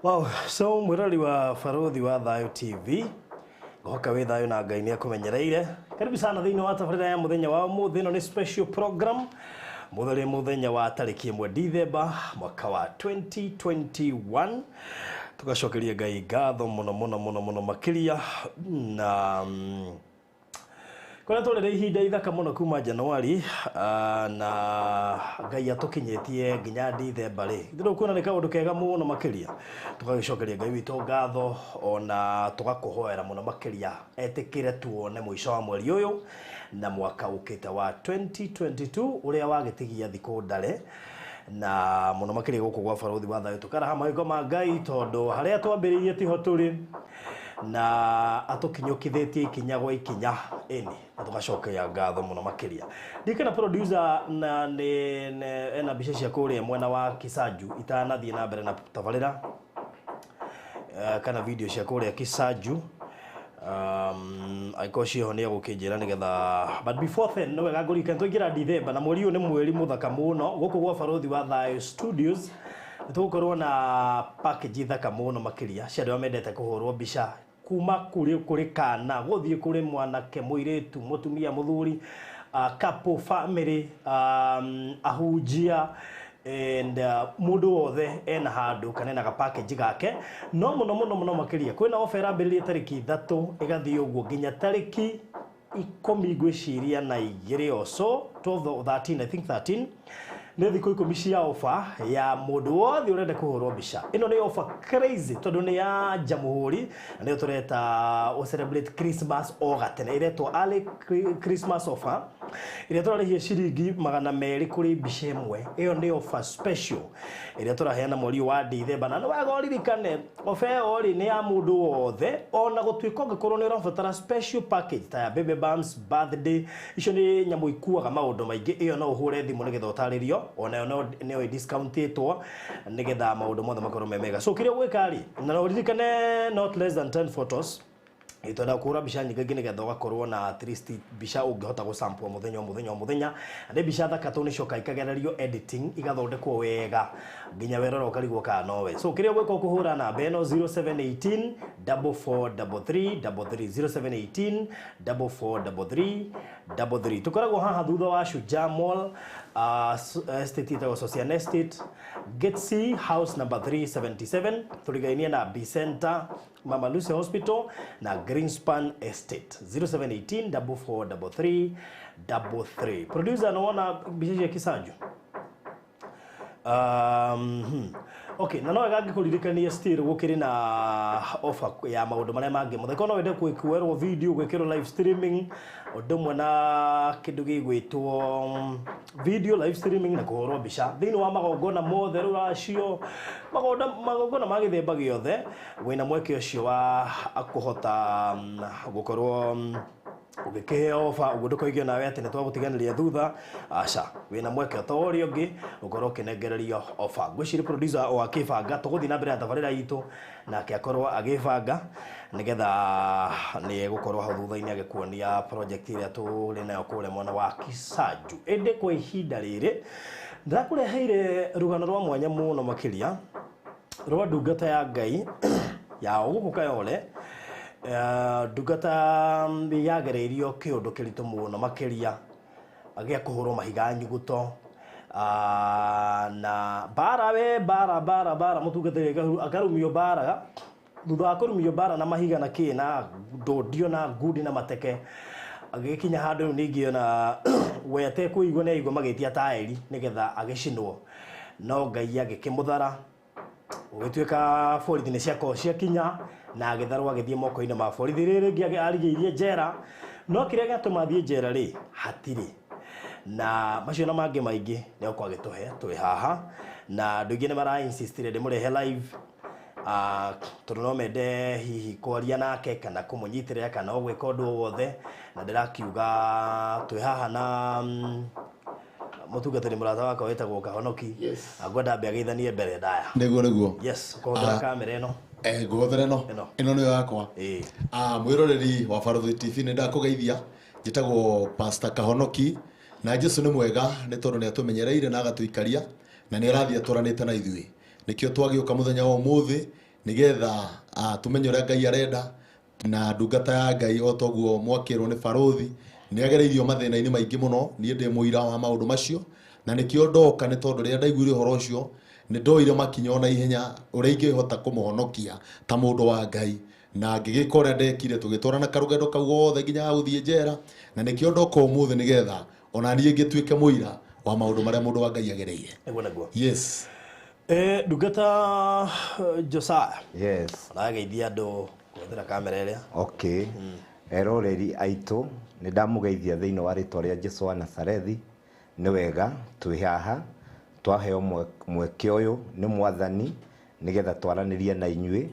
Wow, so mwĩrori wa Barũthi wa Thayũ TV, ngohoka wĩ thayũ na Ngai nĩ akũmenyereire. Karibu sana thĩinĩ wa tabarĩra ya mũthenya wa ũmũthĩ. Ĩno nĩ special program. Mũthenya mũthenya wa tarĩki 1 Dithemba mwaka wa 2021. Tũgacokeria Ngai ngatho mũno mũno mũno mũno makĩria na kũrĩa tũrĩrĩ ihinda ithaka mũno kuma Januari, na Ngai atũkinyĩtie nginya Dithemba rĩ, ithuĩ kuona nĩ kaũndũ kega mũno makĩria. Tũgagĩcokeria Ngai witũ ngatho ona tũgakũhoera mũno makĩria etĩkĩre tuone mũico wa mweri ũyũ na mwaka ũkĩte wa 2022 ũrĩa wagĩtigia thikũ ndare, na mũno makĩria gũkũ gwa Barũthi wa Thayũ tũkaraha mawĩko ma Ngai tondũ harĩa twambĩrĩirie tiho tũrĩ, na atũkinyũkithĩtie ikinya gwa ikinya, ĩni na tũgacokeria ngatho mũno makĩria. Ndikana producer na nĩ ena mbica cia kũrĩa mwena wa Kisanju itanathiĩ na mbere na tabarĩra, kana video cia kũrĩa Kisanju, angĩkorwo ciĩho nĩ egũkĩnjĩra nĩgetha. But before then, nĩ wega ngũririkane twaingĩra Dithemba na mweri ũyũ nĩ mweri mũthaka mũno gũkũ gwa Barũthi wa Thayũ Studios. Nĩ tũgũkorwo na package thaka mũno makĩria cia andũ arĩa mendete kũhũrwo mbica, kuma kũrĩ kana gũthiĩ kũrĩ mwanake, mũirĩtu, mũtumia, mũthuri, couple, family, ahunjia and mũndũ wothe ena handũ kana ena ga package gake. No mũno mũno mũno makĩria kwĩna offer ĩrambĩrĩria tarĩki 3, ĩgathiĩ ũguo nginya tarĩki 12, ngwĩciria na igĩrĩ or so, 12 or 13, I think 13. Nĩ thikũ 10 cia offer ya mũndũ wothe ũrenda kũhũrwo mbica. Ĩno nĩ offer crazy tondũ nĩ ya Jamhuri na nĩyo tũreta o celebrate Christmas o gatene. Ĩretwo early Christmas offer ĩrĩa tũrarĩhia ciringi 200 kũrĩ mbica ĩmwe. Ĩyo nĩ offer special ĩrĩa tũraheana mweri ũyũ wa Dithemba, na nĩ wega ũririkane offer ĩyo rĩ nĩ ya mũndũ wothe, ona gũtuĩka ũngĩkorwo nĩ ũrabatara special package ta ya baby bumps, birthday, icio nĩ nyamũ ikuaga maũndũ maingĩ, ĩyo no ũhũre thimũ nĩgetha ũtarĩrio, onayo no nĩyo ĩdiscountĩtwo nĩgetha maũndũ mothe makorwo me mega. So kĩrĩa ũgwĩka rĩ, na ũririkane not less than 10 photos. Twenda kũhũra mbica nyingĩ nĩgetha ũgakorwo na at least mbica ũngĩhota gũsample mũthenya o mũthenya o mũthenya. Nĩ mbica thaka tondũ nĩcoka ikagererio editing, igathondekwo wega nginya werora ũkarigwo kana nowe. So kĩrĩa ũgwĩka, ũkũhũra namba ĩno 0718 4433 33, 0718 4433 33. Tũkoragwo haha thutha wa Shujaa Mall, estate ĩtagwo Sosian Estate, Gate C, house number 377, tũrigainie na B Center, Mama Lucy Hospital na Greenspan Estate. 0718 4433 33. Producer, naona mbica cia Kisanju. Okay, na no wega ngĩkũririkania still gũkĩrĩ na offer ya maũndũ marĩa mangĩ mothe. Korwo no wende gwĩkwerwo video, gwĩkĩrwo live streaming, ũndũ ũmwe na kĩndũ gĩgwĩtwo video live streaming na kũhũrwo mbica thĩinĩ wa magongona mothe, rũracio, magongona ma gĩthemba gĩothe, wĩna mweke ũcio wa kũhota gũkorwo ũgĩkĩheo ofa ũguo. Ndũkoige nawe atĩ nĩ twagũtiganĩria thutha, aca, wĩna mweke o ta ũrĩa ũngĩ ũkorwo ũkĩnengererio ofa. Ngwĩciria producer o akĩbanga, tũgũthiĩ na mbere na tabarĩra itũ nake akorwo agĩbanga nĩgetha nĩ egũkorwo hau thutha-inĩ agĩkuonia project ĩrĩa tũrĩ nayo kũrĩa mwena wa Kisanju. Ĩndĩ kwa ihinda rĩrĩ ndĩrakũreheire rũgano rwa mwanya mũno makĩria rwa ndungata ya Ngai ya gũkũ Kayole, ndungata yagereirio kĩũndũ kĩritũ mũno makĩria gĩa kũhũrwo mahiga nyuguto, na mbara we mbara mbara mbara, mũtungatĩri akarumio mbara. Thutha wa kũrumio mbara na mahiga na kĩ na ndondio na ngundi na mateke, agĩkinya handũ rĩu ningĩ ona we atekũigua nĩ aigua magĩtia taĩri nĩgetha agĩcinwo, no Ngai agĩkĩmũthara. Gũgĩtuĩka borithi nĩ ciakorwo ciakinya na agĩtharwo agĩthiĩ moko-inĩ ma borithi. Rĩrĩ rĩngĩ arigĩirie njera, no kĩrĩa gĩatũma athiĩ njera rĩ hatirĩ na macio na mangĩ maingĩ nĩ egũkorwo agĩtũhe twĩ haha. Na andũ aingĩ nĩ mara insistire ndĩmũrehe live, tondũ no mende hihi kwaria nake kana kũmũnyitĩrĩra kana o gwĩka ũndũ o wothe. Na ndĩrakiuga twĩ haha na mũtungatĩri mũrata wakwa wĩtagwo Kahonoki. Yes. Ngwenda ambe ageithanie mbere ndaya. Nĩguo. Yes, ũkũhũthĩra kamera ĩno. Ngũhũthĩra ĩno. Ĩno. Ĩno nĩyo yakwa. Ĩĩ. Mwĩroreri wa Barũthi TV, nĩ ndakũgeithia. Njĩtagwo Pastor Kahonoki na Jesu nĩ mwega nĩ tondũ nĩ atũmenyereire na agatũikaria na nĩ arathiĩ atwaranĩte na ithuĩ. Nĩkĩo twagĩũka mũthenya wa ũmũthĩ. Nĩgetha tũmenye ũrĩa Ngai arenda na ndungata ya Ngai o toguo mwakĩrwo nĩ barũthi nĩ agereirio mathĩna-inĩ maingĩ mũno. Niĩ ndĩ mũira wa maũndũ macio na nĩkĩo ndoka, nĩ tondũ rĩrĩa ndaiguire ũhoro ũcio nĩ ndoire makinya ona ihenya ũrĩa ingĩhota kũmũhonokia ta mũndũ wa Ngai, na ngĩgĩka ũrĩa ndekire, tũgĩtwarana karũgendo kau gothe nginya gũthiĩ njera, na nĩkĩo ndoka ũmũthĩ nĩgetha ona niĩ ngĩtuĩke mũira wa maũndũ marĩa mũndũ wa Ngai agereire. Nĩguo nĩguo. Yes. Ndungata Josiah. Yes. Ũrageithia andũ kũhũthĩra kamera ĩrĩa. Okay. Eroreri aitũ, nĩ ndamũgeithia thĩinĩ wa rĩtwa rĩa Jesu wa Nazarethi. Nĩ wega twĩ haha twaheo mweke ũyũ nĩ Mwathani nĩgetha twaranĩrie na inyuĩ,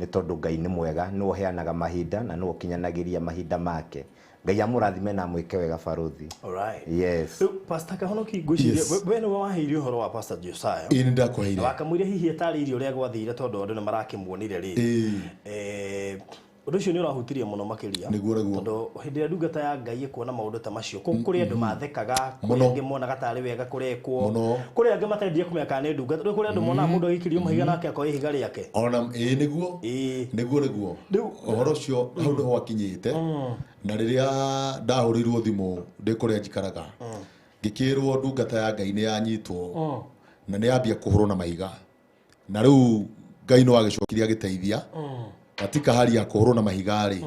nĩ tondũ Ngai nĩ mwega, nĩwe ũheanaga mahinda na nĩwe ũkinyanagĩria mahinda make. Ngai amũrathime na amwĩke wega barũthi. Alright. Yes. Rĩu Pastor Kahonoki, ngwĩciria Yes. we nĩwe waheire ũhoro wa Pastor Josiah. Ĩĩ, nĩ ndakũheire. Na wakamwĩra hihi atarĩirie ũrĩa gwathire tondũ andũ nĩ marakĩmuonire rĩ. Ĩĩ. Ũndũ ũcio nĩ ũrahutirie mũno makĩria. Nĩguo nĩguo. Tondũ hĩndĩ ĩrĩa ndungata ya Ngai ĩkuona maũndũ ta macio, kũrĩ andũ mathekaga, kũrĩ Mũno. angĩ monaga tarĩ wega kũrekwo, Mũno. kũrĩ angĩ matendire kũmenya kana nĩ ndungata. Rĩu kũrĩ andũ monaga mũndũ agĩikĩrio mahiga nake akoya ihiga rĩake. Ona ĩĩ nĩguo. Ĩĩ. Nĩguo nĩguo. Rĩu ũhoro ũcio hau nĩho wakinyĩte. Na rĩrĩa ndahũrĩirwo thimũ ndĩ kũrĩa njikaraga, ngĩkĩrwo ndungata ya Ngai nĩ yanyitwo na nĩ yambia kũhũrwo na mahiga, na rĩu Ngai no agĩcokire agĩteithia katika hali ya kũhũrwo na mahiga rĩ,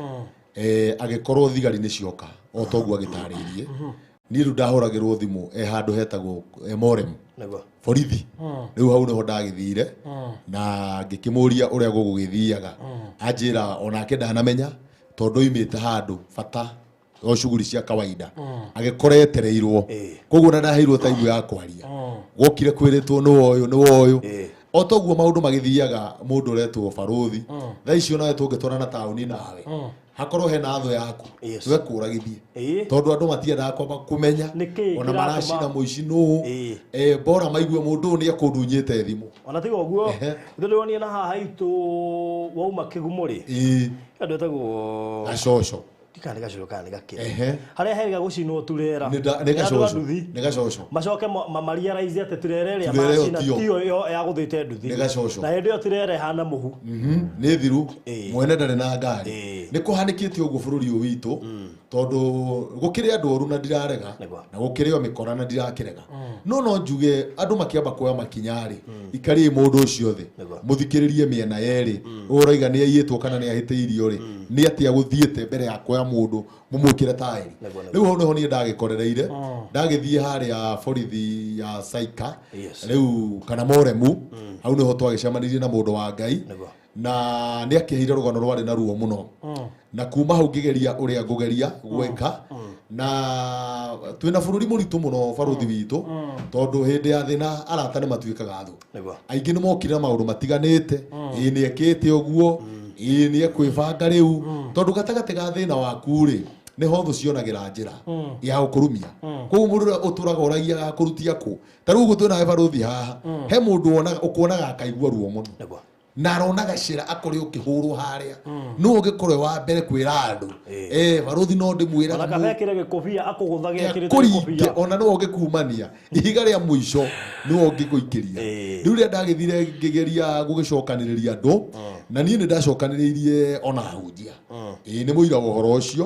agĩkorwo thigari nĩ cioka o toguo agĩtarĩirie. Niĩ rĩu ndahũragĩrwo thimũ e handũ hetagwo Morem nĩguo borithi. Rĩu hau nĩho ndagĩthire na ngĩkĩmũria ũrĩa gũgũgĩthiaga, anjĩra onake ndanamenya tondũ oimĩte handũ bata o shughuli cia kawaida, agĩkora etereirwo. Koguo na ndaheirwo time ya kwaria, gwokire kwĩrĩtwo nĩ woyũ nĩ woyũ. O toguo maũndũ magĩthiaga, mũndũ ũretwo barũthi thaa icio nawe tũngĩtwarana taũni nawe hakorwo hena thũ yaku, Yes. wekũragithie Ĩĩ. tondũ andũ matiendaga kwamba kũmenya Nĩkĩĩ ona kĩratũma- maracina mũici nũũ. Ĩĩ. Bora maigue mũndũ ũyũ nĩ ekũndunyĩte thimũ. Ona tiga ũguo, Ehe. ndĩronire na haha haitũ wauma kĩgumo rĩ, Ĩĩ. andũ etagwo gacoco. Ndikana nĩ gacoco kana nĩ gakĩra. Ehe. Harĩa herĩga gũcinwo turera. Nĩ Nĩ andũ a gacoco. nduthi. Nĩ gacoco. Macoke marialize atĩ turera ĩrĩa Turera ĩyo macina tiyo. tiyo ĩyo ya gũthĩte nduthi. Nĩ gacoco. Na hĩndĩ ĩyo turera ĩhana mũhu. Nĩ thiru. Ĩĩ. Mwene ndarĩ na ngari. Ĩĩ. Nĩ kũhanĩkĩte ũguo bũrũri ũyũ witũ, tondũ gũkĩrĩ andũ oru na ndirarega, Nĩguo. na gũkĩrĩ o mĩkora na ndirakĩrega, no njuge andũ makĩamba kuoya makinya rĩ, ikariai mũndũ ũcio thĩ, Nĩguo. mũthikĩrĩrie mĩena yerĩ, ũraiga nĩ aiyĩtwo kana nĩ ahĩtĩirio rĩ, nĩ atĩa gũthiĩte mbere ya kuoya mũndũ mũmwĩkĩre taĩri. Nĩguo, nĩguo. Rĩu hau nĩho niĩ ndagĩkorereire, ndagĩthiĩ harĩa borithi ya Saika Yes. rĩu kana Moremu, hau nĩho twagĩcemanirie na mũndũ wa Ngai. Nĩguo. Na nĩ akĩheire rũgano rwarĩ na ruo mũno, na kuma hau ngĩgeria ũrĩa ngũgeria gwĩka, na twĩna bũrũri mũritũ mũno barũthi witũ, tondũ hĩndĩ ya thĩna arata nĩ matuĩkaga thũ. Nĩguo. Aingĩ nĩ mokire na maũndũ matiganĩte, ĩĩ nĩ ekĩte ũguo, ĩĩ nĩ ekwĩbanga rĩu, tondũ gatagatĩ ga thĩna waku rĩ, nĩho thũ cionagĩra njĩra ya gũkũrumia. Koguo mũndũ ũrĩa ũtũraga ũragia agakũrutia kũ, ta rĩu ũguo twĩnawe barũthi haha, he mũndũ ũkuonaga akaigua ruo mũno. Nĩguo. Na aronaga cira akore ũkĩhũrwo harĩa, no ũngĩkorwo wa mbere kwĩra andũ, barũthi no ndĩmwĩraga Ona kaba ekĩre gĩkũbia akũgũthage ekĩrĩte kũringe, gĩkũbia. ona no ũngĩkumania ihiga rĩa mũico nĩwe ũngĩgũikĩria. Rĩu rĩrĩa ndagĩthire ngĩgeria gũgĩcokanĩrĩria andũ, na niĩ nĩ ndacokanĩrĩirie ona ahunjia, ĩĩ nĩ mũira wa ũhoro ũcio,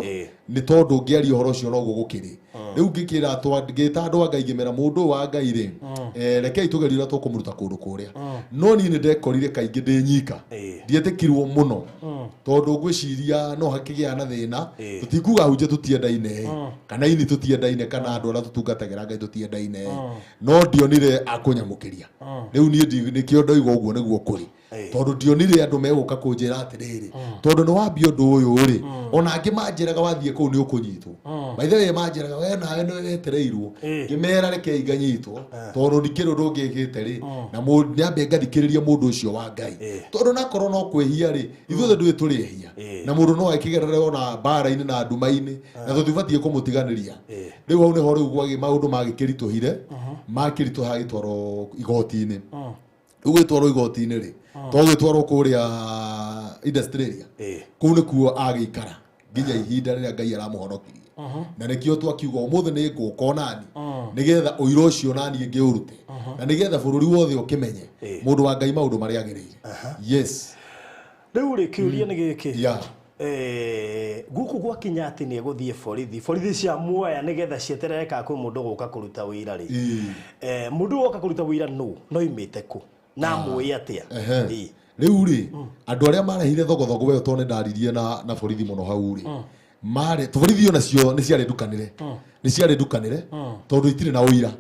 nĩ tondũ ngĩaria ũhoro ũcio noguo gũkĩrĩ. Rĩu ngĩkĩra ngĩta andũ a Ngai ngĩmera mũndũ ũyũ wa Ngai rĩ, rekei tũgerie ũrĩa tũkũmũruta kũndũ kũrĩa. No niĩ nĩ ndekorire kaingĩ ndĩ nyika, ndietĩkirwo mũno, tondũ ngwĩciria no hakĩgĩa na thĩna. Tũtikuga ahunjia tũtiendaine, kana ini tũtiendaine, kana andũ arĩa tũtungatagĩra Ngai tũtiendaine, no ndionire akũnyamũkĩria. Rĩu niĩ nĩkĩo ndoiga ũguo nĩguo kũrĩ, tondũ ndionire andũ megũka kũnjĩra atĩrĩrĩ, tondũ nĩ wambia ũndũ ũyũ rĩ, ona angĩ manjĩraga wathiĩ kũu nĩ ũkũnyitwo. By the way, manjĩraga we nawe nĩ wetereirwo, ngĩmera rekei nganyitwo, tondũ ndikĩrĩ ũndũ ũngĩkĩte rĩ, na nyambe ngathikĩrĩria mũndũ ũcio wa Ngai, tondũ nakorwo no kwĩhia rĩ, ithuothe ndũĩ tũrĩ ehia, na mũndũ no akĩgerere ona mbara-inĩ na nduma-inĩ, na tũtibatiĩ kũmũtiganĩria. Rĩu hau nĩho rĩu gwagĩ maũndũ magĩkĩritũhire, makĩritũha agĩtwarwo igoti-inĩ. Rĩu gwĩtwarwo igoti-inĩ rĩ, to gwĩtwarwo kũrĩa Industrial, kũu nĩkuo agĩikara nginya ihinda rĩrĩa Ngai aramũhonokirie. Na nĩkĩo twakiuga ũmũthĩ nĩ ngũka onani, nĩgetha ũira ũcio nani ngĩũrute, na nĩgetha bũrũri wothe ũkĩmenye mũndũ wa Ngai maũndũ marĩa agĩrĩire. Yes. Rĩu rĩ kĩũria nĩ gĩkĩ. Yeah. Gũkũ gwakinya atĩ nĩ egũthiĩ borithi, borithi cia muoya nĩgetha cieterere kana kwĩ mũndũ gũka kũruta wĩra rĩ. Mũndũ woka kũruta wĩra nũ no imĩte kũ na mũĩ atĩa? Rĩu rĩ andũ arĩa marehire thogothogo weyo tondũ nĩ ndaririe na borithi mũno hau rĩ, marĩ borithi onacio nĩ ciarĩ ndukanĩre, nĩ ciarĩ ndukanĩre tondũ itirĩ na ũira.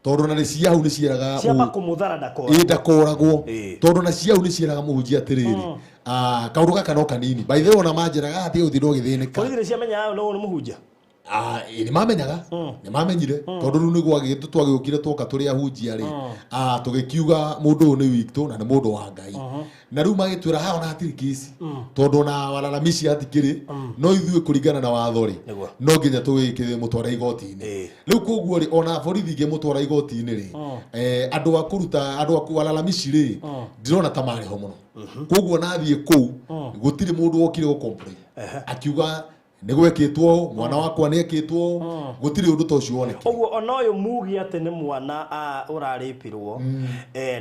Tondũ na nĩ cia hau nĩ cieraga ciamba kũmũthara ndakoragwo. Ndakoragwo. Tondũ na cia hau nĩ cieraga mũhunjia atĩrĩrĩ, kaũndũ gaka no kanini. By the way ona manjĩraga atĩ ũthiĩ ndũgĩthĩnĩka. Borithi nĩ ciamenyaga no nĩ mũhunjia? Nĩ mamenyaga, nĩ mamenyire tondũ rĩu nĩguo twagĩũkire twoka tũrĩ ahunjia rĩ, tũgĩkiuga mũndũ ũyũ nĩ witũ na nĩ mũndũ wa Ngai. Na rĩu magĩtwĩra haha ona hatirĩ kesi tondũ ona walalamishi hatikĩrĩ, no ithuĩ kũringana na watho rĩ no nginya tũgĩkĩmũtwara igoti-inĩ. Rĩu koguo rĩ ona borithi ingĩmũtwara igoti-inĩ rĩ, andũ a kũruta andũ a walalamishi rĩ ndirona ta marĩ ho mũno. Koguo nathiĩ kũu gũtirĩ mũndũ wokire gũ-complain akiuga nĩ gwekĩtwo mwana wakwa nĩ ekĩtwo, gũtirĩ ũndũ ta ũcio wonekire. Ũguo ona ũyũ mugi atĩ nĩ mwana ũrarĩpirwo,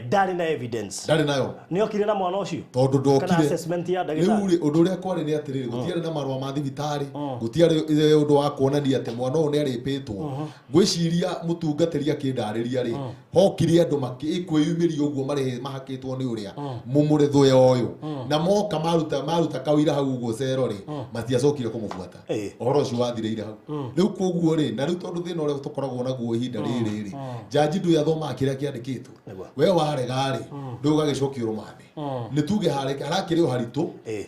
ndarĩ na evidence. Ndarĩ nayo. Nĩ okire na mwana ũcio? Tondũ ndokire. Kana assessment ya ndagĩtarĩ? Rĩu rĩ ũndũ ũrĩa kwarĩ nĩ atĩrĩrĩ, gũtiarĩ na marũa ma thibitarĩ, gũtiarĩ ũndũ wa kuonania atĩ mwana ũyũ nĩ arĩpĩtwo. Ngwĩciria mũtungatĩri akĩndarĩria rĩ, hokire andũ kwĩyumĩria ũguo marĩ mahakĩtwo nĩ ũrĩa mũmũrĩthũya ũyũ, na moka maruta kawĩra hau ũguo cero rĩ, matiacokire kũmũbuata. Ũhoro ũcio wathirĩire hau. Rĩu koguo rĩ, na rĩu tondũ thĩna ũrĩa tũkoragwo naguo ihinda rĩrĩ rĩ, jaji ndũĩ athomaga kĩrĩa kĩandĩkĩtwo. We warega rĩ, rĩu ũgagĩcokio rũmande. Nĩ tuge harakĩrĩ o haritũ,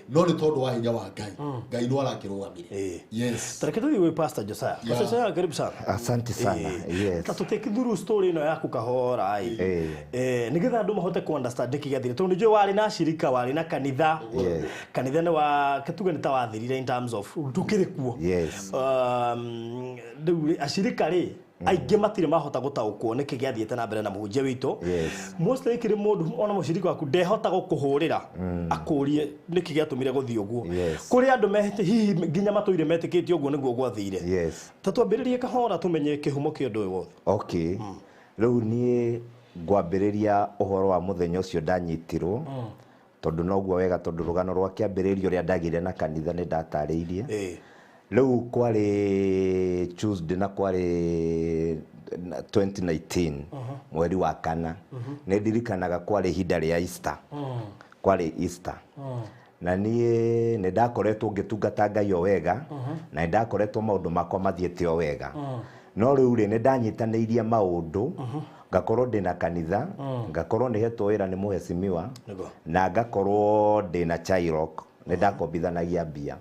no nĩ tondũ wa hinya wa Ngai. Ngai no arakĩrũgamire. Yes. Tareke tũthiĩ gwĩ Pastor Josiah. Pastor Josiah, karibu sana. Asante sana. Yes. Ta tũtake through story ĩno yaku kahora ĩ. Nĩgetha andũ mahote ku understand nĩkĩ gĩathire. Tondũ nĩnjũĩ warĩ na shirika, warĩ na kanitha. Kanitha nĩ wa tuge nĩ ta wathirire in terms of ndũkĩrĩ kuo. Rĩu rĩ, acirika rĩ aingĩ matirĩ mahota gũtaũkwo nĩkĩ gĩathiĩte na mbere na mũhunjia witũ. Mostly kĩrĩ mũndũ ona mũcirika waku ndehota gũkũhũrĩra akũrie nĩkĩ gĩatũmire gũthiĩ ũguo. Kũrĩ andũ hihi nginya matũire metĩkĩtie ũguo nĩguo gwathire. Ta twambĩrĩrie kahora tũmenye kĩhumo kĩa ũndũ ũyũ wothe. Okay. Rĩu niĩ ngwambĩrĩria ũhoro wa mũthenya ũcio ndanyitirwo, tondũ noguo wega, tondũ rũgano rwa kĩambĩrĩrio ũrĩa ndagĩire na kanitha nĩ ndatarĩirie. Rĩu kwarĩ Tuesday na kwarĩ 2019 mweri wa kana. Nĩ ndirikanaga kwarĩ ihinda rĩa Easter. Kwarĩ Easter. Na niĩ nĩ ndakoretwo ngĩtungata Ngai o wega, na nĩ ndakoretwo maũndũ makwa mathiĩte o wega. No rĩu rĩ nĩ ndanyitanĩirie maũndũ, ngakorwo ndĩna kanitha, ngakorwo nĩ hetwo wĩra nĩ mũhecimiwa, na ngakorwo ndĩna Chirok, nĩ ndakombithanagia mbia.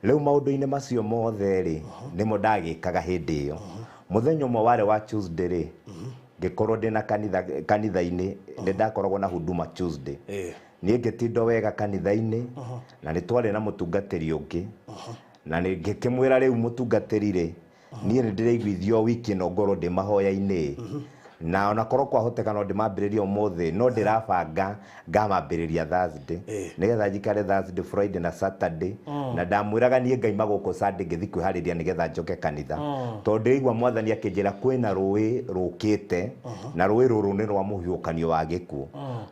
Rĩu maũndũ-inĩ macio mothe rĩ, nĩmo ndagĩkaga hĩndĩ ĩyo. Mũthenya ũmwe warĩ wa Tuesday rĩ, ngĩkorwo ndĩna kanitha-inĩ, nĩ ndakoragwo na huduma Tuesday. Niĩ ngĩtindwo wega kanitha-inĩ, na nĩ twarĩ na mũtungatĩri ũngĩ. Na nĩ ngĩkĩmwĩra rĩu mũtungatĩri rĩ, niĩ nĩ ndĩraiguithio wiki ĩno ngorwo ndĩ mahoya-inĩ. Na onakorwo kwahoteka no ndĩmambĩrĩrie ũmũthĩ, no ndĩrabanga ngamambĩrĩria Thursday. Nĩgetha njikare Thursday, Friday na Saturday. Na ndamwĩraga niĩ ngaima gũkũ Sunday ngĩthiĩ kwĩharĩria nĩgetha njoke kanitha. Tondũ ndĩraigua mwathani akĩnjĩra kwĩna rũĩ rũkĩte, na rũĩ rũrũ nĩ rwa mũhiũkanio wa gĩkuũ.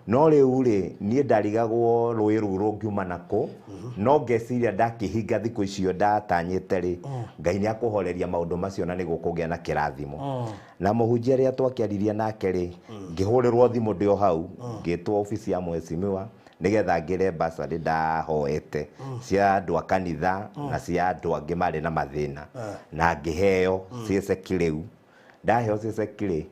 No rĩu rĩ, niĩ ndarigagwo rũĩ rũu rũngiuma nakũ, no ngeciria ndakĩhinga thikũ icio ndatanyĩte rĩ, Ngai nĩ akũhoreria maũndũ macio na nĩguo kũgĩa na kĩrathimo. Na mũhunjia rĩrĩa twakĩaririe nake rĩ, ngĩhũrĩrwo thimũ ndĩ o hau, ngĩtwo obici ya mũhecimiwa nĩgetha ngĩre bursary ndahoete cia andũ a kanitha na cia andũ angĩ marĩ na mathĩna, na ngĩheo ciĩceki rĩu. Ndaheo ciĩceki rĩ,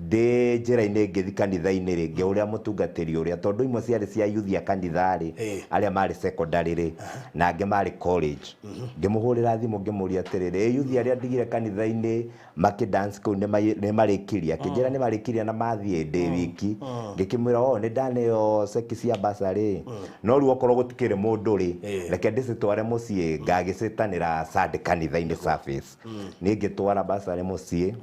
ndĩ njĩra-inĩ ngĩthiĩ kanitha-inĩ rĩ, ngĩũria mũtungatĩri ũrĩa, tondũ imwe ciarĩ cia youth a kanitha rĩ, arĩa marĩ secondary rĩ, na angĩ marĩ college. Ngĩmũhũrĩra thimũ ngĩmũria atĩrĩrĩ, youth arĩa ndigire kanitha-inĩ makĩ dance kũu nĩ marĩkirie? Akĩnjĩra nĩ marĩkirie na mathiĩ ndĩ wiki. Ngĩkĩmwĩra, o nĩ ndaneo ceki cia bursary, no rĩu okorwo gũtikĩrĩ mũndũ rĩ, reke ndĩcitware mũciĩ ngagĩcitanĩra Sunday kanitha-inĩ service. Niĩ ngĩtwara bursary mũciĩ,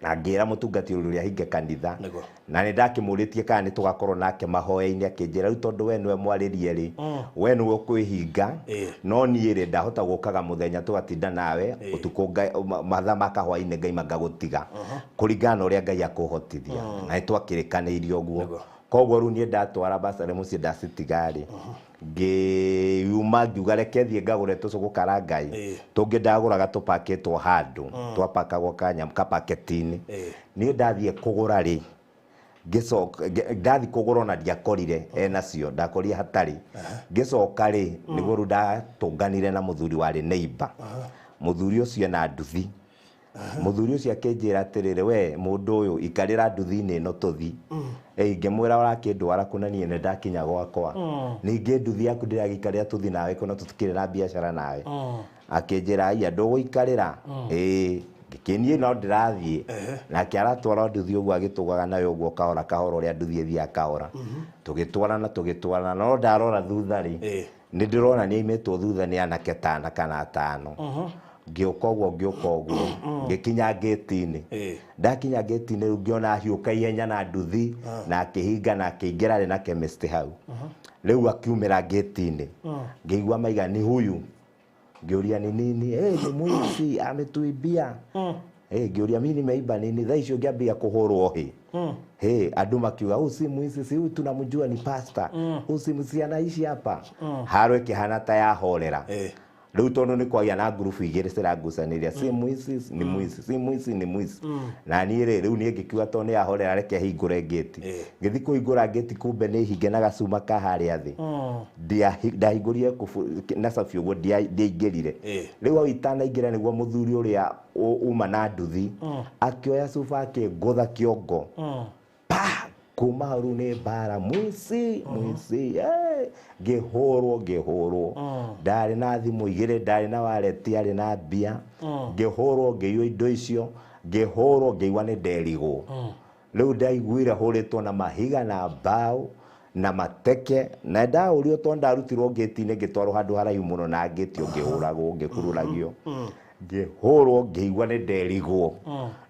na ngĩra mũtungatĩri ũrĩa hinge kanitha. Na nĩ ndakĩmũrĩtie kana nĩ tũgakorwo nake mahoya-inĩ, akĩnjĩra rĩu tondũ we nĩwe mwarĩrie rĩ, we nĩwe ũkwĩhinga, no niĩ rĩ ndahota gũkaga mũthenya tũgatinda nawe ũtukũ mathaa ma kahwainĩ ngaima ngagũtiga kũringana na ũrĩa Ngai akũhotithia. Na nĩ twakĩrĩkanĩirie ũguo. Koguo rĩu niĩ ndatwara bursary mũciĩ ndacitiga rĩ, Ngĩuma ngiuga reke thiĩ ngagũre tũcũgũ karangai tũngĩ ndagũraga tũpakĩtwo handũ twapakagwo kanyamũ kapaketi-inĩ. Niĩ ndathiĩ kũgũra rĩ ngĩcoka ndathiĩ kũgũra ona ndiakorire enacio ndakorire hatarĩ. Ngĩcoka rĩ nĩguo rĩu ndatũnganire na mũthuri warĩ neighbor. Mũthuri ũcio ena nduthi. Mũthuri ũcio akĩnjĩra atĩrĩrĩ, we mũndũ ũyũ ikarĩra nduthi-inĩ ĩno tũthi. Ngĩmwĩra ũrakĩndwara kũ na niĩ nĩ ndakinya gwakwa. Ningĩ nduthi yaku ndĩragĩikarĩra tũthi nawe kũ na tũtikĩrĩ na biacara nawe. Akĩnjĩra aiya ndũgũikarĩra. Ĩĩ ngĩkĩniĩ no ndĩrathiĩ. Nake aratwara nduthi ũguo agĩtũgaga nayo ũguo kahora kahora ũrĩa nduthi ĩthiaga kahora. Tũgĩtwarana no ndarora thutha rĩ nĩ ndĩrona nĩ aimĩtwo thutha nĩ anake tana kana atano. Ngĩũka ũguo ngĩkinya ngĩti-inĩ. Ndakinya ngĩti-inĩ rĩu ngĩona ahiũka ihenya na nduthi na akĩhinga na akĩingĩra arĩ na chemist hau. Rĩu akiumĩra ngĩti-inĩ. Ngĩigua maiga ni huyu. Ngĩũria ni nini? Ni mwizi ametuibia. Ngĩũria mimi nimeiba nini? Thaa icio ngĩambia kũhũrwo hĩ. Hey, andũ makiuga huyu si mwizi, si huyu tunamjua ni pastor. Huyu si mwizi anaishi hapa. Haro ĩkĩhana ta yahorera. Rĩu tondũ nĩ kwagĩa na ngurubu igĩrĩ ciragucanĩria, si mwizi ni mwizi, si mwizi ni mwizi. Na niĩ rĩ rĩu niĩ ngĩkiuga tondũ nĩ yahorera reke hingũre ngĩti. Ngĩthiĩ kũhingũra ngĩti kumbe nĩ hinge na gacuma ka harĩa thĩ. Ndahingũrire na cabi ũguo ndiaingĩrire. Rĩu hau itanaingĩra nĩguo mũthuri ũrĩa uma na nduthi akĩoya cuba akĩngũtha kĩongo. Pa! Kuma hau rĩu nĩ mbara mwici mwici ngĩhũrwo ndarĩ na thimũ igĩrĩ ndarĩ na wallet yarĩ na mbia. Ngĩhũrwo ngĩiywo indo icio ngĩhũrwo ngĩigua nĩ nderigwo. Rĩu ndaiguire hũrĩtwo na mahiga na mbaũ na mateke na ndahũrirwo tondũ ndarutirwo ngĩti-inĩ ngĩtwarwo handũ haraihu mũno na ngĩtio ngĩhũragwo ngĩkururagio. Ngĩhũrwo ngĩigua nĩ nderigwo.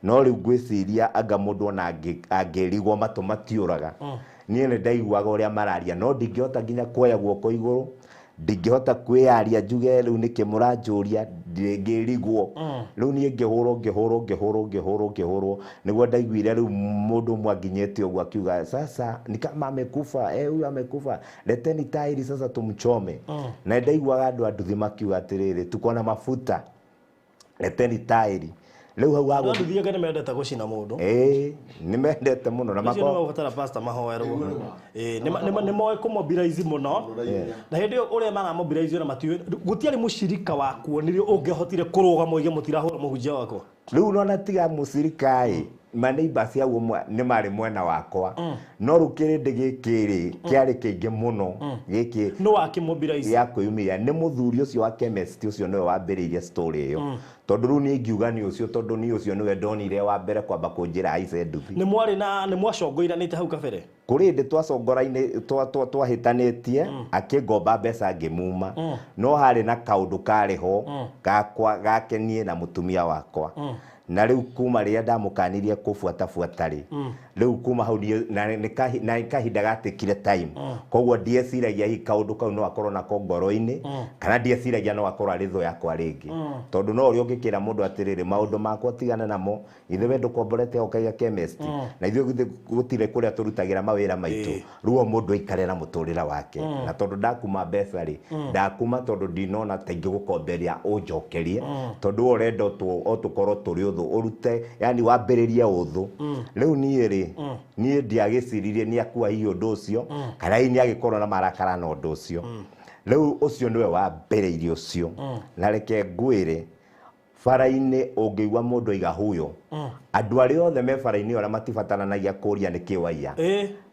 No rĩu ngwĩciria anga mũndũ ona angĩrigwo matũ matiũraga. Niĩ nĩ ndaiguaga ũrĩa mararia no ndingĩhota nginya kuoya guoko igũrũ, ndingĩhota kwĩyaria njuge rĩu nĩkĩ mũranjũria ngĩrigwo. Rĩu niĩ ngĩhũrwo ngĩhũrwo nĩguo ndaiguire rĩu mũndũ ũmwe anginyĩte ũguo akiuga sasa ni kama amekufa, huyu amekufa, leteni tairi sasa tumchome. Na ndaiguaga andũ a nduthi makiuga atĩrĩrĩ tuko na mafuta, leteni tairi. Rĩu hau hago nduthi ĩngĩ nĩmendete gũcina mũndũ. Nĩmendete mũno na makwa nĩmegũbatara pastor mahoerwo. Nĩ moĩ kũmobilize mũno. Na hĩndĩ ĩyo ũrĩa maramobilize na matiũĩ gũtiarĩ mũcirika wakuonirio ũngĩahotire kũrũgama oige mũtirahũra mũhunjia wakwa. Rĩu nona tiga mũcirika ĩ maneighbor cia ũmwe nĩ marĩ mwena wakwa. No rĩu kĩrĩndĩ gĩkĩ rĩ kĩarĩ kĩingĩ mũno gĩkĩ no wakĩmobilize ya kwĩyumĩria nĩ mũthuri ũcio wa chemist ũcio nĩwe wambĩrĩirie story ĩyo. Tondũ rĩu niĩ ngiuga nĩ ũcio tondũ niĩ ũcio nĩwe ndonire wa mbere kwamba kũnjĩra aice nduthi. Nĩ mwarĩ na nĩ mwacongoiranĩte hau kabere? Kũrĩ hĩndĩ twacongoraine twahĩtanĩtie akĩngomba mbeca ngĩmuma. No harĩ na kaũndũ karĩ ho gakwa gake niĩ na mũtumia wakwa. Na rĩu kuma rĩrĩa ndamũkanirie kũbuatabuata rĩ rĩu kuma hau na nĩ kahinda gatĩkire time. Koguo ndieciragia hihi kaũndũ kau no akorwo nako ngoro-inĩ kana ndieciragia no akorwo arĩ thũ yakwa rĩngĩ. Tondũ no ũrĩa ũngĩkĩra mũndũ atĩrĩrĩ maũndũ makwa tigana namo ithe we ndũkomborete ũkaiga chemist na ithuĩ gũtirĩ kũrĩa tũrutagĩra mawĩra maitũ. Rĩu o mũndũ aikare na mũtũrĩre wake. Na tondũ ndakuma mbeca rĩ ndakuma tondũ ndinona ta ingĩgũkomberia ũnjokerie tondũ we ũrenda o tũkorwo tũrĩ ũthũ ũrute yani wambĩrĩrie ũthũ. Rĩu niĩ rĩ niĩ ndiagĩciririe nĩ akua hihi ũndũ ũcio kana hihi nĩ agĩkorwo na marakara na ũndũ ũcio. Rĩu ũcio nĩwe wambĩrĩirie ũcio. Na reke ngwĩre bara-inĩ ũngĩigua mũndũ aiga huyo andũ arĩa othe me bara-inĩ ĩyo na matibataranagia kũria nĩkĩ waiya.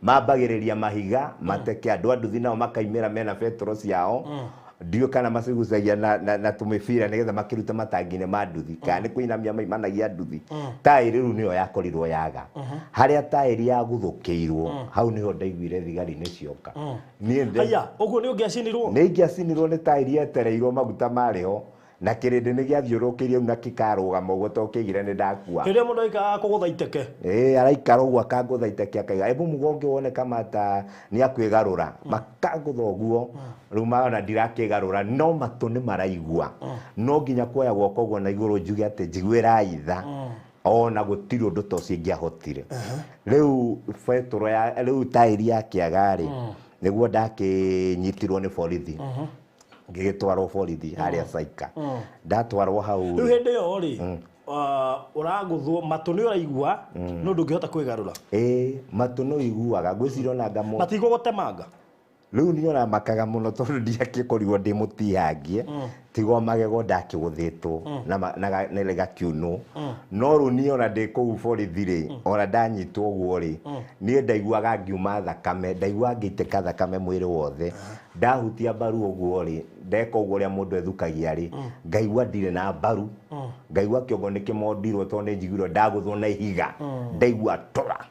Mambagĩrĩria mahiga mateke andũ a nduthi nao makaimĩra mena betũrũ ciao. Ndiũĩ kana macigucagia na tũmĩbira nĩgetha makĩrute matangi-inĩ ma nduthi kana nĩ kũinamia maimanagia nduthi. Taĩri rĩu nĩyo yakorirwo yaga. Harĩa taĩri yaguthũkĩirwo hau nĩho ndaiguire thigari nĩ cioka. Aya ũguo nĩ ũngĩacinirwo? Nĩ ingĩacinirwo nĩ taĩri yetereirwo maguta marĩ ho na kĩrĩndĩ nĩ gĩathiũrũrũkĩirie na kĩkarũgama ũguo tondũ kĩaigire nĩ ndakua. Hĩndĩ ĩrĩa mũndũ aikaraga kũgũtha iteke. Araikara ũguo akangũtha iteke akaiga ebu mũgongo wone kama ta nĩ akwĩgarũra. Makangũtha ũguo rĩu marona ndirakĩgarũra no matũ nĩ maraigua. No nginya kuoya guoko ũguo na igũrũ njuge atĩ njiguĩrai tha. Ona gũtirĩ ũndũ ta ũcio ingĩahotire. Rĩu betũrũ ya rĩu taĩri ya kĩaga rĩ Nĩguo ndakĩnyitirwo nĩ borithi. Ngĩgĩtwarwo borithi harĩa Saika. Ndatwarwo hau. Rĩu hĩndĩ ĩyo rĩ, ũragũthwo matũ nĩ ũraigua no ndũngĩhota kwĩgarũra. Ĩĩ, matũ no iguaga ngwĩciria ona ngamo. Matigũgũtemanga. Rĩu niĩ ona makaga mũno tondũ ndiakĩkorirwo ndĩ mũtihangie tigo magego ndakĩgũthĩtwo na gakiunwo. No rĩu niĩ ona ndĩ kũu borithi rĩ, ona ndanyitwo ũguo rĩ, niĩ ndaiguaga ngiuma thakame, ndaiguaga ngĩitĩka thakame mwĩrĩ wothe. Ndahutia mbaru ũguo rĩ, ndeka ũguo ũrĩa mũndũ ethukagia rĩ, ngaigua ndirĩ na mbaru, ngaigua kĩongo nĩ kĩmondirwo tondũ nĩ njiguire ndagũthwo na ihiga, ndaigua tora.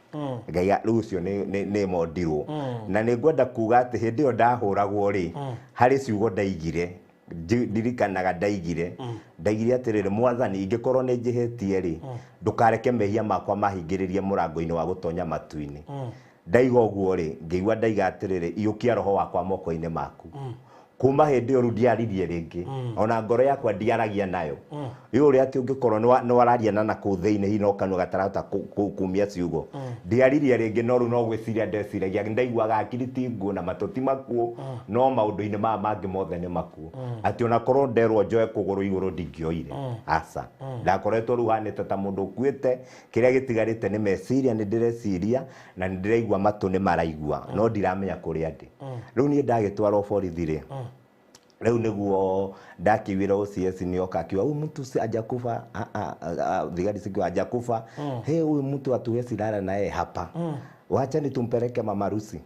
Ngaiga rĩu ũcio nĩ mondirwo. Na nĩ ngwenda kuga atĩ hĩndĩ ĩyo ndahũragwo rĩ, harĩ ciugo ndaigire, ndirikanaga ndaigire atĩrĩrĩ, mwathani ingĩkorwo nĩ njĩhĩtie rĩ, ndũkareke mehia makwa mahingĩrĩrie mũrango-inĩ wa gũtonya matu-inĩ. Ndaiga ũguo rĩ, ngĩigua ndaiga atĩrĩrĩ, iyũkia roho wakwa moko-inĩ maku. Kuma hĩndĩ ĩyo rĩu ndiaririe rĩngĩ, ona ngoro yakwa ndiaragia nayo. Rĩu ũrĩa atĩ ũngĩkorwo nĩ wararia na nakũu thĩinĩ hihi no kanua gatarahota kumia ciugo. Ndiaririe rĩngĩ no rĩu no gwĩciria ndeciragia, ndaiguaga hakiri ti nguũ na matũ ti makuũ, no maũndũ-inĩ maya mangĩ mothe nĩ makuũ. Atĩ ona korwo nderwo njoe kũgũrũ igũrũ ndingĩoire. Aca. Ndakoretwo rĩu hanĩte ta mũndũ ũkuĩte, kĩrĩa gĩtigarĩte nĩ meciria, nĩ ndĩreciria na nĩ ndĩraigua matũ nĩ maraigua, no ndiramenya kũrĩa ndĩ. Rĩu niĩ ndagĩtwarwo borithi rĩ, rĩu nĩguo ndakĩiguire OCS nĩoka akiuga huyu mtu si hajakufa, thigari cikiuga hajakufa. He, huyu mtu hatuwezi lala naye hapa. Wacha ni tumpeleke Mama Lucy.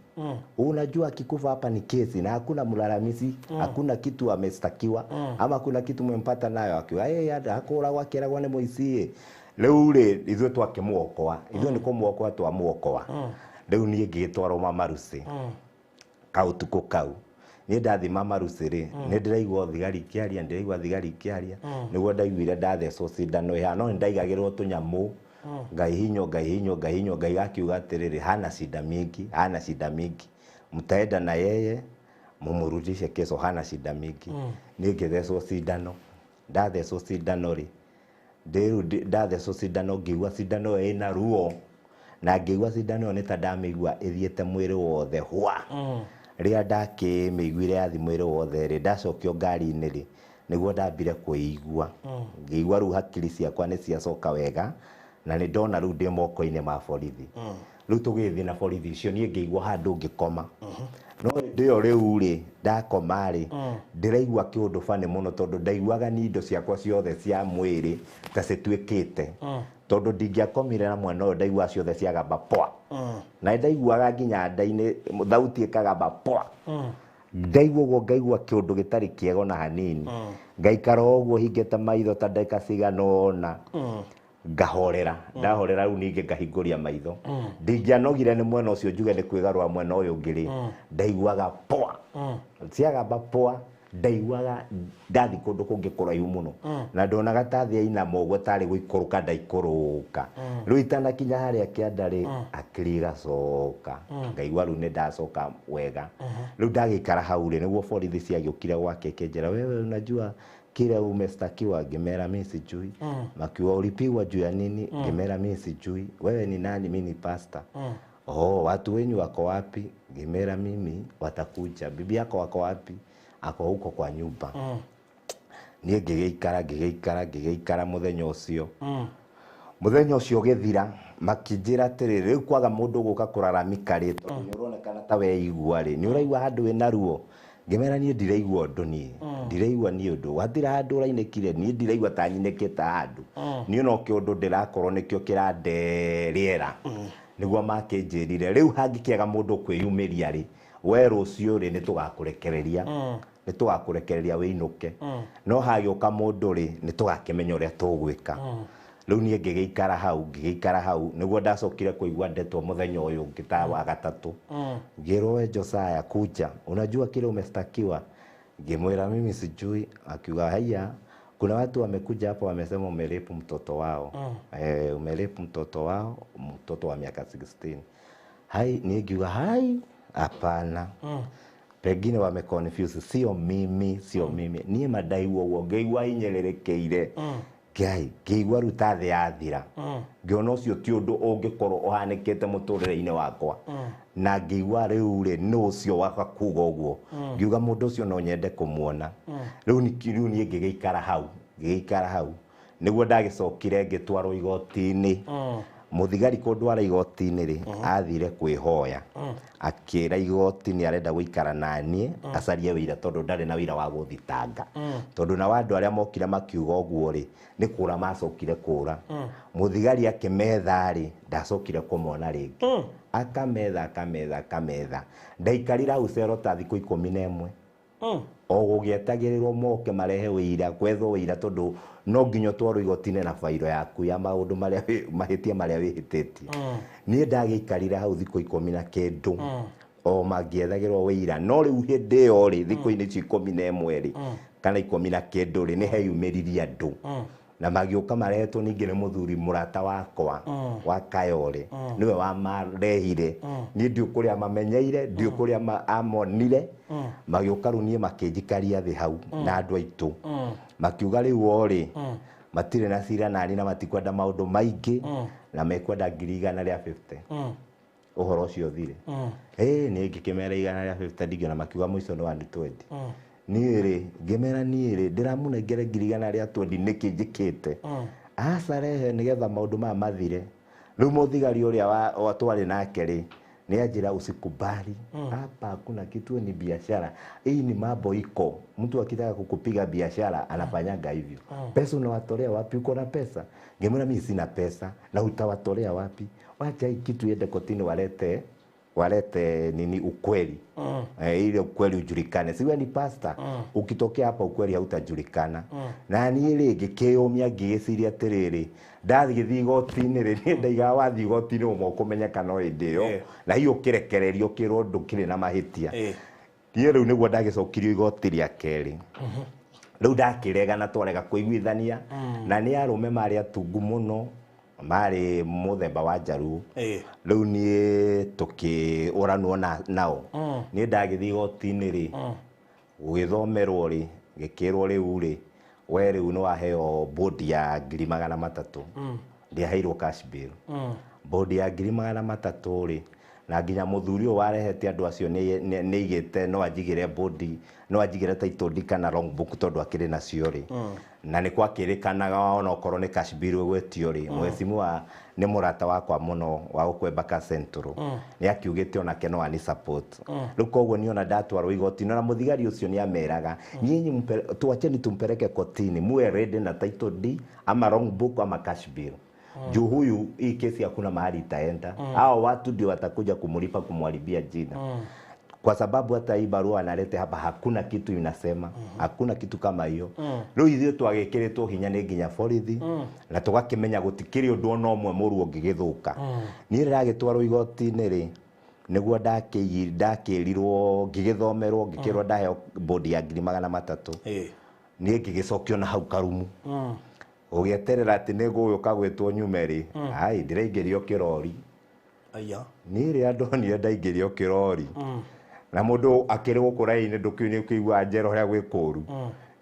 Unajua akikufa hapa ni kesi na hakuna mlalamizi, hakuna kitu amestakiwa, ama hakuna kitu mmempata nayo. Akiuga hey, hakũragwo akĩragwo nĩ mũici. Rĩu rĩ, ithuĩ twakĩmuokoa, ithuĩ nĩ kũmuokoa twamuokoa. Rĩu niĩ ngĩgĩtwarwo Mama Lucy kautukũ kau. Niĩ ndathi Mama Lucy rĩ, nĩ ndĩraigua thigari ikĩaria, ndĩraigua thigari ikĩaria, nĩguo ndaiguire ndathecwo cindano ĩhana, no nĩ ndaigagĩrwo tũnyamũ, ngaihinywo, ngaihinywo, ngaihinywo, Ngai akiuga atĩrĩrĩ, hana shida mingi, hana shida mingi, mtaenda na yeye mumurudishe kesho, hana shida mingi. Niĩ ngĩthecwo cindano, ndathecwo cindano rĩ, ndĩrũ ndathecwo cindano, ngĩigua cindano ĩyo ĩna ruo, na ngĩigua cindano ĩyo nĩ ta ndamĩigua ĩthiĩte mwĩrĩ wothe hwa. Rĩrĩa ndakĩmĩiguire yathi mwĩrĩ wothe rĩ, ndacokio ngari-inĩ rĩ, nĩguo ndambire kwĩigua. Ngĩigua rĩu hakiri ciakwa nĩ ciacoka wega, na nĩ ndona rĩu ndĩ moko-inĩ ma borithi. Rĩu tũgĩthiĩ na borithi icio, niĩ ngĩigua handũ ngĩkoma. No hĩndĩ ĩyo rĩu rĩ, ndakoma rĩ, ndĩraigua kĩũndũ bani mũno tondũ ndaiguaga ni indo ciakwa ciothe cia mwĩrĩ ta cituĩkĩte. Tondũ ndingĩakomire na mwena ũyũ ndaigua ciothe ciagamba poa. Na ndaiguaga nginya nda-inĩ thauti ĩkagamba poa. Ndaigua ũguo ngaigua kĩũndũ gĩtarĩ kĩega ona hanini. Ngaikara ũguo hingĩte maitho ta ndagĩka cigana ũna. Ngahorera, ndahorera rĩu ningĩ ngahingũria maitho. Ndingĩanogire nĩ mwena ũcio njuge nĩ kwĩgarũra mwena ũyũ ũngĩ rĩ, ndaiguaga poa. Ciagamba poa, ndaiguaga ndathi kũndũ kũngĩ kũraihu mũno. Na ndonaga ta thĩ yainama ũguo tarĩ gũikũrũka ndaikũrũka. Rĩu itanakinya harĩa kĩanda rĩ, akiri igacoka. Ngaigua rĩu nĩ ndacoka wega. Rĩu ndagĩikara hau rĩ, nĩguo borithi ciagĩũkire gwake ikĩnjĩra, wewe unajua kile umestakiwa? Ngĩmera mimi sijui. Makiuga ulipigwa juu ya nini? Ngĩmera mimi sijui. Wewe ni nani? Mimi ni pastor. Oh, watu wenyu wako wapi? Ngĩmera mimi watakuja. Bibi yako wako wapi? Ako huko kwa nyumba. Niĩ ngĩgĩikara, ngĩgĩikara, ngĩgĩikara mũthenya ũcio. Mũthenya ũcio ũgĩthira, makĩnjĩra atĩrĩrĩ, rĩu kwaga mũndũ gũka kũraramika rĩ, tondũ nĩ ũronekana ta weigua rĩ, nĩ ũraigua handũ wĩna ruo. Ngĩmera niĩ ndiraigua ũndũ niĩ, ndiraigua niĩ ũndũ, wathira handũ ũrainĩkire, niĩ ndiraigua ta nyinĩkĩte handũ. Niĩ no kĩũndũ ndĩrakorwo nĩkĩo kĩrande rĩera. Nĩguo makĩnjĩrire, rĩu hangĩkĩaga mũndũ kwĩyumĩria rĩ, we rũciũ rĩ, nĩ tũgakũrekereria. Nĩ tũgakũrekereria wĩinũke. No hagĩũka mũndũ rĩ, nĩ tũgakĩmenya ũrĩa tũgwĩka. Rĩu niĩ ngĩgĩikara hau, ngĩgĩikara hau, nĩguo ndacokire kũigua ndeto mũthenya ũyũ ũngĩ ta wa gatatũ. Ngĩrwo, we Josiah, kuja, unajua kile umestakiwa? Ngĩmwĩra mimi sijui. Akiuga haya, kuna watu wamekuja hapo wamesema umerape mtoto wao. Umerape mtoto wao, mtoto wa miaka 16. Hai, niĩ ngiuga hai, hapana. Pengine wame confuse, sio mimi, sio mimi. Niĩ mandaigua ũguo, ngĩigua hinyĩrĩrĩkĩire. Ngai ngĩigua rĩu ta thĩ yathira. Ngĩona ũcio ti ũndũ ũngĩkorwo ũhanĩkĩte mũtũrĩre-inĩ wakwa. Na ngĩigua rĩu rĩ nũ ũcio waka kuga ũguo. Ngiuga mũndũ ũcio no nyende kũmuona. Rĩu niĩ ngĩgĩikara hau, ngĩgĩikara hau. Nĩguo ndagĩcokire ngĩtwarwo igoti-inĩ. Mũthigari kũndwara igoti-inĩ rĩ, athire kwĩhoya. Akĩra igoti nĩ arenda gũikara naniĩ, acarie wĩira tondũ ndarĩ na wĩira wa gũthitanga. Tondũ nao andũ arĩa mokire makiuga ũguo rĩ, nĩ kũra macokire kũra. Mũthigari akĩmetha rĩ, ndacokire kũmona rĩngĩ. Akametha, akametha, akametha. Ndaikarire hau cero ta thikũ 11. O gũgĩetagĩrĩrwo moke marehe wĩira, gwethwo wĩira tondũ no nginya ũtwarwo igoti-inĩ na bairo yaku ya maũndũ marĩa mahĩtia marĩa wĩhĩtĩtie. Niĩ ndagĩikarire hau thikũ 10 na kĩndũ. O mangĩethagĩrwo wĩira. No rĩu hĩndĩ ĩyo rĩ, thikũ-inĩ icio 11 rĩ, kana 10 na kĩndũ rĩ, nĩ heyumĩririe andũ. Na magĩũka marehetwo ningĩ nĩ mũthuri mũrata wakwa wa Kayore. Nĩwe wamarehire. Niĩ ndiũ kũrĩa mamenyeire, ndiũ kũrĩa amonire. Magĩũka rĩu niĩ makĩnjikaria thĩ hau na andũ aitũ. Makiuga rĩu o rĩ, matirĩ na cira nani na matikwenda maũndũ maingĩ, na mekwenda 150,000. Ũhoro ũcio ũthire. Niĩ ngĩkĩmera 150 ndingĩona, makiuga mũico nĩ 120. Niĩ rĩ, ngĩmera niĩ rĩ, ndĩramũnengere 120,000 nĩkĩ njĩkĩte? Aca rehe nĩgetha maũndũ maya mathire. Rĩu mũthigari ũrĩa wa twarĩ nake rĩ, nĩ anjĩra usikubali. Hapa hakuna kitu, ni biashara. Hii ni mambo iko. Mtu akitaka kukupiga biashara anafanyaga hivyo. Pesa unawatolea wapi? Uko na pesa? Ngĩmwĩra mimi sina pesa. Na utawatolea wapi? Wacha hii kitu iende kotini, walete nini ukweli. Ile ukweli ujulikane. Siwe ni pastor. Ukitokea hapa ukweli hautajulikana. Na niĩ rĩ ngĩkĩyũmia ngĩgĩciria atĩrĩrĩ, ndathiĩ igoti-inĩ rĩ, niĩ ndaigaga wathiĩ igoti-inĩ ũmwe ũkũmenyeka no hĩndĩ ĩyo. Na hihi ũkĩrekererio ũkĩrwo ndũkĩrĩ na mahĩtia. Niĩ rĩu nĩguo ndagĩcokirio igoti rĩa kerĩ. Rĩu ndakĩrega na twarega kũiguithania. Na nĩ arũme marĩ atungu mũno, marĩ mũthemba wa Njaruo. Rĩu niĩ tũkĩũranwo nao. Niĩ ndagĩthiĩ igoti-inĩ rĩ, gũgĩthomerwo rĩ, gĩkĩrwo rĩu rĩ, we rĩu nĩ waheo bodi ya 300,000. Ndiaheirwo cash bail. Bodi ya 300,000 rĩ, na nginya mũthuri ũyũ warehete andũ acio nĩ aigĩte no anjigĩre bodi, no anjigĩre title deed kana long book tondũ akĩrĩ nacio rĩ. Na nĩ kwakĩrĩkanaga ona okorwo nĩ cash bail ĩgwĩtio rĩ, mheshimiwa nĩ mũrata wakwa mũno wa gũkũ Embakasi Central. Nĩ akiugĩte onake no ani support. Rĩu koguo niĩ ona ndatwarwo igoti-inĩ, na mũthigari ũcio nĩ ameraga, nyinyi tuacheni tumpeleke kotini, muwe ready na title deed ama long book ama cash bail. Juu huyu hii kesi hakuna mahali itaenda. Hao watu ndio watakuja kumulipa kumharibia jina. Kwa sababu hata hii barua analete hapa hakuna kitu inasema, hakuna kitu kama hiyo. Rĩu ithuĩ twagĩkĩrĩtwo hinya nĩ nginya borithi, na tũgakĩmenya gũtikĩrĩ ũndũ ona ũmwe mũru ũngĩgĩthũka. Niĩ ndĩragĩtwarwo igoti-inĩ rĩ, nĩguo ndakĩrirwo, ngĩgĩthomerwo, ngĩkĩrwo ndaheo bodi ya 300,000. Niĩ ngĩgĩcokio na hau karumu. Ũgĩeterera atĩ nĩ ngũgĩũka gwĩtwo nyume rĩ, ai, ndĩraingĩrio kĩrori. Niĩ rĩrĩa ndonire ndaingĩrio kĩrori, na mũndũ akĩrĩ gũkũ raini ndũkĩũĩ ũkĩigua njera ũrĩa gwĩ kũũru.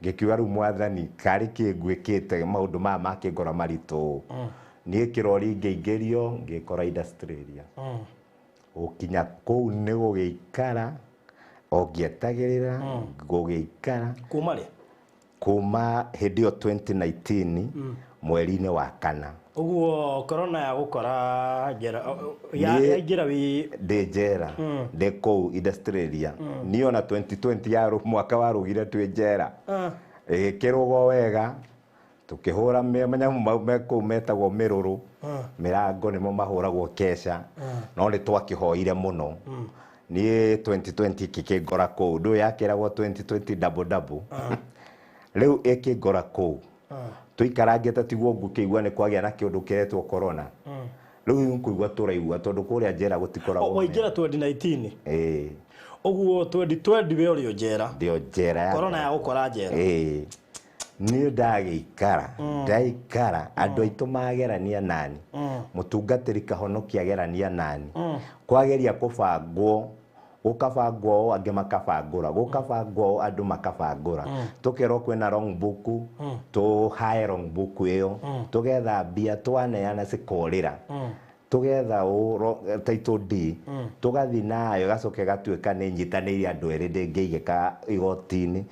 Ngĩkiuga rĩu mwathani, karĩ kĩ ngwĩkĩte maũndũ maya makĩngora maritũ. Niĩ kĩrori ngĩingĩrio, ngĩkora industrial area. Gũkinya kũu nĩ gũgĩikara, o ngĩetagĩrĩra, gũgĩikara. Kuma rĩ? Kuma hĩndĩ ĩyo 2019, mweri-inĩ wa kana. Ũguo corona ya gũkora njera, yaingĩra wĩ ndĩ njera, ndĩ kũu industrial area. Niĩ ona 2020 ya mwaka warũgire twĩ njera. Ĩgĩkĩrũgwo wega, tũkĩhũra manyamũ mau me kũu metagwo mĩrũrũ. Mĩrango nĩmo mahũragwo keca. No nĩ twakĩhoire mũno. Niĩ 2020 kĩkĩngora kũu. Ndũĩ yakĩragwo 2020 double double. Rĩu ĩkĩngora kũu. Tũikarangĩte tiguo ngũkĩigua nĩ kwagĩa na kĩũndũ kĩretwo corona. Rĩu ngũigua tũraigua tondũ kũrĩa njera gũtikoragwo. Waingĩra 2019? Ũguo 2020 we ũrĩ o njera. Ndĩ o njera ya Corona ya gũkora njera. Niĩ ndagĩikara, ndaikara, andũ aitũ magerania nani. Mũtungatĩri Kahonokia agerania nani. Kwageria kũbangwo Gũkabangwo ũũ angĩ makabangũra, gũkabangwo ũũ andũ makabangũra. Tũkerwo kwĩna wrong book, tũhae wrong book ĩyo, tũgetha mbia twaneana cikorĩra. Tũgetha ũũ title D, tũgathiĩ nayo ĩgacoka ĩgatuĩka nĩ nyitanĩire andũ erĩ ndĩngĩigĩka igoti-inĩ.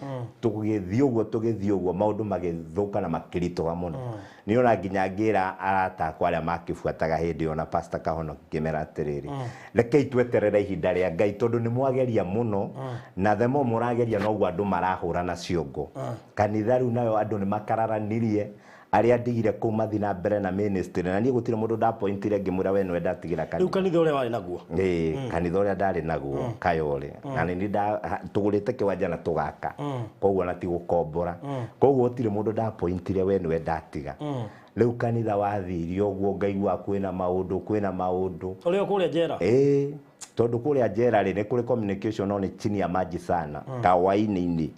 Tũgĩthiĩ ũguo tũgĩthiĩ ũguo maũndũ magĩthũka na makĩritũha mũno. Niĩ ona nginya ngĩra arata akwa arĩa makĩbuataga hĩndĩ ĩyo na Pastor Kahonoki ngĩmera atĩrĩrĩ, rekei tweterere ihinda rĩa Ngai tondũ nĩ mwageria mũno na the more mũrageria noguo andũ marahũrana ciongo. Kanitha rĩu nayo andũ nĩ makararanirie arĩa ndigire kũu mathiĩ na mbere na ministry na niĩ gũtirĩ mũndũ ndapointire ngĩmwĩra we nĩwe ndatigĩra kanitha. Rĩu kanitha ũrĩa warĩ naguo? Ĩĩ, kanitha ũrĩa ndarĩ naguo Kayole. Na nĩ niĩ tũgũrĩte kĩwanja na tũgaka. Koguo na ti gũkombora. Koguo gũtirĩ mũndũ ndapointire we nĩwe ndatiga. Rĩu kanitha wathiire ũguo ngaigua kwĩna maũndũ, kwĩna maũndũ. Ũrĩa kũrĩa njera? Ĩĩ, tondũ kũrĩa njera rĩ nĩ kũrĩ communication no nĩ chini ya maji sana. Kawaini-inĩ.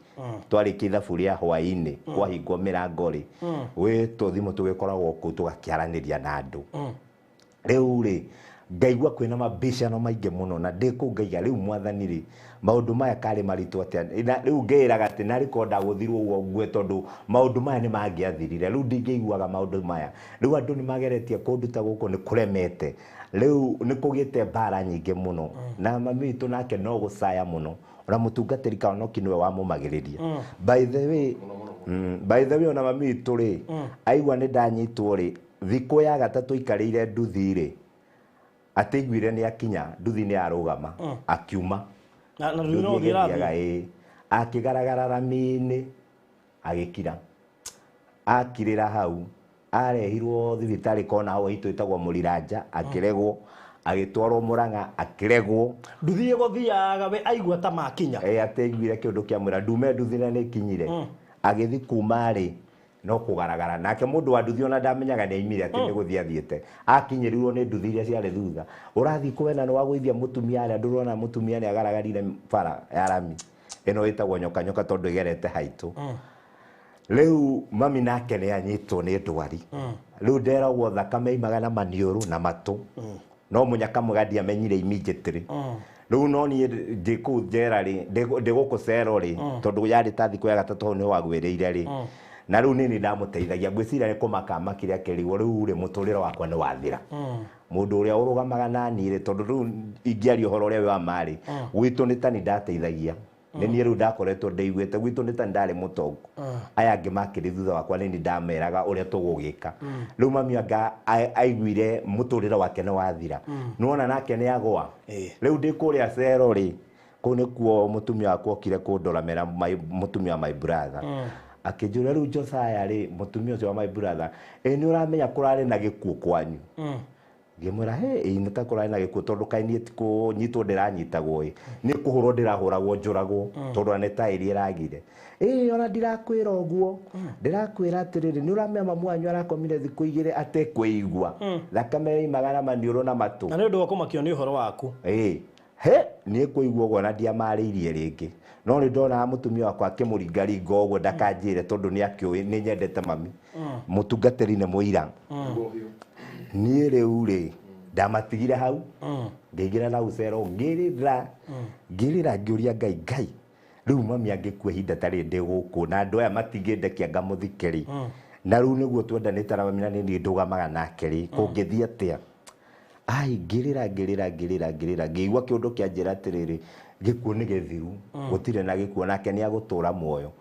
Twarĩkia ithabu rĩa hwaĩ-inĩ kwahingwo mĩrango rĩ wĩ tũthimũ tũgĩkoragwo kũu tũgakĩaranĩria na andũ. Rĩu rĩ ngaigua kwĩna mabicano maingĩ mũno na ndĩ kũu ngaiga rĩu mwathani rĩ maũndũ maya karĩ maritũ atĩa na rĩu ngĩĩraga atĩ narĩ korwo ndagũthirwo ũguo ngue tondũ maũndũ maya nĩ mangĩathirire. Rĩu ndingĩiguaga maũndũ maya. Rĩu andũ nĩ mageretie kũnduta gũkũ nĩ kũremete. Rĩu nĩ kũgĩte mbara nyingĩ mũno na mami witũ nake no gũcaya mũno. Ona mũtungatĩri Kahonoki nĩwe wamũmagĩrĩria. By the way, by the way ona mami witũ rĩ aigua nĩ ndanyitwo rĩ thikũ ya gatatũ ikarĩire nduthi rĩ atĩiguire nĩ akinya nduthi nĩ arũgama akiuma. Na nduthi no gũthiĩ ĩrathiĩ. Akĩgaragara rami-inĩ agĩkira. Akirĩra hau arehirwo thibitarĩ kona hau itũ ĩtagwo Mũriranja akĩregwo. Agĩtwarwo Mũrang'a akĩregwo. Nduthi ĩgũthiaga we aigua ta makinya. Atĩiguire kĩũndũ kĩa mwĩra ndume nduthi na nĩkinyire. Agĩthiĩ kuma rĩ no kũgaragara nake mũndũ wa nduthi ona ndamenyaga nĩ aimire atĩ nĩ gũthiĩ athiĩte. Akinyĩrirwo nĩ nduthi iria ciarĩ thutha. Ũrathiĩ kwena nĩ wagũithia mũtumia harĩa ndũrona mũtumia nĩ agaragarire bara ya rami ĩno ĩtagwo nyoka nyoka tondũ ĩgerete haitũ. Rĩu mami nake nĩ anyitwo nĩ ndwari. Rĩu nderagwo thakame imaga na maniũrũ na matũ. No mũnyaka mwega ndiamenyire immediately. Rĩu no niĩ ndĩ kũu njera rĩ, ndĩ gũkũ cero rĩ, tondũ yarĩ ta thikũ ya gatatũ hau nĩ wagwĩrĩire rĩ. Na rĩu niĩ nĩ ndamũteithagia ngwĩciria nĩ kũmaka makire akĩrigwo rĩu rĩ mũtũrĩre wakwa nĩ wathira. Mũndũ ũrĩa ũrũgamaga na niĩ rĩ, tondũ rĩu ingĩaria ũhoro ũrĩa wĩ wa ma rĩ, gwitũ nĩ ta niĩ ndateithagia. Nĩ niĩ rĩu ndakoretwo ndĩiguĩte gwitũ nĩ ta ndarĩ mũtongu. Aya angĩ makĩrĩ thutha wakwa nĩ niĩ ndameraga ũrĩa tũgũgĩka. Rĩu mami anga aiguire mũtũrĩre wake nĩ wathira. Nĩwona nake nĩ agwa. Rĩu ndĩ kũrĩa cero rĩ, kũu nĩkuo mũtumia wakwa okire kũndora mera mũtumia wa my brother. Akĩnjũria rĩu Josiah rĩ, mũtumia ũcio wa my brother, ĩ nĩ ũramenya kũrarĩ na gĩkuũ kwanyu? Ngĩmwĩra, he, ĩ nĩ ta kũrarĩ na gĩkuũ tondũ kaĩ niĩ ti kũnyitwo ndĩranyitagwo ĩ, nĩ kũhũrwo ndĩrahũragwo njũragwo tondũ ona nĩ ta ĩrĩa ĩragire. Ĩ ona ndirakwĩra ũguo, ndĩrakwĩra atĩrĩrĩ, nĩ ũramenya mamu wanyu arakomire thikũ igĩrĩ atekwĩigua. Thakame yoimaga na maniũrũ na matũ. Na nĩ ũndũ wa kũmakio nĩ ũhoro waku. Ĩ, he, niĩ kũigua ũguo na ndiamarĩirie rĩngĩ. No nĩ ndonaga mũtumia wakwa akĩmũringaringa ũguo ndakanjĩre tondũ nĩ akĩũĩ nĩ nyendete mami. Mũtungatĩri nĩ mũira. Niĩ rĩu rĩ ndamatigire hau ngĩingĩra na cero ngĩrĩra ngĩrĩra ngĩũria Ngai Ngai rĩu mami angĩkua ihinda ta rĩrĩ ndĩ gũkũ na andũ aya matingĩndekia ngamũthike rĩ. Na rĩu nĩguo twendanĩte na mami na nĩ niĩ ndũgamaga nake rĩ kũngĩthiĩ atĩa. Ai ngĩrĩra ngĩrĩra ngĩrĩra ngĩrĩra ngĩigua kĩũndũ kĩanjĩra atĩrĩrĩ gĩkuũ nĩ gĩthiru gũtirĩ na gĩkuũ nake nĩ agũtũra muoyo.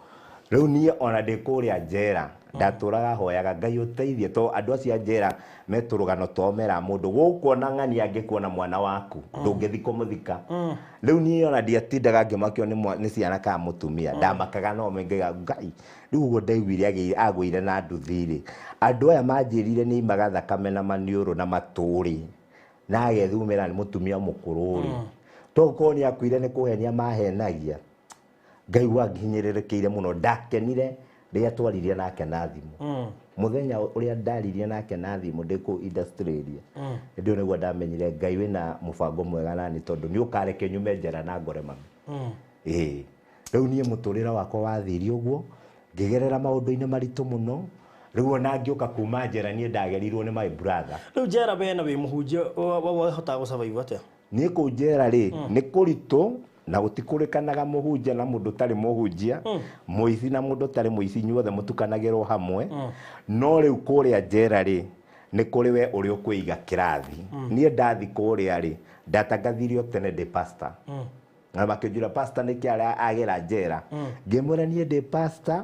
Rĩu niĩ ona ndĩ kũrĩa njera ndatũraga hoyaga Ngai ũteithie to andũ acio a njera me tũrũgano twao meraga mũndũ gũkũ ona ng'ania angĩkuona mwana waku ndũngĩthiĩ kũmũthika. Rĩu niĩ ona ndiatindaga ngĩmakio nĩ ciana kana mũtumia ndamakaga no ngaiga Ngai rĩu ũguo ndaiguire agũire na nduthi rĩ andũ aya manjĩrire nĩ imaga thakame na maniũrũ na matũ rĩ na agethumĩra nĩ mũtumia mũkũrũ rĩ tokorwo nĩ akuire nĩ kũhenia mahenagia. Ngai wanginyĩrĩrĩkĩire mũno ndakenire rĩrĩa twaririe nake na thimũ. Mũthenya ũrĩa ndaririe nake na thimũ ndĩ kũu industry area hĩndĩ ĩyo nĩguo ndamenyire Ngai wĩna mũbango mwega nani tondũ nĩ ũkareke nyume njera na ngore mami. Ĩĩ rĩu niĩ mũtũrĩre wakwa wathirie ũguo ngĩgerera maũndũ-inĩ maritũ mũno. Rĩu ona ngĩũka kuma njera niĩ ndagerirwo nĩ my brother. Rĩu njera we na wĩ mũhunjia wahotaga gũsurvive atĩa? Niĩ kũu njera rĩ nĩ kũritũ na gũtikũrĩkanaga mũhunjia na mũndũ ũtarĩ mũhunjia, mũici na mũndũ ũtarĩ mũici, inyuothe mũtukanagĩrwo hamwe. No rĩu kũrĩa njera rĩ nĩ kũrĩ we ũrĩa ũkwĩiga kĩrathi. Niĩ ndathi kũrĩa rĩ ndatangathirio tene ndĩ pastor. Na makĩnjũria pastor nĩkĩ agĩra njera. Ngĩmwĩra niĩ ndĩ pastor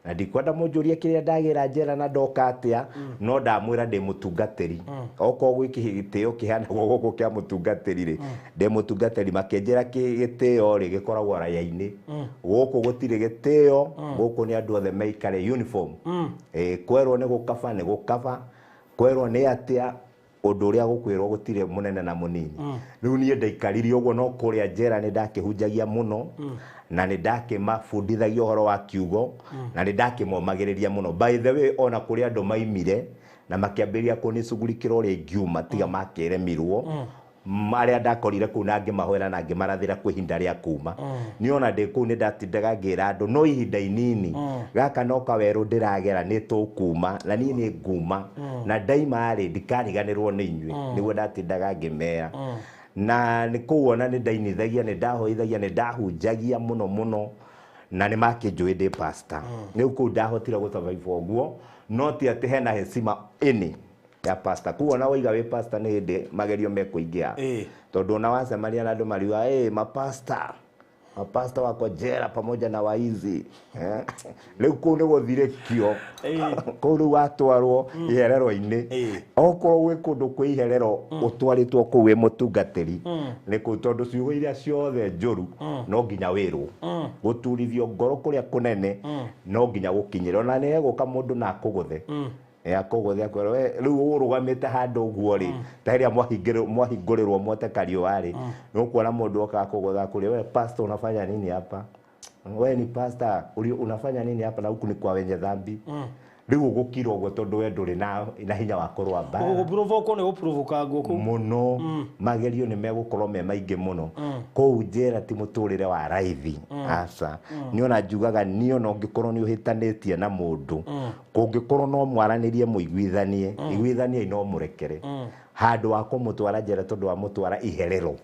na ndikwenda mũnjũrie kĩrĩa ndagĩra njera na ndoka atĩa, no ndamwĩra ndĩ mũtungatĩri. Okorwo gwĩ gĩtĩo kĩheanagwo gũkũ kĩa mũtungatĩri rĩ, ndĩ mũtungatĩri. Makĩnjĩra gĩtĩo rĩ gĩkoragwo raya-inĩ. Gũkũ gũtirĩ gĩtĩo, gũkũ nĩ andũ othe meikare uniform. Kwerwo nĩ gũkaba nĩ gũkaba, kwerwo nĩ atĩa ũndũ ũrĩa gũkwĩrwo gũtirĩ mũnene na mũnini. Rĩu niĩ ndaikarire ũguo, no kũrĩa njera nĩ ndakĩhunjagia mũno na nĩ ndakĩmabundithagia ũhoro wa kiugo na nĩ ndakĩmomagĩrĩria mũno. By the way, ona kũrĩ andũ maimire na makĩambĩrĩria kũnicugurikĩra ũrĩa ingiuma tiga makĩremirwo. Marĩa ndakorire kũu na ngĩmahoera na ngĩmarathĩra kwĩ ihinda rĩa kuma. Niĩ ona ndĩ kũu nĩ ndatindaga ngĩra andũ no ihinda inini gaka no kawerũ ndĩragera nĩ tũkuma na niĩ nĩ nguma na ndaima rĩ ndikariganĩrwo nĩ inyuĩ, nĩguo ndatindaga ngĩmera. Na nĩ kũu ona nĩ ndainithagia, nĩ ndahoithagia, nĩ ndahunjagia mũno mũno na nĩ makĩnjũĩ ndĩ pastor. Rĩu kũu ndahotire gũ survive ũguo, no ti atĩ hena hecima ĩnĩ ya pastor. Kũu ona waiga wĩ pastor nĩ hĩndĩ magerio mekũingĩha. Tondũ ona wacemania na andũ mariuga, "Ĩ, mapasta, mapasta wako jela pamoja na waizi." Rĩu kũu nĩ gũthirĩkio. Kũu rĩu watwarwo iherero-inĩ. Okorwo gwĩ kũndũ kwĩ iherero ũtwarĩtwo kũu wĩ mũtungatĩri nĩ kũu, tondũ ciugo iria ciothe njũru no nginya wĩrwo. Gũturithio ngoro kũrĩa kũnene no nginya gũkinyĩre. Ona nĩ hegũka mũndũ na akũgũthe. Akũgũthe akwĩra, "We, rĩu ũrũgamĩte handũ ũguo rĩ, ta ĩrĩa mwahingũrĩrwo mwote kariũa rĩ, nĩ ũkuona mũndũ oka akũgũtha akũria, we pastor unafanya nini hapa? We ni pastor, unafanya nini hapa na huku ni kwa wenye dhambi?" Rĩu ũgũkira ũguo tondũ we ndũrĩ na hinya wa kũrũa mbara. Gũprovokwo nĩ gũprovokangwo kũu. Mũno. Magerio nĩ megũkorwo me maingĩ mũno. Kũu njera ti mũtũrĩre wa raithi. Aca. Niĩ ona njugaga niĩ ona ũngĩkorwo nĩ ũhĩtanĩtie na mũndũ, kũngĩkorwo no mwaranĩrie mũiguithanie, iguithaniai no mũrekere. Handũ wa kũmũtwara njera tondũ wamũtwara iherero.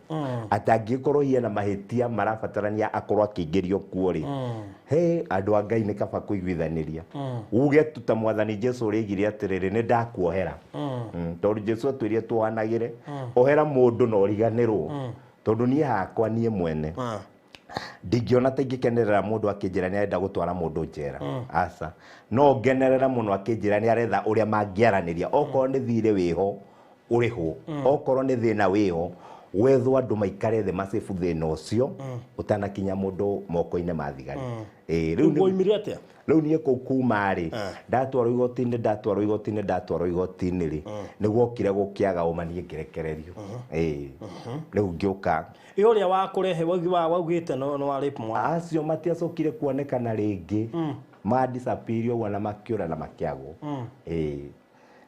Atangĩkorwo hihi ena mahĩtia marabatarania akorwo akĩingĩrio kuo rĩ, he andũ a Ngai nĩ kaba kũiguithanĩria. Uge tu ta Mwathani Jesu ũrĩigire atĩrĩrĩ, nĩ ndakuohera. Tondũ Jesu atwĩrire tuohanagĩre. Ohera mũndũ na ũriganĩrwo. Tondũ niĩ hakwa niĩ mwene ndingĩona ta ingĩkenerera mũndũ akĩnjĩra nĩ arenda gũtwara mũndũ njera. Aca. No ngenerera mũno akĩnjĩra nĩ aretha ũrĩa mangĩaranĩria. Okorwo nĩ thirĩ wĩho ũrĩhwo, okorwo nĩ thĩna wĩho wethwo andũ maikare thĩ macibu thĩna ũcio ũtanakinya mũndũ moko-inĩ ma thigari. Rĩu Woimire atĩa? Rĩu niĩ kũu kuma rĩ, ndatwarwo igoti-inĩ, ndatwarwo igoti-inĩ, ndatwarwo igoti-inĩ rĩ, nĩ gwokire gũkĩaga ũma niĩ ngĩrekererio. Rĩu ngĩũka. Ĩ ũrĩa wakũrehe waugĩte no wa rape mwana? Acio matiacokire kuonekana rĩngĩ. Ma disappear ũguo na makĩũra na makĩagwo.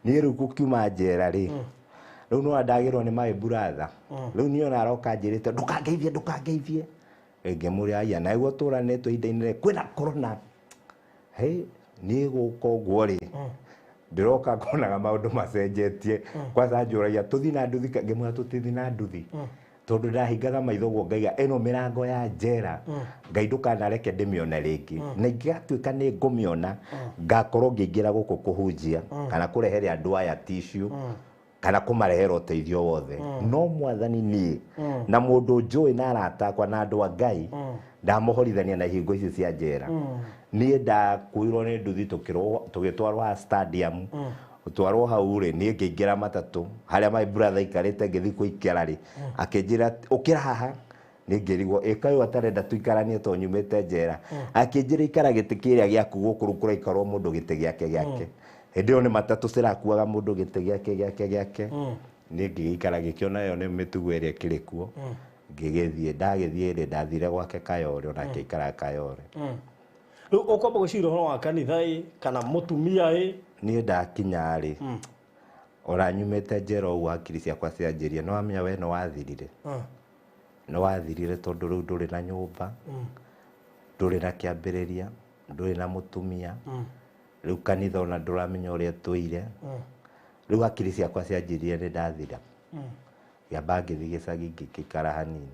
Niĩ rĩu gũkiuma njera rĩ, rĩu no ndagĩrwo nĩ my brother. Rĩu niĩ ona aroka anjĩrĩte ndũkangeithie, ndũkangeithie. Ngĩmũria aya, na nĩguo tũranĩtwo ihinda-inĩ rĩ, kwĩna corona. Hey, niĩ gũka ũguo rĩ, ndĩroka ngonaga maũndũ macenjetie. Kwanza anjũragia tũthiĩ na nduthi, ngĩmwĩra tũtithiĩ na nduthi. Tondũ ndahingaga maitho ũguo ngaiga ĩno mĩrango ya njera, Ngai ndũkanareke ndĩmĩone rĩngĩ. Na ingĩgatuĩka nĩ ngũmĩona, ngakorwo ngĩingĩra gũkũ kũhunjia, kana kũrehere andũ aya tissue, kana kũmarehera ũteithio wothe. No Mwathani niĩ, na mũndũ njũĩ na arata akwa na andũ a Ngai, ndamũhorithania na ihingo ici cia njera. Niĩ ndakuirwo nĩ nduthi tũgĩtwarwo haha stadium. Gũtwarwo hau rĩ, niĩ ngĩingĩra matatũ harĩa my brother aikarĩte ngĩthiĩ kũikara rĩ, akĩnjĩra ũkĩra haha. Niĩ ngĩrigwo ĩ kaĩ ũyũ atarenda tũikaranie tondũ nyumĩte njera. Akĩnjĩra ikara gĩtĩ kĩrĩa gĩaku gũkũ rĩu kũraikarwo mũndũ gĩtĩ gĩake gĩake. Hĩndĩ ĩyo nĩ matatũ cirakuaga mũndũ gĩtĩ gĩake gĩake gĩake. Niĩ ngĩgĩikara ngĩkĩona ĩyo nĩ mĩtugo ĩrĩa ĩkĩrĩ kuo. Ngĩgĩthiĩ, ndagĩthiĩ rĩ, ndathire gwake Kayore, onake aikaraga Kayore. Rĩu ũkwamba gwĩciria ũhoro wa kanitha ĩ, kana mũtumia ĩ? Niĩ ndakinya rĩ, ona nyumĩte njera ũguo hakiri ciakwa cianjĩria, nĩ wamenya we nĩ wathirire. Nĩ wathirire tondũ rĩu ndũrĩ na nyũmba, ndũrĩ na kĩambĩrĩria, ndũrĩ na mũtumia, rĩu kanitha ona ndũramenya ũrĩa tũire. Rĩu hakiri ciakwa cianjĩrire nĩ ndathira. Ngĩamba ngĩthiĩ gĩcagi ngĩikara hanini.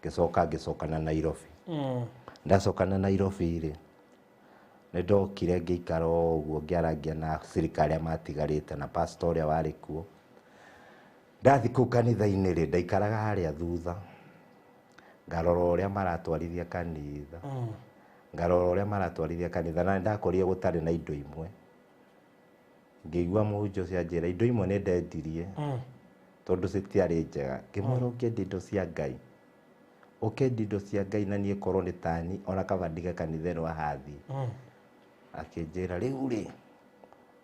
Ngĩcoka ngĩcoka na Nairobi. Ndacoka na Nairobi rĩ, nĩ ndokire ngĩikara o ũguo ngĩarangia na cirika arĩa matigarĩte na pastor ũrĩa warĩ kuo. Ndathiĩ kũu kanitha-inĩ rĩ, ndaikaraga harĩa thutha. Ngarora ũrĩa maratwarithia kanitha. Ngarora ũrĩa maratwarithia kanitha na nĩndakorire gũtarĩ na indo imwe. Ngĩigua mũhunjia ũcio anjĩra indo imwe nĩ ndendirie tondũ citiarĩ njega. Ngĩmwĩra ũkĩendia indo cia Ngai. Ũkĩendia indo cia Ngai na niĩ korwo nĩ tani ona kaba ndige kanitha ĩno hathiĩ. Akĩnjĩra rĩu rĩ,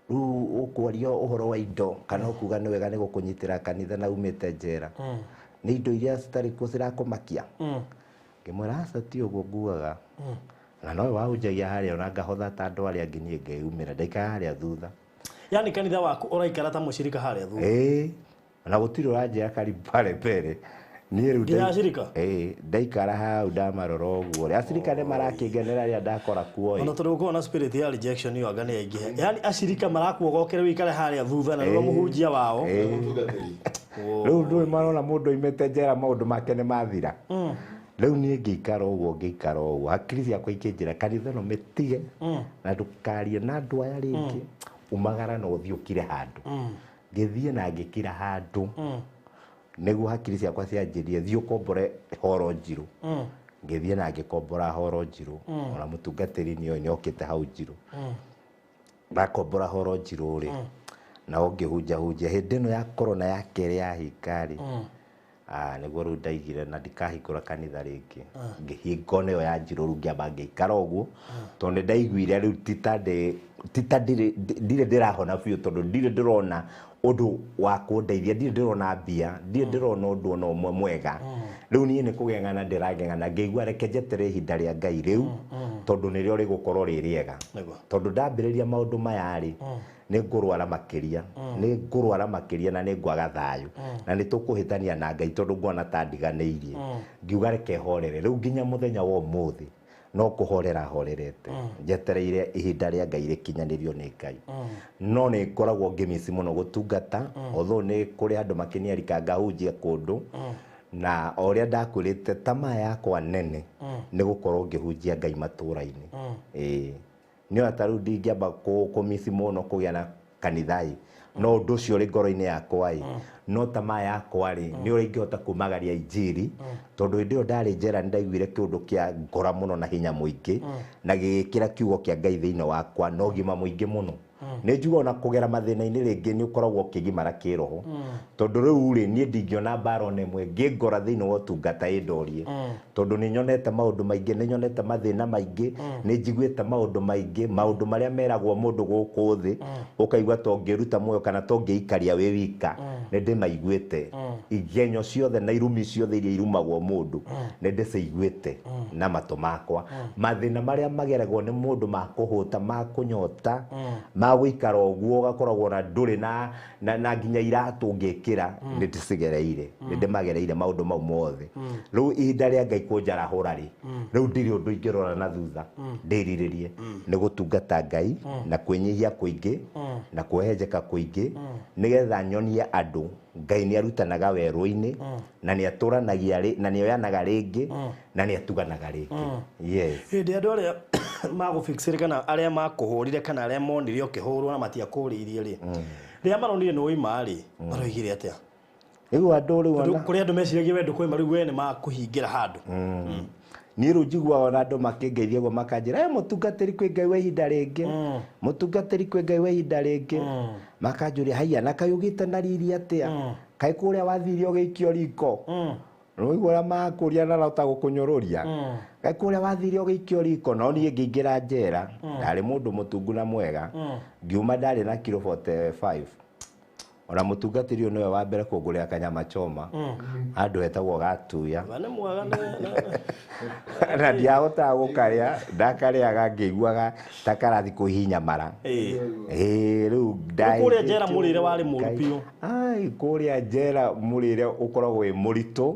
rĩu ũkwaria ũhoro wa indo kana ũkuga nĩ wega nĩ gũkũnyitĩra kanitha na umĩte njera. Nĩ indo iria citarĩ kuo cirakũmakia. Ngĩmwĩra aca ti ũguo nguaga. Na nowe wahunjagia harĩa ona ngahotha ta andũ arĩa angĩ niĩ ngeyumĩra ndaikara harĩa thutha. Yani kanitha waku ũraikara ta mũcirika harĩa thutha. Ĩĩ. Na gũtirĩ ũranjĩra karibu pale mbere. Niĩ rĩu Nginya acirika? Ĩĩ, ndaikara hau ndamarora ũguo. Acirika nĩ marakĩngenera rĩrĩa ndakora kuo. Ona tondũ gũkorwo na spirit ya rejection ĩyo anga nĩ yaingĩha. Yani acirika marakuogokera wĩikare harĩa thutha na nĩwe mũhunjia wao. Rĩu ndũĩ marona mũndũ oimĩte njera maũndũ make nĩ mathira. Rĩu niĩ ngĩikara ũguo ngĩikara ũguo hakiri ciakwa ikĩnjĩra kanitha ĩno mĩtige na ndũkarie na andũ aya rĩngĩ. Umagara na ũthiĩ ũkire handũ. Ngĩthiĩ na ngĩkira handũ. Nĩguo hakiri ciakwa cianjĩrire thiĩ ũkombore horo njirũ. Ngĩthiĩ na ngĩkombora horo njirũ. Ona mũtungatĩri nĩoĩ nĩokĩte hau njirũ. Ndakombora horo njirũ rĩ, nao ngĩhunjahunjia hĩndĩ ĩno ya corona ya kerĩ yahinga rĩ, nĩguo rĩu ndaigire na ndikahingũra kanitha rĩngĩ. Ngĩhinga ona ĩyo ya njirũ rĩu ngĩamba ngĩikara ũguo, tondũ nĩ ndaiguire rĩu ti ta ndirĩ ndĩrahona biũ tondũ ndirĩ ndĩrona ũndũ wa kũndeithia, ndirĩ ndĩrona mbia, ndirĩ ndĩrona ũndũ ona ũmwe mwega. Rĩu niĩ nĩ kũgeng'ana ndĩrageng'ana ngĩigua reke njeterere ihinda rĩa Ngai rĩu tondũ nĩrĩo rĩgũkorwo rĩ rĩega. Tondũ ndambĩrĩria maũndũ maya rĩ, nĩ ngũrwara makĩria, nĩ ngũrwara makĩria na nĩ ngwaga thayũ. Na nĩ tũkũhĩtania na Ngai tondũ nguona ta ndiganĩirie. Ngiuga reke horere rĩu nginya mũthenya wa ũmũthĩ no kũhorera horerete. Njetereire ihinda rĩa Ngai rĩkinyanĩrio nĩ Ngai. No nĩ ngoragwo ngĩmici mũno gũtungata, although nĩ kũrĩ andũ makĩniarika ngahunjia kũndũ. Na o ũrĩa ndakwĩrĩte tamaa yakwa nene nĩ gũkorwo ngĩhunjia Ngai matũũra-inĩ. Ĩĩ. Nĩ ona ta rĩu ndingĩamba kũmici mũno kũgĩa na kanitha ĩ, no ũndũ ũcio ũrĩ ngoro-inĩ yakwa ĩ, no tamaa yakwa rĩ, nĩ ũrĩa ingĩhota kumagaria injiri, tondũ hĩndĩ ĩyo ndarĩ njera nĩ ndaiguire kĩũndũ kĩa ngora mũno na hinya mũingĩ, na gĩgĩkĩra kiugo kĩa Ngai thĩinĩ wakwa na ũgima mũingĩ mũno. Nĩ njugaga ona kũgera mathĩna-inĩ rĩngĩ nĩ ũkoragwo ũkĩgimara kĩroho. Tondũ rĩu rĩ, niĩ ndingĩona mbara ona ĩmwe ngĩngora thĩinĩ wa ũtungata ĩndorie. Tondũ nĩ nyonete maũndũ maingĩ, nĩ nyonete mathĩna maingĩ, nĩ njiguĩte maũndũ maingĩ, maũndũ marĩa meragwo mũndũ gũkũ thĩ, ũkaigua ta ũngĩruta muoyo kana ta ũngĩikaria wĩ wika, nĩ ndĩmaiguĩte. Igenyo ciothe na irumi ciothe iria irumagwo mũndũ, nĩ ndĩciguĩte na matũ makwa. Mathĩna marĩa mageragwo nĩ mũndũ ma kũhũta, ma kũnyota, ma gũikara ũguo ũgakoragwo na ndũrĩ na nginya iratũ ũngĩkĩra, nĩ ndĩcigereire, nĩ ndĩmagereire maũndũ mau mothe. Rĩu ihinda rĩa Ngai kũnjarahũra rĩ, rĩu ndirĩ ũndũ ingĩrora na thutha, ndĩrirĩrie nĩ gũtungata Ngai na kwĩnyihia kũingĩ na kwĩhenjeka kũingĩ, nĩgetha nyonie andũ Ngai nĩ arutanaga werũ-inĩ, na nĩ atũranagia na nĩ oyanaga rĩngĩ, na nĩ atuganaga rĩngĩ. Yes. Hĩndĩ andũ arĩa magũfixire kana arĩa makũhũrire kana arĩa monire ũkĩhũrwo na matiakũrĩirie rĩ, rĩrĩa maronire nĩ woima rĩ, maroigire atĩa? Rĩu andũ rĩu ona Kũrĩ andũ meciragia we ndũkũima rĩu we nĩ makũhingĩra handũ. Niĩ rĩu njiguaga ona andũ makĩngeithia ũguo makanjĩra, mũtungatĩri kwĩ Ngai wa ihinda rĩngĩ. Mũtungatĩri kwĩ Ngai wa ihinda rĩngĩ. Makanjũria, haiya, na kaĩ ũgĩte na riri atĩa? Kaĩ kũrĩa wathire ũgĩikio riko? Rũigua ũrĩa makũria na rota gũkũnyũrũria. Kaĩ kũrĩa wathire ũgĩikio riko? No niĩ ngĩingĩra njera, ndarĩ mũndũ mũtungu na mwega. Ngiuma ndarĩ na kiro 45. Ona mũtungatĩri ũyũ nĩwe wa mbere kũngũrĩra kanyama choma. Handũ hetagwo Gatuya. Nĩ mwega nĩ Na ndiahotaga gũkarĩa, ndakarĩaga ngĩiguaga ta karathi kũhihinya mara. Ĩĩ, rĩu Kũrĩa njera mũrĩre warĩ mũru biũ. Ai, kũrĩa njera mũrĩre ũkoragwo wĩ mũritũ.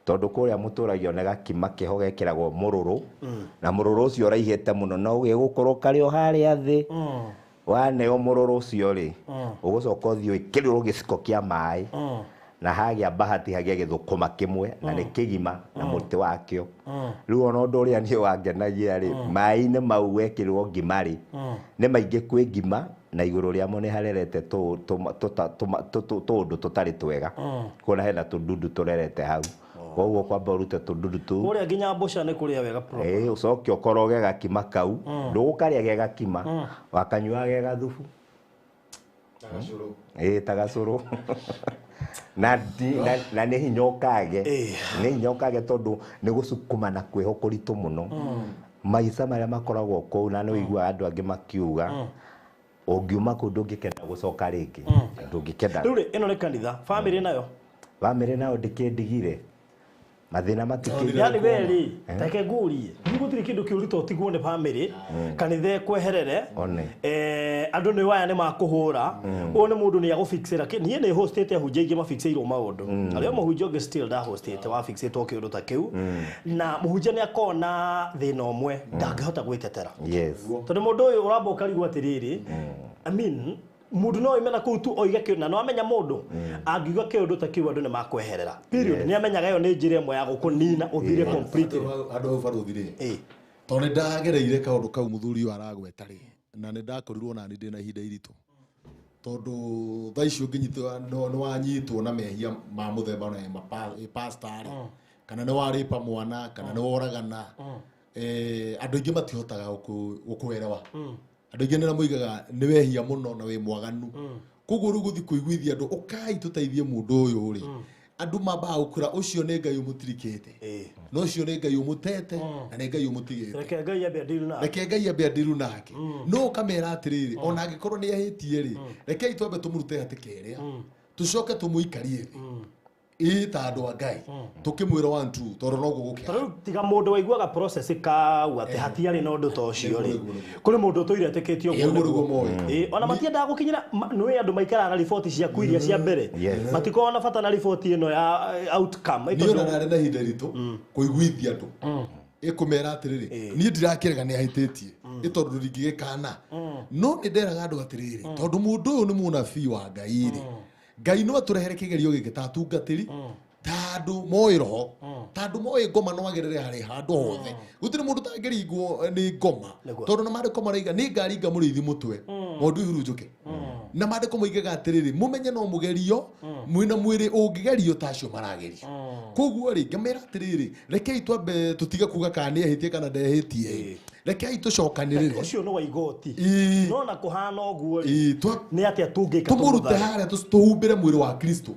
Tondũ kũrĩa mũtũragio nĩ gakima keho gekĩragwo mũrũrũ. Na mũrũrũ ũcio ũraihĩte mũno no ũgĩgũkorwo karĩ o harĩa thĩ. Waneo mũrũrũ ũcio rĩ, ũgũcoka ũthiĩ wĩkĩrĩrwo gĩciko kĩa maĩ. Na hagĩa bahati hagĩa gĩthũkũma kĩmwe na nĩ kĩgima na mũtĩ wakĩo. Rĩu ona ũndũ ũrĩa niĩ wangenagia rĩ, maĩ-inĩ mau wekĩrwo ngima rĩ, nĩ maingĩ kwĩ ngima na igũrũ rĩamo nĩ harerete tũũndũ tũtarĩ twega. Kuona hena tũndundu tũrerete hau. Koguo kwamba ũrute tũndundu tũu. Kũrĩa nginya mbũca nĩ kũrĩa wega proper. Ũcoke ũkoroge gakima kau. Ndũgũkarĩa ge gakima, wakanyua ge gathubu. Ta gacũrũ. Na nĩ hinya ũkage. Nĩ hinya ũkage tondũ nĩ gũcukuma na kwĩho kũritũ mũno. Maica marĩa makoragwo kũu na nĩ ũiguaga andũ angĩ makiuga ũngiuma kũu ndũngĩkenda gũcoka rĩngĩ. Ndũngĩkenda. Rĩu rĩ, ĩno nĩ kanitha, famĩlĩ nayo? Famĩlĩ nayo ndĩkĩndigire. Mathĩna matikĩndigire. Yani we rĩ, reke ngũrie. Nĩ gũtirĩ kĩndũ kĩũru to tigwo nĩ famĩlĩ, kanitha ĩkweherere. Andũ nĩ waya nĩ makũhũra. Ũyũ nĩ mũndũ nĩ agũfixĩra. Niĩ nĩ hostĩte ahunjia aingĩ mafixĩirwo maũndũ. Arĩa mũhunjia ũngĩ still ndahostĩte, wafixĩtwo kĩũndũ ta kĩu. Na mũhunjia nĩ akona thĩna ũmwe, ndangĩhota gwĩtetera. Tondũ mũndũ ũyũ ũramba ũkarigwo atĩrĩrĩ, I mean, mũndũ no oime na kũu tu oige kĩũndũ, na no amenya mũndũ angiuga kĩũndũ ta kĩu andũ nĩ makweherera. Period. Nĩ amenyaga ĩyo nĩ njĩra ĩmwe ya gũkũnina ũthire completely. Handũ hau barũthi rĩ. Tondũ nĩ ndagereire kaũndũ kau mũthuri ũyũ aragweta rĩ, na nĩ ndakorirwo nani ndĩ na ihinda iritũ. Tondũ thaa ici ũngĩnyitwo, nĩ wanyitwo na mehia ma mũthemba na pastor rĩ, kana nĩ warĩpa mwana, kana nĩ woragana, andũ aingĩ matihotaga gũkũerewa. Andũ aingĩ nĩ moigaga nĩ wehia mũno na wĩ mwaganu. Koguo rĩu gũthiĩ kũiguithia andũ, ũkai tũteithie mũndũ ũyũ rĩ. Andũ mambaga gũkũra, ũcio nĩ Ngai ũmũtirikĩte. Na ũcio nĩ Ngai ũmũtete, na nĩ Ngai ũmũtigĩte. Reke Ngai ambe andiru nake. Reke Ngai ambe andiru nake. No ũkamera atĩrĩrĩ, ona angĩkorwo nĩ ahĩtie rĩ, rekei twambe tũmũrute hatĩka ĩrĩa, tũcoke tũmũikarie thĩ. Ta andũ a Ngai. Tũkĩmwĩra 1 2, tondũ noguo gũkĩhana. Rĩu tiga mũndũ waiguaga process kau atĩ hatiarĩ na ũndũ ta ũcio rĩ. Kũrĩ mũndũ ũtũire etĩkĩtie ũguo Nĩguo nĩguo. moĩ. Ona matiendaga gũkinyĩra, nĩũĩ andũ maikaraga na riboti ciaku iria cia mbere. Matikoragwo na bata na riboti ĩno ya outcome. Niĩ ona ndarĩ na ihinda iritũ kũiguithia andũ. Ĩkũmera atĩrĩrĩ, niĩ ndirakĩrega nĩ ahĩtĩtie, ĩ tondũ ndingĩgĩkana. No nĩ nderaga andũ atĩrĩrĩ, tondũ mũndũ ũyũ nĩ mũnabii wa Ngai rĩ, Ngai no atũrehere kĩgerio gĩkĩ ta atungatĩri, ta andũ moĩ roho, ta andũ moĩ ngoma no agerere harĩ handũ hothe. Gũtirĩ mũndũ ũtangĩringwo nĩ ngoma. Tondũ na maandĩko maraiga, nĩ ngaringa mũrĩithi mũtwe, ng'ondu ihurunjũke. Na maandĩko moigaga atĩrĩrĩ, mũmenye no mũgerio, mwĩna mwĩrĩ ũngĩgerio ta acio maragerio. Koguo rĩ, ngamera atĩrĩrĩ, rekei twambe tũtige kuga kana nĩ ehĩtie kana ndehĩtie. Rekei tũcokanĩrĩre. Ũcio nĩ wa igoti. No na kũhana ũguo rĩ, nĩ atĩa tũngĩka tũmũrute tũmũthare? harĩa tũhumbĩre mwĩrĩ wa Kristo.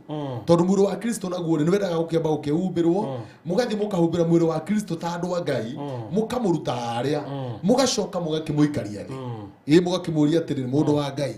Tondũ mwĩrĩ wa Kristo naguo rĩ, nĩ wendaga gũkĩamba gũkĩhumbĩrwo, mũgathiĩ mũkahumbĩra mwĩrĩ wa Kristo ta andũ a Ngai, mũkamũruta harĩa, mũgacoka mũgakĩmũikaria thĩ. Mũgakĩmũria atĩrĩrĩ, mũndũ wa Ngai,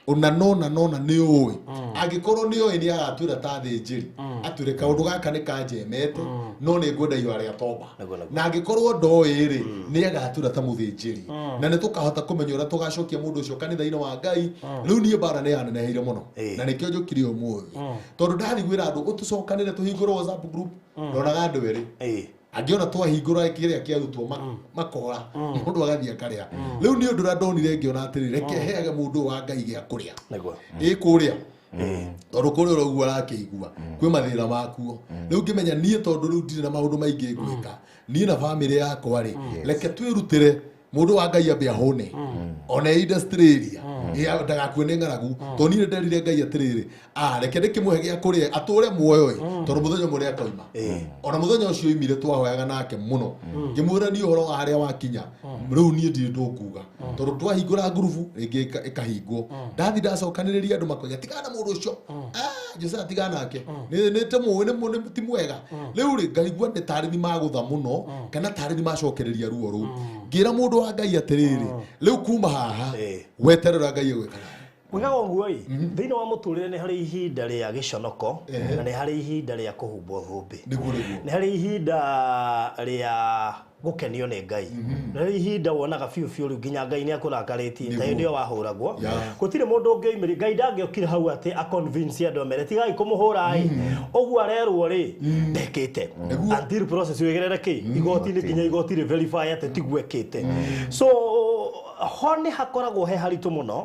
ona nona nona nĩ ũĩ. Angĩkorwo nĩ ũĩ nĩ agatwĩra ta thĩnjĩri, atwĩre kaũndũ gaka nĩ kanjemete, no nĩ ngwenda ihoya rĩa toba. Na angĩkorwo ndoĩ rĩ, nĩ agatwĩra ta mũthĩnjĩri. Na nĩ tũkahota kũmenya ũrĩa tũgacokia mũndũ ũcio kanitha-inĩ wa Ngai. Rĩu niĩ mbara nĩ yaneneheire mũno. Na nĩkĩo njũkire ũmũthĩ. Tondũ ndathiĩ gwĩra andũ ũtũcokanĩre tũhingũre WhatsApp group, ndonaga andũ erĩ. Angĩona twahingũra kĩrĩa kĩarutwo makora, mũndũ agathiĩ akarĩa. Rĩu nĩ ũndũ ũrĩa ndonire ngĩona atĩrĩrĩ, reke heage mũndũ wa Ngai gĩa kũrĩa. Kũrĩa. Tondũ kũrĩa ũraigua arakĩigua, kwĩ mathĩna makuo. Rĩu ngĩmenya niĩ tondũ rĩu ndirĩ na maũndũ maingĩ ngwĩka, niĩ na bamĩrĩ yakwa rĩ, reke twĩrutĩre mũndũ wa Ngai ambe ahũne. Ona industry area, ndagakue nĩ ng'aragu. Tondũ niĩ nĩnderire Ngai atĩrĩrĩ, reke ndĩkĩmũhe gĩa kũrĩa, atũre muoyo ĩ, tondũ mũthenya ũmwe nĩakoima. Ona mũthenya ũcio oimire twahoyaga nake mũno. Ngĩmwĩra niĩ ũhoro wa harĩa wakinya, rĩu niĩ ndirĩ ndũkuga. Tondũ twahingũra ngurubu, rĩngĩ ĩkahingwo. Ndathi ndacokanĩrĩria andũ makoiga, tigana na mũndũ ũcio. Josiah tigana nake. Nĩ tũmũĩ, nĩ ti mwega. Rĩu rĩ, ngaigua nĩ tarĩ nĩ magũtha mũno, kana tarĩ nĩ macokereria ruo rũu. Ngĩra mũndũ wa Ngai atĩrĩrĩ, rĩu kuma haha, weterera Ngai egwĩka nawe. Gwĩkaga ũguo ĩ, thĩinĩ wa mũtũrĩre nĩ harĩ ihinda rĩa gĩconoko, na nĩ harĩ ihinda rĩa kũhumbwo thũmbĩ. Nĩguo. Nĩ harĩ ihinda rĩa gũkenio nĩ Ngai. Nĩ harĩ ihinda wonaga biũ biũ rĩu nginya Ngai nĩ akũrakarĩtie, ta hĩndĩ ĩyo wahũragwo. Gũtirĩ mũndũ ũngĩoimĩrire, Ngai ndangĩokire hau atĩ a convince andũ amere tigai kũmũhũra ĩ. Ũguo arerwo rĩ, ndekĩte. Until process ĩgerere kĩ? Igoti-inĩ nginya igoti rĩ verify atĩ tiguo ekĩte. So Ho nĩ hakoragwo he haritũ mũno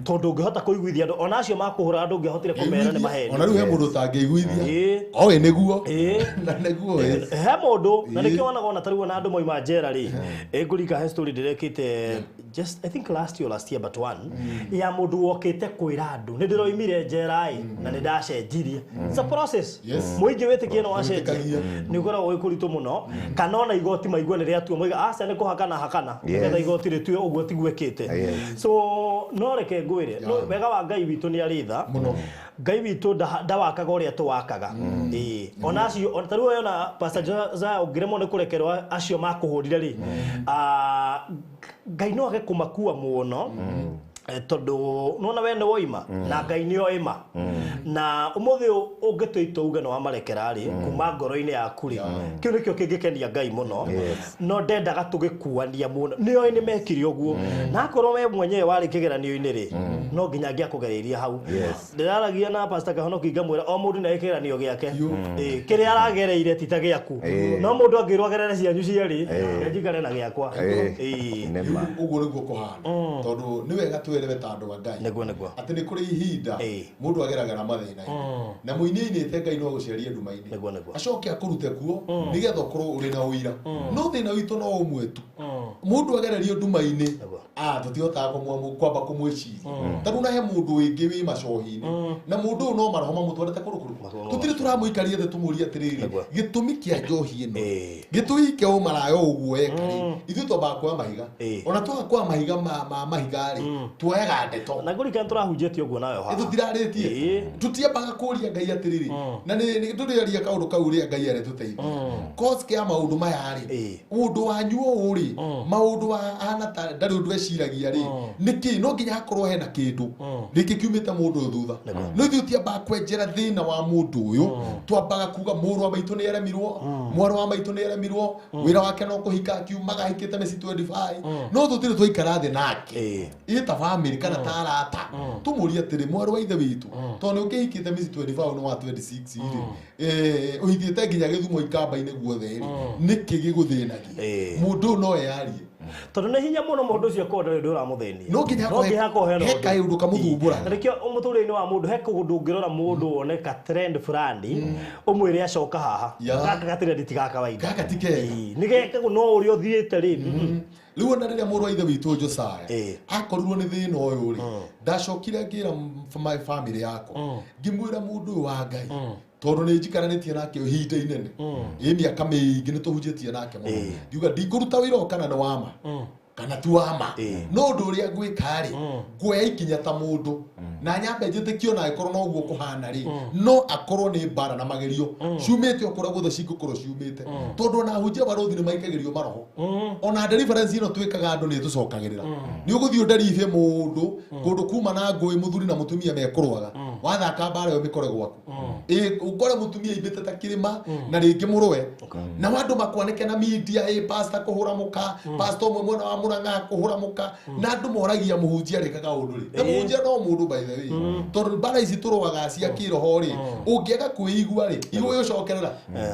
tondũ ũngĩhota kũiguithia andũ ona acio makũhũra andũ ũngĩahotire kũmera nĩ maheni. Ona rĩu he mũndũ ũtangĩiguithia. Ĩĩ. Oĩ nĩguo. Ĩĩ. Na nĩguo ĩ. He mũndũ na nĩkĩo wonaga ona tarĩu ona andũ moima njera rĩ, ngũrika he story ndĩrekĩte just I think last year, last year but one, ya mũndũ wokĩte kwĩra andũ nĩ ndĩroimire njera ĩ na nĩ ndacenjirie. It's a process. Yes. Mũingĩ wĩtĩkie no wacenjia. Wĩtĩkagia. Nĩ ũkoragwo wĩ kũritũ mũno kana ona igoti maigue nĩ rĩatua moiga aca nĩ kũhakana hakana Yes. nĩgetha igoti rĩtue ũguo tiguo ĩkĩte. Yes. So no reke ngwĩre no wega wa Ngai witũ nĩ arĩ tha. Mũno. Ngai witũ ndawakaga ũrĩa tũwakaga. Ĩĩ. Ona acio ona tarĩu ona Pastor Josiah ũngĩremwo nĩ kũrekerwo acio makũhũrire rĩ, Ngai no age kũmakua mũno tondũ nona we nĩ woima na Ngai nĩ oima na ũmũthĩ ũyũ ũngĩtua itua uge nĩ wamarekera rĩ kuma ngoro-inĩ yaku rĩ, kĩu nĩkĩo kĩngĩkenia Ngai mũno. Yes. No ndendaga tũgĩkuania mũno, nĩoĩ nĩ mekire ũguo na akorwo we mwenyewe warĩ kĩgeranio-inĩ rĩ, no nginya angĩakũgereirie hau. Yes. Ndĩraragia na Pastor Kahonoki ngamwĩra o mũndũ nĩ kĩgeranio gĩake. Ĩĩ, kĩrĩa aragereire ti ta gĩaku, no mũndũ angĩrwo agerere cianyu cierĩ, njikare na gĩakwa. Ĩĩ. Nĩ ma. Ũguo nĩguo kũhana tondũ nĩ wega twĩrewe ta andũ a Ngai Nĩguo, nĩguo. atĩ nĩ kũrĩ ihinda Ĩĩ. mũndũ ageragera mathĩna-inĩ na mũini ainĩte Ngai no agũcerie nduma-inĩ Nĩguo, nĩguo. acoke akũrute kuo nĩgetha ũkorwo ũrĩ na ũira. No thĩna witũ no ũmwe tu, mũndũ agererio nduma-inĩ Nĩguo. tũtihotaga kwamba kũmwĩciria. Ta rĩu na he mũndũ wĩngĩ wĩ macohi-inĩ na mũndũ ũyũ no maroho mamũtwarĩte kũrũ kũrũ, tũtirĩ tũramũikaria thĩ tũmũrie atĩrĩrĩ, Nĩguo. gĩtũmi kĩa njohi ĩno, Ĩĩ. gĩtũmi kĩa ũmaraya ũguo eka rĩ, ithuĩ twambaga kuoya mahiga. Ĩĩ. Ona twaga kuoya mahiga ma mahiga rĩ, tuoyaga ndeto. Na ngũrikana tũrahunjĩtie ũguo nawe haha. Tũtirarĩtie. Ĩĩ. Tũtiambaga kũria Ngai atĩrĩrĩ, na nĩ tũrĩaria kaũndũ kau ũrĩa Ngai arĩtũteithia cause kĩa maũndũ maya rĩ, Ĩĩ. ũndũ wanyu ũũ rĩ, maũndũ ahana ta ndarĩ ũndũ eciragia rĩ, nĩkĩ no nginya hakorwo hena kĩndũ rĩngĩ kiumĩte mũndũ ũyũ thutha. No ithuĩ tũtiambaga kwenjera thĩna wa mũndũ ũyũ, twambaga kuga mũrũ wa maitũ nĩ aremirwo, mwarĩ wa maitũ nĩ aremirwo, wĩra wake no kũhika akiumaga ahikĩte mĩciĩ 25, no tũtirĩ twaikara thĩ nake Ĩĩ. ĩ ta family kana ta arata tũmũrie atĩrĩ, mwarĩ wa ithe witũ, tondũ nĩ ũkĩhikĩte mĩciĩ 25 nĩ wa 26 rĩ, ũhithĩte nginya gĩthumo ikamba-inĩ guothe rĩ, nĩkĩ gĩgũthĩnagia? Ĩĩ. Mũndũ ũyũ no eyarie. Tondũ nĩ hinya mũno mũndũ ũcio akorwo ndarĩ ũndũ ũramũthĩnia. No nginya No nginya hakorwo hena he ũndũ. kaũndũ kamũthumbũraga. Na nĩkĩo mũtũrĩre-inĩ wa mũndũ he kũndũ ũngĩrora mũndũ wone ka trend fulani ũmwĩre acoka haha. Gaka ga trend ti ga kawaida. Gaka ti kega. Ĩĩ. Nĩ gekagwo no ũrĩa ũthiĩte rĩ. Rĩu ona rĩrĩa mũrũ wa ithe witũ Josiah Ĩĩ. akorirwo nĩ thĩna ũyũ rĩ, ndacokire ngĩra my family yakwa, ngĩmwĩra mũndũ ũyũ wa Ngai, tondũ nĩ njikaranĩtie nake ihinda inene, ĩ mĩaka mĩingĩ nĩ tũhunjĩtie nake mũno, ngiuga ndikũruta wĩra ũyũ kana nĩ wama kana ti wama, no ũndũ ũrĩa ngwĩka rĩ, nguoya ikinya ta mũndũ na nyambe njĩtĩkio na angĩkorwo noguo kũhana rĩ, no akorwo nĩ mbara na magerio ciumĩte o kũrĩa guothe cingĩkorwo ciumĩte, tondũ ona ahunjia barũthi nĩ maikagĩrio maroho, ona deliverance ĩno twĩkaga andũ nĩ ĩtũcokagĩrĩra. Nĩ ũgũthiĩ ũnderibie mũndũ kũndũ kuma na ngũĩ, mũthuri na mũtumia mekũrũaga, wathaka mbara ĩyo mĩkore gwaku. Ĩ ũkore mũtumia aimbĩte ta kĩrĩma na rĩngĩ mũrũe na andũ makwanĩke na media, ĩ pastor kũhũra mũka, pastor ũmwe mwena wa Mũrang'a kũhũra mũka, na andũ moragia mũhunjia arĩkaga ũndũ rĩ, na mũhunjia no mũndũ by the way, tondũ mbara ici tũrũaga cia kĩroho rĩ, ũngĩaga kwĩigua rĩ, igũgĩcokerera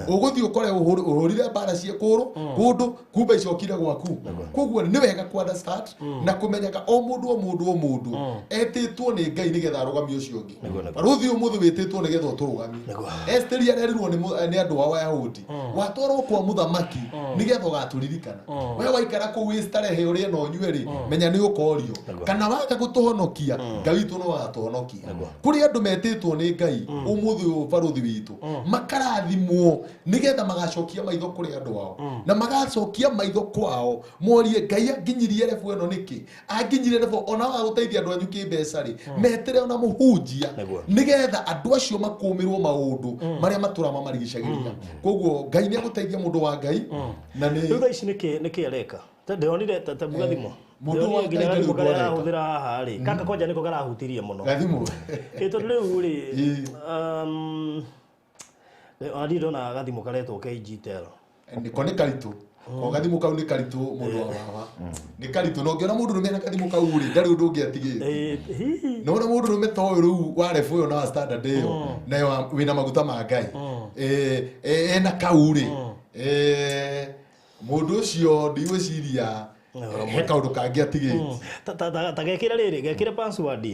ũgũthiĩ ũkore ũhũrire mbara cia kũrũ kũndũ kumbe icokire gwaku. Koguo nĩ wega ku understand na kũmenyaga o mũndũ o mũndũ o mũndũ etĩtwo nĩ Ngai nĩgetha arũgamie ũcio ũngĩ. Nĩguo, nĩguo. Barũthi ũmũthĩ wĩtĩtwo nĩgetha ũtũrũgamie. Nĩguo. Esteri arerirwo nĩ andũ ao Ayahudi, watwarwo kwa mũthamaki nĩgetha ũgatũririkana. We waikara kũu wĩ starehe ũrĩe na ũnyue rĩ, menya nĩ ũkorio kana waga gũtũhonokia, Ngai witũ no agatũhonokia. Kũrĩ andũ metĩtwo nĩ Ngai ũmũthĩ ũyũ barũthi witũ makarathimwo nĩgetha magacokia maitho kũrĩ andũ ao na magacokia maitho kwao morie Ngai anginyirie rebu ĩno nĩkĩ anginyirie rebu, ona waga gũteithia andũ anyu kĩmbeca rĩ, metere ona mũhunjia Nĩguo. nĩgetha andũ acio makũmĩrwo maũndũ marĩa matũra mamarigicagĩria. Koguo Ngai nĩ agũteithia mũndũ wa Ngai na Rĩu nĩ thaa ici nĩkĩ areka? Ta ndĩronire ta gathimo. Mũndũ wa Ndĩronire nginya Ngai ndarĩ gathimo ũndũ karĩa areka. arahũthĩra haha rĩ, gaka kwanja nĩko karahutirie mũno. Gathimũ. Ĩ tondũ rĩu rĩ, Ĩĩ. Ona ndirĩ ndona gathimũ karetwo KG Tel. Nĩko nĩ karitũ ko gathimũ kau nĩ karitũ, mũndũ wa baba, nĩ karitũ, na ũngĩona mũndũ rũme na gathimũ kau rĩ, ndarĩ ũndũ ũngĩ atigĩte. Ĩ, hihi. Na wona mũndũ rũme ta ũyũ rĩu wa rebu ĩyo na wa standard ĩyo nayo wĩna maguta ma Ngai, ena kau rĩ, mũndũ ũcio ndigwĩciria He kaũndũ kangĩ atigĩtie. Ta gekĩra rĩrĩ gekĩre password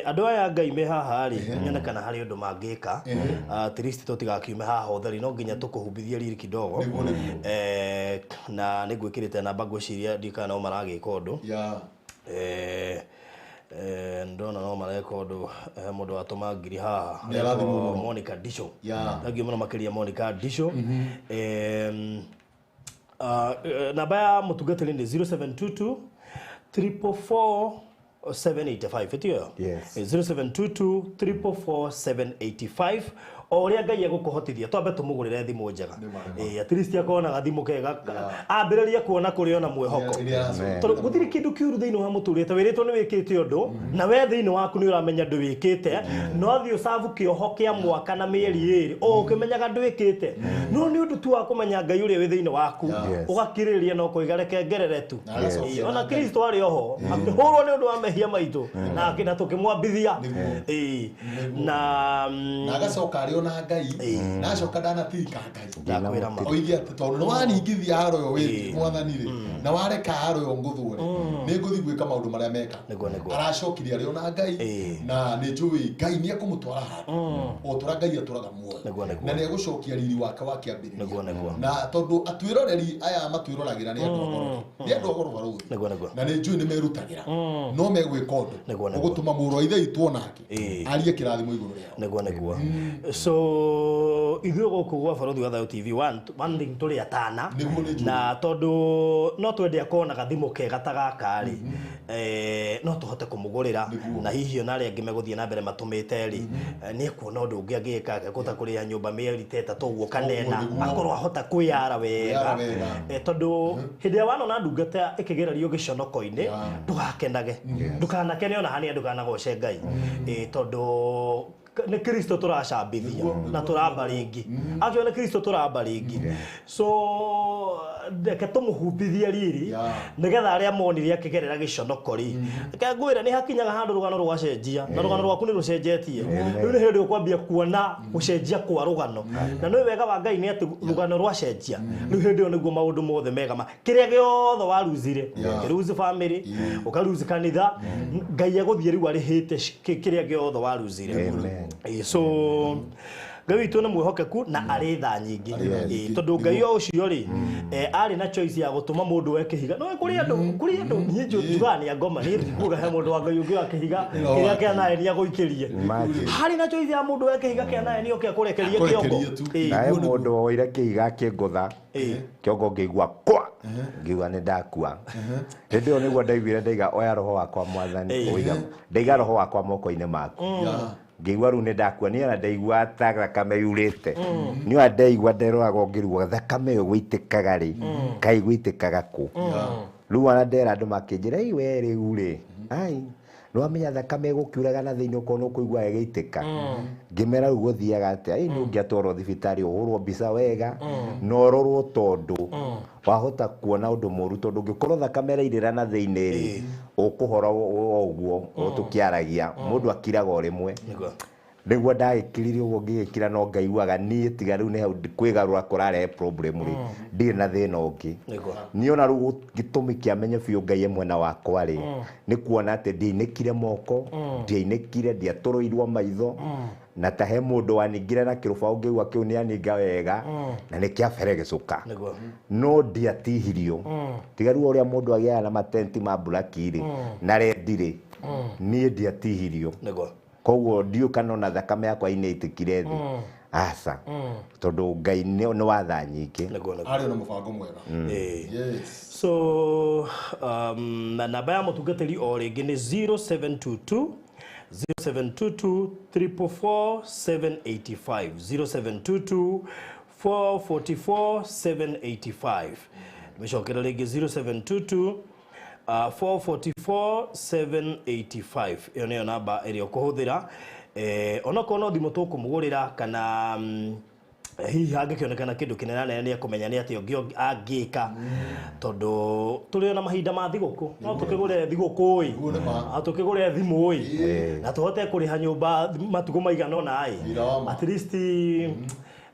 andũ aya Ngai me haha rĩ nyone kana harĩ ũndũ mangĩka at least tũtigakiume haha ũtheri no nginya tũkũhumbithie riri kidogo na nĩ ngwĩkĩrĩte namba ngwĩciria ndikana no maragĩka ũndũ ndona no mareka ũndũ mũndũ watũma ngiri haha Monica Disho thank you mũno makĩria Monica Disho. Namba ya mũtungatĩri nĩ 0722 444 785 ĩtiyo? Yes. 0722 444 785 o ũrĩa Ngai egũkũhotithia twambe tũmũgũrĩre thimũ njega at least akona gathimũ kega ambĩrĩrie kuona kũrĩ ona mwĩhoko tondũ gũtirĩ kĩndũ kĩũru thĩinĩ wa mũtũrĩre ta wĩrĩtwo nĩ wĩkĩte ũndũ na we thĩinĩ waku nĩ ũramenya ndũwĩkĩte no thiĩ ũcabu kĩoho kĩa mwaka na mĩeri ĩrĩ o ũkĩmenyaga ndwĩkĩte no nĩ ũndũ tu wa kũmenya Ngai ũrĩa wĩ thĩinĩ waku ũgakirĩrĩria na ũkoiga reke ngerere tu ona Kristo arĩ oho akĩhũrwo nĩ ũndũ wa mehia maitũ na tũkĩmwambithia na agacoka arĩ ona Ngai na acoka ndanatirika Ngai oige atĩ tondũ nĩ waningithia haro ĩyo wĩ mwathani rĩ na wareka haro ĩyo ngũthwo rĩ nĩ ngũthiĩ gwĩka maũndũ marĩa meka aracokire arĩ ona Ngai na nĩ njũĩ Ngai nĩ ekũmũtwara handũ o tũra Ngai atũraga muoyo na nĩ egũcokia riri wake wa kĩambĩrĩria na tondũ atwĩroreri aya matwĩroragĩra nĩ andũ agoro nĩ andũ agoro barũthi na nĩ njũĩ nĩ merutagĩra no megwĩka ũndũ ũgũtũma mũrũ wa ithe witũ onake arie kĩrathimo igũrũ rĩao nĩguo nĩguo. So ithuĩ gũkũ gwa Barũthi wa Thayũ TV one thing tũrĩ atana na tondũ no twende akona gathimũ kega ta gaka rĩ no tũhote kũmũgũrĩra na hihi ona arĩa angĩ megũthiĩ na mbere matũmĩte rĩ nĩ ekuona ũndũ ũngĩ angĩka ekũhota kũrĩha nyũmba mĩeri ta ĩtatũ ũguo kana ĩna akorwo ahota kwĩyara wega tondũ hĩndĩ ĩrĩa wanona ndungata ĩkĩgererio gĩconoko-inĩ ndũgakenage ndũkanakene ona hanini ndũkanagoce Ngai tondũ nĩ Kristo tũracambithia na tũramba rĩngĩ actually nĩ Kristo tũramba rĩngĩ so reke tũmũhumbithie riri nĩgetha arĩa monire akĩgerera gĩconoko rĩ reke ngwĩre nĩ hakinyaga handũ rũgano rũgacenjia na rũgano rwaku nĩ rũcenjetie rĩu nĩ hĩndĩ ũkwambia kuona gũcenjia kwa rũgano na nĩ wega wa Ngai nĩ atĩ rũgano rwacenjia rĩu hĩndĩ ĩyo nĩguo maũndũ mothe mega ma kĩrĩa gĩothe waruzire ũkĩruzi family ũkaruzi kanitha Ngai egũthiĩ rĩu arĩhĩte kĩrĩa gĩothe waruzire. So Ngai witũ nĩ mwĩhokeku na arĩ tha nyingĩ tondũ Ngai o ũcio rĩ arĩ na choice ya gũtũma mũndũ we kĩhiga no kũrĩ andũ niĩ njugaga nĩ ngoma niĩ ndikuga he mũndũ wa Ngai ũngĩ wa kĩhiga kĩrĩa kĩa naye nĩ agũikĩrie harĩ na choice ya mũndũ we kĩhiga kĩa naye nĩ oke akũrekerie kĩongo nae mũndũ woire kĩhiga akĩngũtha kĩongo ngĩigua kwa ngĩigua nĩ ndakua hĩndĩ ĩyo nĩguo ndaiguire ndaiga oya roho wakwa mwathani ndaiga roho wakwa moko-inĩ maku ngĩigua rĩu nĩ ndakua niĩ ona ndaigua ta thakame yurĩte niĩ ona ndaigua nderoragwo ngĩrigwo thakame ĩyo gũitĩkaga rĩ kaĩ gũitĩkaga kũ rĩu ona ndera andũ makĩnjĩra ĩ we rĩu rĩ ai nĩ wamenya thakame ĩgũkiuraga na thĩinĩ ũkorwo nĩ ũkũigua ĩgĩitĩka ngĩmera rĩu gũthiaga atĩa ĩ nĩ ũngĩatwarwo thibitarĩ ũhũrwo mbica wega na ũrorwo tondũ wahota kuona ũndũ mũru tondũ ũngĩkorwo thakame ĩrairĩra na thĩinĩ rĩ ũkũhora o ũguo tũkĩaragia mũndũ akiraga o rĩmwe nĩguo ndagĩkirire ũguo ngĩgĩkira no ngaiguaga niĩ tiga rĩu nĩ hau kwĩgarũra kũrarehe problem rĩ ndirĩ na thĩna ũngĩ niĩ ona rĩu gĩtũmi kĩa menye biũ Ngai e mwena wakwa rĩ nĩ kuona atĩ ndiainĩkire moko ndiainĩkire ndiatũrũirwo maitho na ta he mũndũ waningire na kĩrũbaũ ngĩigua kĩu nĩ aninga wega na nĩ kĩaberegecũka no ndiatihirio tiga rĩu ũrĩa mũndũ agĩaga na matenti ma mburaki rĩ na rendi rĩ niĩ ndiatihirio koguo ndiũ kana ona thakame yakwa inĩitĩkire thĩ aca tondũ Ngai nĩ wa tha nyingĩ arĩ na mũbango mwega. Yes. So na namba ya mũtungatĩri o rĩngĩ nĩ 0722 0722 444 785 0722 444 785 nimecokera rĩngĩ 0722 444 785 ĩyo nĩyo namba ĩrĩa ũkũhũthĩra onokorwo no thimũ tũkũmũgũrĩra kana hihi hangĩkĩonekana kĩndũ kĩnene nĩ ekũmenya nĩ atĩa ũngĩ angĩka tondũ tũrĩ ona mahinda ma thigũkũ no tũkĩgũre thigũkũ ĩ tũkĩgũre thimũ ĩ na tũhote kũrĩha nyũmba matukũ maigana ũna ĩ at least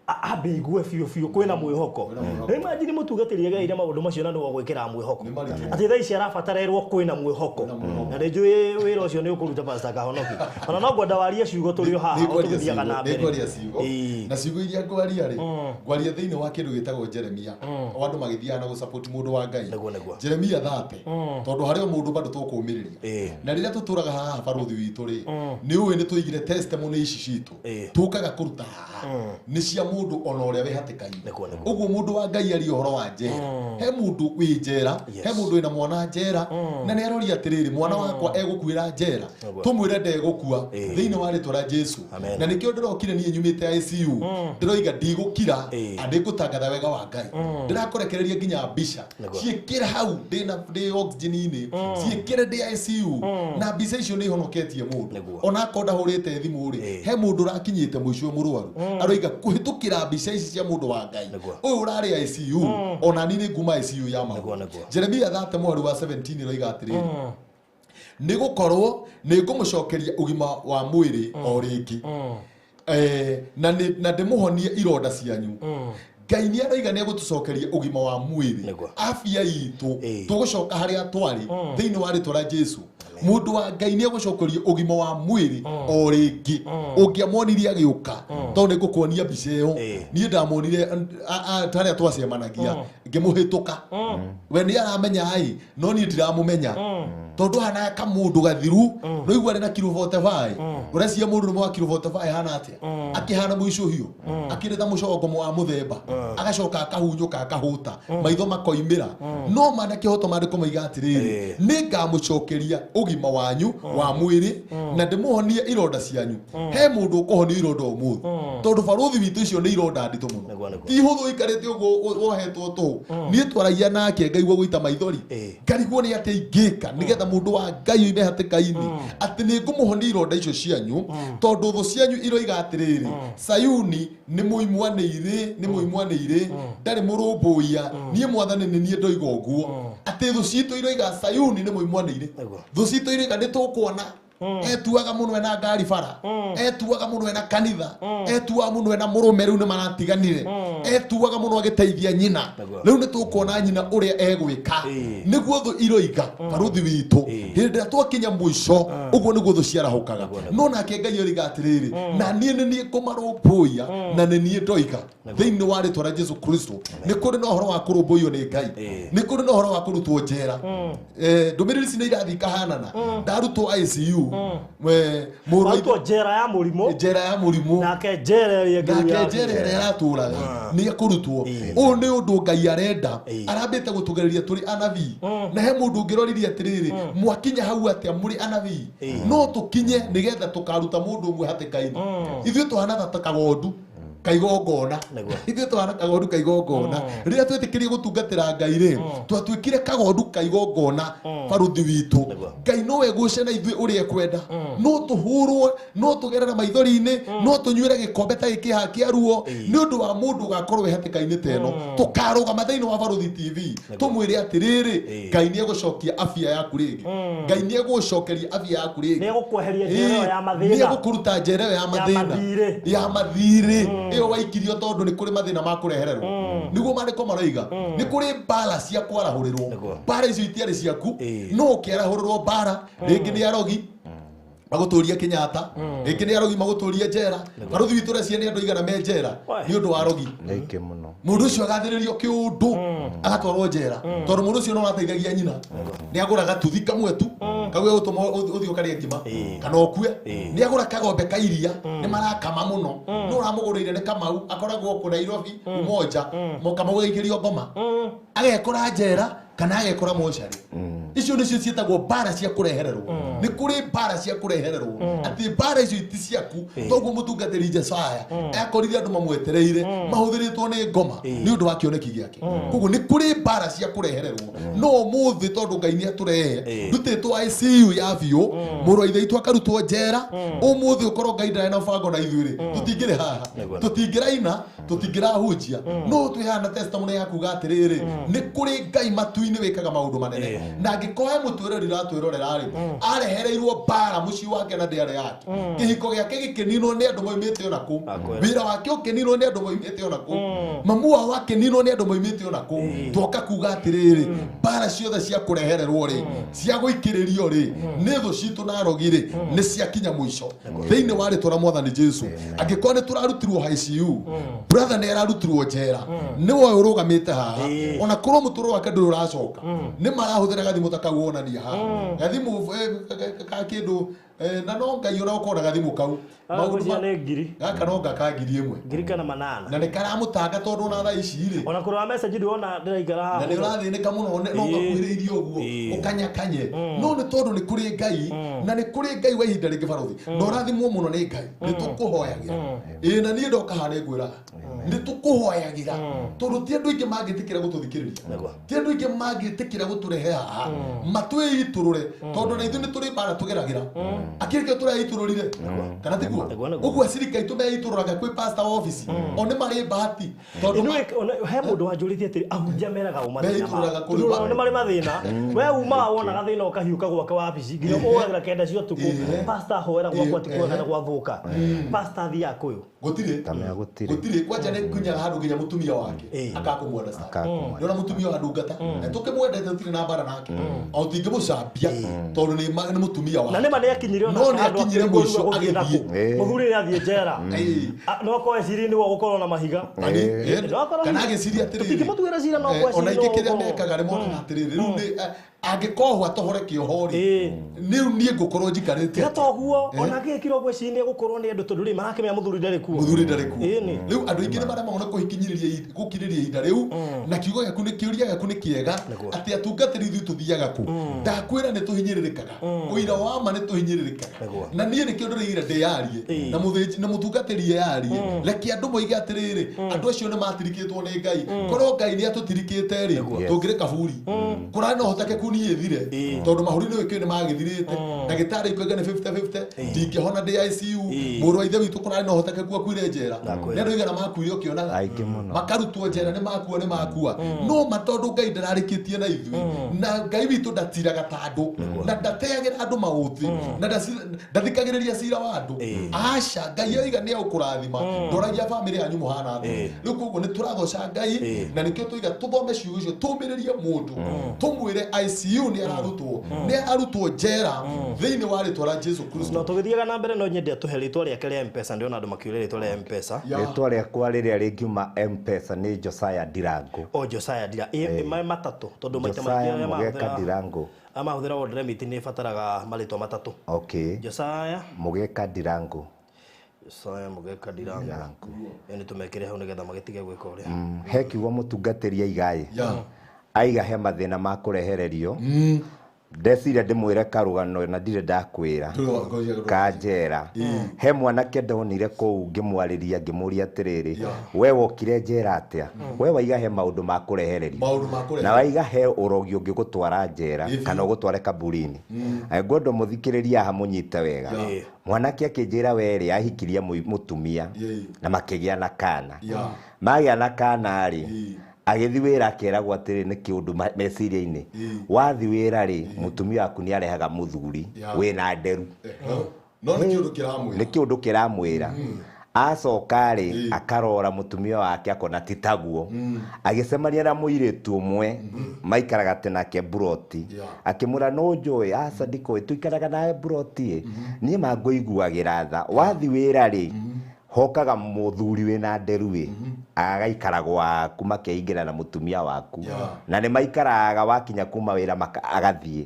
Ambe igue biũ biũ kwĩna mwĩhoko. Rĩu imagine mũtungatĩri agereire maũndũ macio na nĩwe ũgwĩkĩra mwĩhoko. Nĩ maritũ. Atĩ thaa ici arabatarerwo kwĩna mwĩhoko. Na nĩ njũĩ wĩra ũcio nĩ ũkũruta Pastor Kahonoki. Ona no ngwenda warie ciugo tũrĩ o haha o tũgĩthiaga na mbere. Nĩngwaria ciugo. Ĩĩ. Na ciugo iria ngwaria rĩ, ngwaria thĩinĩ wa kĩndũ gĩtagwo Jeremia. O andũ magĩthiaga na gũsupport mũndũ wa Ngai. Nĩguo, nĩguo. Jeremia 30. Tondũ harĩ o mũndũ bado tũkũmĩrĩria. Ĩĩ. Na rĩrĩa tũtũraga haha barũthi witũ rĩ, nĩ ũĩ nĩ tũigire testimony ici citũ. Ĩĩ. Tũkaga kũruta haha. Nĩ cia mũndũ ona ũrĩa wĩ hatĩka-inĩ. Nĩguo, nĩguo. Ũguo mũndũ wa Ngai aria ũhoro wa njera. He mũndũ wĩ njera, Yes. he mũndũ wĩna mwana njera, na nĩ aroria atĩrĩrĩ, mwana wakwa egũkuĩra njera. Nĩguo. Tũmwĩre ndegũkua Ĩĩ. thĩinĩ wa rĩtwa rĩa Jesu. Amen. Na nĩkĩo ndĩrokire niĩ nyumĩte ICU, ndĩroiga ndigũkira, Ĩĩ. na nĩngũtangatha wega wa Ngai. Ndĩrakũrekereria nginya mbica. Nĩguo. Ciĩkĩre hau ndĩna ndĩ oxygen-inĩ, ciĩkĩre ndĩ ICU, na mbica icio nĩ ihonoketie mũndũ. Nĩguo. Ona akorwo ndahũrĩte thimũ rĩ, Ĩĩ. he mũndũ ũrakinyĩte mũico mũrwaru, aroiga kũhĩtũkĩra mbica ici cia mũndũ wa Ngai. Nĩguo. Ũyũ ũrarĩ ICU, ona niĩ nĩ nguma ICU ya Nĩguo, mahu. nĩguo. Jeremia 30 mũhari wa 17 ĩroiga atĩrĩrĩ, nĩ gũkorwo nĩ ngũmũcokeria ũgima wa mwĩrĩ o rĩngĩ, na ndĩmũhonie ironda cianyu. Ngai nĩ aroiga nĩ egũtũcokeria ũgima wa mwĩrĩ, Nĩguo. afya itũ, Ĩĩ. tũgũcoka harĩa twarĩ thĩinĩ wa rĩtwa rĩa Jesu. Mũndũ wa Ngai nĩ egũcokeria ũgima wa mwĩrĩ o rĩngĩ. Ũngĩamwonirie agĩũka, tondũ nĩ ngũkuonia mbica ĩyo. Ĩĩ. Niĩ ndamuonire harĩa twacemanagia, ngĩmũhĩtũka. We nĩ aramenya ĩ, no niĩ ndiramũmenya. Tondũ hana kamũndũ gathiru, no igua arĩ na kiro 45. Ũreciria mũndũ ũmwe wa kiro 45 hana atĩa? Akĩhana mũicũhio, akĩrĩ ta mũcongo wa mũthemba, agacoka akahunyũka akahũta, maitho makoimĩra. No mana kĩhoto maandĩko moiga atĩrĩrĩ, nĩ ngamũcokeria ũgima wanyu wa mwĩrĩ na ndĩmũhonie ironda cianyu. He mũndũ ũkũhonio ironda ũmũthĩ, tondũ barũthi witũ icio nĩ ironda nditũ mũno. Nĩguo, nĩguo. Ti hũthũ ũikarĩte ũguo wohetwo tũhũ. Niĩ twaragia nake ngaigua gũita maithori, ngarigwo nĩ atĩa ingĩka nĩgetha mũndũ wa Ngai oime hatĩka-inĩ, atĩ nĩ ngũmũhonia ironda icio cianyu, tondũ thũ cianyu iroiga atĩrĩrĩ, Sayuni nĩ mũimwanĩire, nĩ mũimwanĩire, ndarĩ mũrũmbũiya, niĩ mwathani nĩ niĩ ndoiga ũguo. Atĩ thũ citũ iroiga Sayuni nĩ mũimwanĩire, Nĩguo. thũ citũ iroiga nĩ tũkuona, etuaga mũno ena ngari bara, etuaga mũno ena kanitha, etuaga mũno ena mũrũme, rĩu nĩ maratiganire, etuaga mũno agĩteithia nyina, Nĩguo. rĩu nĩ tũkuona nyina ũrĩa egwĩka. Ĩĩ. Nĩguo thũ iroiga barũthi witũ, hĩndĩ ĩrĩa twakinya mũico, ũguo nĩguo thũ ciarahũkaga. No nake Ngai oiga atĩrĩrĩ, na niĩ nĩ niĩ ngũmarũmbũiya, na nĩ niĩ ndoiga thĩinĩ wa rĩtwa rĩa Jesu Kristo. Nĩ kũrĩ na ũhoro wa kũrũmbũiyo nĩ Ngai, nĩ kũrĩ na ũhoro wa kũrutwo njera. Ndũmĩrĩri ici nĩ irathiĩ ikahanana. Ndarutwo ICU, mũrũ wa Warutwo njera ya mũrimũ, njera ya mũrimũ, nake njera ĩrĩa ĩngĩ nake ya njera ĩrĩa aratũraga nĩ ekũrutwo. Ũyũ nĩ ũndũ Ngai arenda, arambĩte gũtũgereria tũrĩ anabii. Na he mũndũ ũngĩroririe atĩrĩrĩ, mwakinya hau atĩa mũrĩ anabii? No tũkinye nĩgetha tũkaruta mũndũ ũmwe hatĩka-inĩ. Ithuĩ tũhana ta kagondu kaigongona. Nĩguo. Ithuĩ tũhana kagondu kaigongona. Rĩrĩa twetĩkĩrie gũtungatĩra Ngai rĩ, twatuĩkire kagondu kaigongona barũthi witũ. Nĩguo. Ngai no egũce na ithuĩ ũrĩa ekwenda. No tũhũrwo, no tũgerere maithori-inĩ, no tũnyuĩre gĩkombe ta gĩkĩ haha kĩa ruo, nĩ ũndũ wa mũndũ ũgakorwo wĩ hatĩka-inĩ ta ĩno. Tũkarũgama thĩinĩ wa Barũthi TV, tũmwĩre atĩrĩrĩ, Ngai nĩ egũcokia afya yaku rĩngĩ. Ngai nĩ egũcokeria afya yaku rĩngĩ. Nĩ egũkweheria njera ĩyo ya mathĩna. Nĩ egũkũruta njera ĩyo ya mathĩna. mathirĩ. Ya mathirĩ. Ĩyo waikirio tondũ nĩ kũrĩ mathĩna ma kũrehererwo. Nĩguo maandĩko maroiga. Nĩ kũrĩ mbara cia kwarahũrĩrwo. Nĩguo. Mbara icio itiarĩ ciaku, Ĩĩ. no ũkĩarahũrĩrwo mbara, rĩngĩ nĩ arogi magũtũrie Kenyatta, rĩngĩ nĩ arogi magũtũrie njera. Barũthi witũ ũreciria nĩ andũ aigana me njera nĩ ũndũ wa arogi. Nĩ aingĩ mũno. Mũndũ ũcio agathĩrĩrio kĩũndũ agatwarwo njera, tondũ mũndũ ũcio no arateithagia nyina, nĩ agũraga tuthi kamwe tu kau gegũtũma ũthiĩ ũkarĩe ngima kana ũkue, nĩ agũra kagombe ka iria, nĩ marakama mũno, no ũramũgũrĩire nĩ Kamau, akoragwo kũ Nairobi Umoja, Kamau agaikĩrio ngoma, agekora njera kana agekora mocarĩ. Icio nĩcio ciĩtagwo mbara cia kũrehererwo. Nĩ kũrĩ mbara cia kũrehererwo, atĩ mbara icio iti ciaku. Toguo mũtungatĩri Jesaya akorire andũ mamwetereire mahũthĩrĩtwo nĩ ngoma nĩ ũndũ wa kĩoneki gĩake. Koguo nĩ kũrĩ mbara cia kũrehererwo. No ũmũthĩ tondũ Ngai nĩ atũrehe, ndutĩtwo ICU ya biũ, mũrũ wa ithe witũ akarutwo njera, ũmũthĩ ũkorwo Ngai ndarĩ na mũbango na ithuĩ rĩ, tũtingĩrĩ haha, tũtingĩraina, tũtingĩrahunjia. No twĩ haha na testimony ya kuga atĩrĩrĩ, nĩ kũrĩ Ngai matu-inĩ. itu-inĩ wĩkaga maũndũ manene na angĩkorwo he mũtwĩrori ũratwĩrorera rĩ arehereirwo mbara mũciĩ wake na ndĩarĩ yake kĩhiko gĩake gĩkĩninwo nĩ andũ moimĩte ona kũ wĩra wake ũkĩninwo nĩ andũ moimĩte ona kũ mamu wao akĩninwo nĩ andũ moimĩte ona kũ twoka kuga atĩrĩrĩ mbara ciothe cia kũrehererwo rĩ cia gũikĩrĩrio rĩ nĩ thũ citũ na arogi rĩ nĩ ciakinya mũico thĩinĩ wa rĩtwa rĩa mwathani Jesu angĩkorwo nĩ tũrarutirwo ICU brother nĩ ararutirwo njera nĩ woe ũrũgamĩte haha ona korwo mũtũrĩre wake ndũrĩ ũracoka nĩ marahũthĩra gathimũ ta kau wonania haha gathimũ ka kĩndũ na no Ngai ũrĩa ũkorwo na gathimũ kau Maũndũ nĩ ngiri gaka no ngaka 1000 ngiri kana manana na nĩ karamũtanga tondũ ona thaa ici rĩ ona kũrora message ndĩrona ndĩraikara haha na nĩ ũrathĩnĩka mũno no gakuhĩrĩirie ũguo ũkanyakanye no nĩ tondũ nĩ kũrĩ Ngai na nĩ kũrĩ Ngai wa ihinda rĩngĩ barothi na ũrathimwo mũno nĩ Ngai nĩ tũkũhoyagĩra ĩĩ na niĩ ndoka haha nĩ ngwĩraga nĩ tũkũhoyagĩra tondũ ti andũ aingĩ mangĩtĩkĩra gũtũthikĩrĩria ti andũ aingĩ mangĩtĩkĩra gũtũrehe haha matwĩitũrũre tondũ na ithuĩ nĩ tũrĩ mbara tũgeragĩra akĩrĩkĩo tũreitũrũrire kana tiguo ũguo acirika aitũ meitũrũraga kwĩ pastor office o nĩ marĩ bahati tondũ he mũndũ wanjũrĩtie atĩrĩ ahunjia meraga ũma thĩna nĩ marĩ mathĩna we umaga wonaga thĩna ũkahiũka gwake wabici nginya ũgagĩra kenda cia ũtukũ pastor ahoera gwakwa ti kwega na gwathuka pastor athiaga kũyũ gũtirĩ gũtirĩ kwanja nĩ nginyaga handũ nginya mũtumia wake akakũmũunderstand nĩona mũtumia wa ndungata na tũkĩmwendete tũtirĩ na mbara nake o tũtingĩmũcambia tondũ nĩ mũtumia wake na nĩma nĩakinyire no nĩakinyire mũico agĩthiĩ mũthuri nĩathiĩ njera no akorwo eciria nĩwe ũgũkorwo na mahiga kana agĩciria atĩrĩrĩ tũtingĩmũtuĩra cira no akorwo ona ingĩ kĩrĩa mekaga nĩ monaga atĩrĩrĩ rĩu nĩ angĩkohwo atohore kĩoho rĩ rĩu niĩ ngũkorwo njikarĩte tiga toguo ona angĩkĩrwo gwĩciria nĩ egũkorwo nĩ andũ tondũ rĩ marakĩmenya mũthuri ndarĩ kuo mũthuri ndarĩ kuo rĩu andũ aingĩ nĩ maremagwo nĩ kũhikinyĩrĩria gũkirĩrĩria ihinda rĩu na kiugo gĩaku nĩ kĩũria gĩaku nĩ kĩega atĩ atungatĩri ithuĩ tũthiaga kũ ndakwĩra nĩ tũhinyĩrĩrĩkaga ũira wa ma nĩ tũhinyĩrĩrĩkaga na niĩ nĩkĩo ndĩrĩire ndĩyarie na mũthĩnji na mũtungatĩri eyarie reke andũ moige atĩrĩrĩ andũ acio nĩ matirikĩtwo nĩ Ngai korwo Ngai nĩ atũtirikĩte rĩ tũngĩrĩ kaburi kũrarĩ na ũhotekeku niĩ thire tondũ mahũri nĩ wĩkĩo nĩ magĩthirĩte ndagĩtarĩ ikoiga nĩ 50-50 ndingĩhona ndĩ ICU mũrũ wa ithe witũ kũrarĩ na ũhotekeku akuire njera nĩ andũ aigana makuire ũkĩonaga makarutwo njera nĩ makua nĩ makua no ma tondũ Ngai ndararĩkĩtie na ithuĩ na Ngai witũ ndatiraga ta andũ na ndateagĩra andũ maũthĩ na ndathikagĩrĩria cira wa andũ aca Ngai oiga nĩ egũkũrathima ndoragia bamĩrĩ yanyu mũhana atĩa rĩu koguo nĩ tũragoca Ngai na nĩkĩo tũiga tũthome ciugo icio tũmĩrĩrie mũndũ tũmwĩre ICU nĩ ararutwo nĩ arutwo njera thĩinĩ wa rĩtwa rĩa Jesu Kristo no tũgĩthiaga na mbere no nyende atũhe rĩtwa rĩake rĩa M-Pesa ndĩrona andũ makĩũria rĩtwa rĩa M-Pesa rĩtwa rĩakwa rĩrĩa rĩngiuma M-Pesa nĩ Josiah Ndirango o Josiah Ndirango matatũ tondũ maita maingĩ arĩa mahũthĩra Ndirango amahũthĩra World Remit nĩ ĩbataraga marĩtwa matatũ okay Josiah Mũgeka Ndirango Josiah Mũgeka Ndirango ĩyo nĩ tũmekĩre hau nĩgetha magĩtige gwĩka ũrĩa he kiugo mũtungatĩri aigaĩ aiga he mathĩna ma kũrehererio ndeciria ndĩmwĩre karũgano na ndirĩ ndakwĩra ka njera he mwanake ndonire kũu ngĩmwarĩria ngĩmũria atĩrĩrĩ we wokire njera atĩa we waiga he maũndũ ma kũrehererio na waiga he ũrogi ũngĩgũtwara njera kana ũgũtware kaburi-inĩ ngwenda mũthikĩrĩria haha mũnyite wega mwanake akĩnjĩra werĩ ahikirie mũtumia na makĩgĩa na kana magĩa na kana rĩ agĩthi wĩra akeragwo atĩrĩ nĩ kĩũndũ meciria-inĩ wathi wĩra rĩ mũtumia waku nĩ arehaga mũthuri wĩna nderu no nĩ kĩũndũ kĩramwĩra nĩ kĩũndũ kĩramwĩra acoka rĩ akarora mũtumia wake akona ti taguo agĩcemania na mũirĩtu ũmwe maikaraga nake mburoti akĩmwĩra no njũĩ aca ndikũĩ tũikaraga nawe mburoti ĩ niĩ mangũiguagĩra tha wathi wĩra rĩ hokaga mũthuri wĩna nderu ĩ agaikara gwaku makeingĩra na mũtumia waku na nĩ maikaraga wakinya kuma wĩra agathiĩ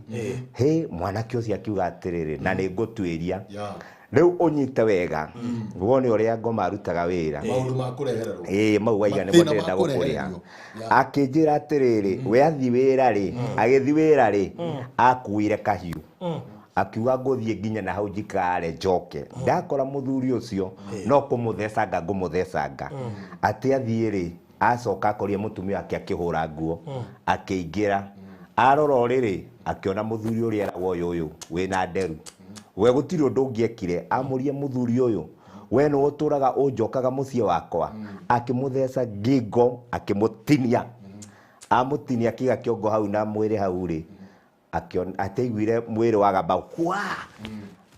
hĩ mwanake ũcio akiuga atĩrĩrĩ na nĩ ngũtuĩria rĩu ũnyite wega wone ũrĩa ngoma arutaga wĩra maũndũ ma kũrehererwo ĩĩ mau waiga nĩmo ndĩrenda gũkũrĩha akĩnjĩra atĩrĩrĩ we athi wĩra rĩ agĩthi wĩra rĩ akuire kahiũ akiuga ngũthiĩ nginya na hau njikare njoke ndakora mũthuri ũcio no kũmũthecanga ngũmũthecanga atĩ athiĩ rĩ acoka akorire mũtumia wake akĩhũra nguo akĩingĩra arora ũrĩrĩ akĩona mũthuri ũrĩa eragwo ũyũ ũyũ wĩna nderu we gũtirĩ ũndũ ũngĩekire amũrie mũthuri ũyũ we nĩwe ũtũraga ũnjokaga mũciĩ wakwa akĩmũtheca ngingo akĩmũtinia Amũtinia kĩga kĩongo hau na mwĩrĩ hau rĩ, akiona ateiguire mwĩrĩ wagamba kwa,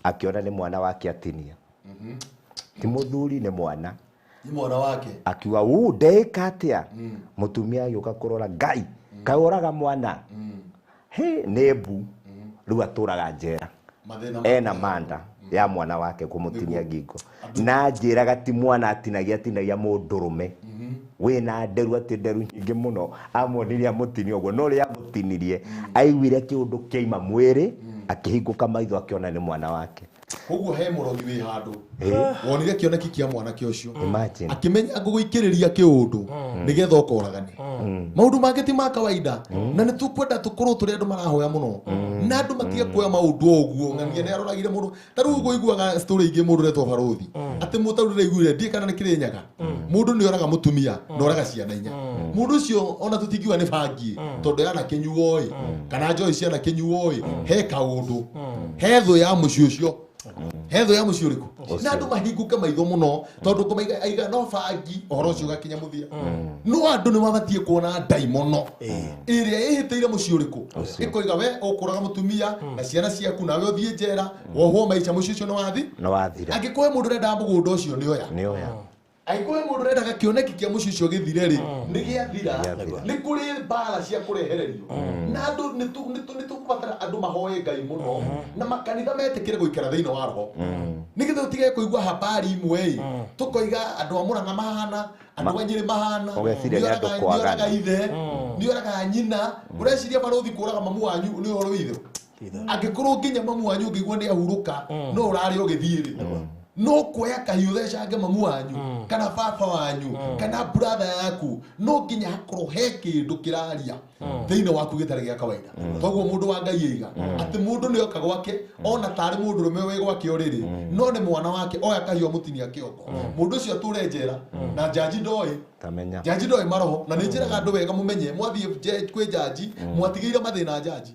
akiona nĩ mwana wake atinia. Ti mũthuri, nĩ mwana. Nĩ mwana wake. Akiuga uu ndeĩka atĩa? Mũtumia agĩũka kũrora, Ngai kaũraga mwana. He nĩ mbu. Rĩu atũraga njera. Ena manda ya mwana wake kũmũtinia ngingo. Na njĩraga ti mwana atinagia, atinagia mũndũrũme. Wĩna nderu, atĩ nderu nyingĩ mũno. Amuonirie amũtinie ũguo, no rĩrĩa amũtinirie aiguire kĩũndũ kĩaima mwĩrĩ, akĩhingũka maitho akĩona nĩ mwana wake. Koguo he mũrogi wĩ handũ wonire kĩoneki kĩa mwanake ũcio, Imagine. akĩmenya ngũgũikĩrĩria kĩũndũ nĩgetha ũkoragane. Maũndũ mangĩ ti ma kawaida, na nĩ tũkwenda tũkorwo tũrĩ andũ marahoya mũno, na andũ matige kuoya maũndũ o ũguo. Ng'ania nĩ aroragire mũndũ ta rĩu ũguo, story ingĩ mũndũ ũretwo barũthi atĩ mũta rĩu ndĩraiguire ndiĩ kana nĩ Kĩrĩnyaga, mũndũ nĩ oraga mũtumia na oraga ciana inya. Mũndũ ũcio ona tũtingiuga nĩ bangi, tondũ yana kĩnyuo ĩ, kana njohi ciana kĩnyuo ĩ, he kaũndũ, he thũ ya mũciĩ ũcio, he thũ ya mũciĩ ũrĩkũ. Na andũ mahingũke maitho mũno, tondũ ngoma aiga no bangi ũhoro ũcio ũgakinya mũthia. No andũ nĩ mabatiĩ kuona ndaimono ĩrĩa ĩhĩtĩire mũciĩ ũrĩkũ, ĩkoiga we ũkũraga mũtumia na ciana ciaku, nawe ũthiĩ njera wohwo maica, mũciĩ ũcio nĩ wathi. Nĩ wathira. Angĩkorwo he mũndũ ũrendaga mũgũnda ũcio, nĩ oya. Nĩ oya. Angĩkorwo he mũndũ ũrendaga kĩoneki kĩa mũciĩ ũcio gĩthire rĩ, nĩ gĩathira. Gĩathira. Nĩ kũrĩ mbara cia kũrehererio, na andũ nĩ tũkũbatara andũ mahoe Ngai mũno, na makanitha metĩkĩre gũikara thĩinĩ wa roho, nĩgetha ũtige kũigua habari imwe ĩ, tũkoiga andũ a Mũrang'a mahana, andũ a Nyĩrĩ mahana. Ũgeciria nĩ andũ nĩoraga kwagana. Ithe nĩoraga nyina. Ũreciria barũthi kũraga mamu wanyu nĩ ũhoro wĩ itherũ? Angĩkorwo nginya mamu wanyu ũngĩigua nĩ ahurũka, no ũrarĩ ũgĩthiĩ rĩ, no kuoya kahiũ thecange mamu wanyu kana baba wanyu kana brother yaku, no nginya hakorwo he kĩndũ kĩraria thĩinĩ waku gĩtarĩ gĩa kawaida. Toguo mũndũ wa Ngai eiga atĩ mũndũ nĩ oka gwake ona tarĩ mũndũrũme wĩ gwake ũrĩrĩ, no nĩ mwana wake oya kahiũ amũtinia kĩongo, mũndũ ũcio atũre njera na njanji ndoĩ. Tamenya. Njanji ndoĩ maroho, na nĩ njĩraga andũ wega mũmenye mwathiĩ kwĩ njanji mwatigĩire mathĩna njanji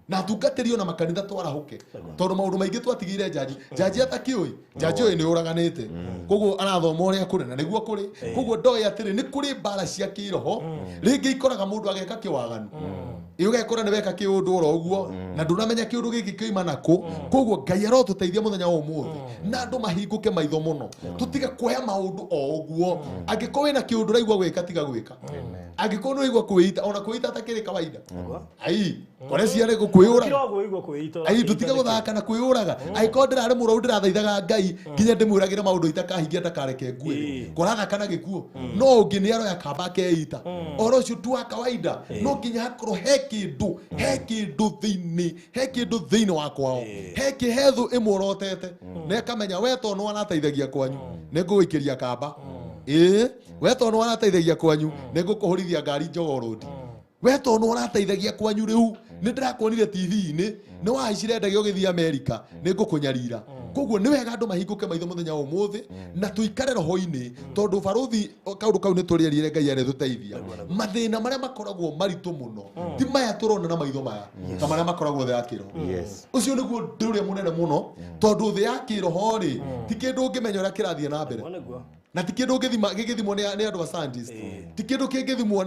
na atungatĩri ona makanitha twarahũke, tondũ maũndũ maingĩ twatigĩire njanji. Njanji atakĩũĩ, njanji ũyũ nĩ ũraganĩte, koguo arathoma ũrĩa kũrĩ na nĩguo kũrĩ, koguo ndoĩ atĩrĩ nĩ kũrĩ mbara cia kĩroho. Rĩngĩ ikoraga mũndũ ageka kĩwaganu, ĩ ũgekora nĩ weka kĩũndũ oro ũguo na ndũnamenya kĩũndũ gĩkĩ kĩoima nakũ. Koguo Ngai arotũteithia mũthenya wa ũmũthĩ, na andũ mahingũke maitho mũno, tũtige kuoya maũndũ o ũguo. Angĩkorwo wĩna kĩũndũ ũraigua gwĩka, tiga gwĩka. Angĩkorwo nĩ ũraigua kwĩita, ona kwĩita atakĩrĩ kawaida, ai kore ciana kwĩyũraga. Kirogo igwo kwĩita. Ai tũtige gũthaka na kwĩyũraga. Angĩkorwo ndĩrarĩ mũrwaru, ndĩrathaithaga Ngai nginya ndĩmwĩragĩre maũndũ itakahingia ndakareke ngue, kũrathaka na gĩkuũ. No ũngĩ nĩ aroya kamba akeita, ũhoro ũcio tu wa kawaida. No nginya hakorwo he kĩndũ, he kĩndũ thĩinĩ, he kĩndũ thĩinĩ wa kwao, he kĩ he thũ ĩmuorotete na ĩkamenya we tondũ nĩ warateithagia kwanyu nĩ ngũgũikĩria kamba ĩĩ, we tondũ nĩ warateithagia kwanyu nĩ ngũkũhũrithia ngari Jogoo Road, we tondũ nĩ ũrateithagia kwanyu rĩu nĩ ndĩrakuonire TV-inĩ nĩ wahaicire ndege ũgĩthiĩ Amerika, nĩ ngũkũnyarira. Koguo nĩ wega andũ mahingũke maitho mũthenya wa ũmũthĩ na tũikare roho-inĩ, tondũ barũthi kaũndũ kau nĩ tũrĩerire Ngai arĩtũteithia. Mathĩna marĩa makoragwo maritũ mũno ti maya tũrona na maitho maya, ta marĩa makoragwo thĩ ya kĩroho. Ũcio nĩguo ũndũ ũrĩa mũnene mũno, tondũ thĩ ya kĩroho rĩ, ti kĩndũ ũngĩmenya ũrĩa kĩrathiĩ na mbere, Nĩguo. na ti kĩndũ ũngĩthima gĩgĩthimwo nĩ andũ a scientist, ti kĩndũ kĩngĩthimwo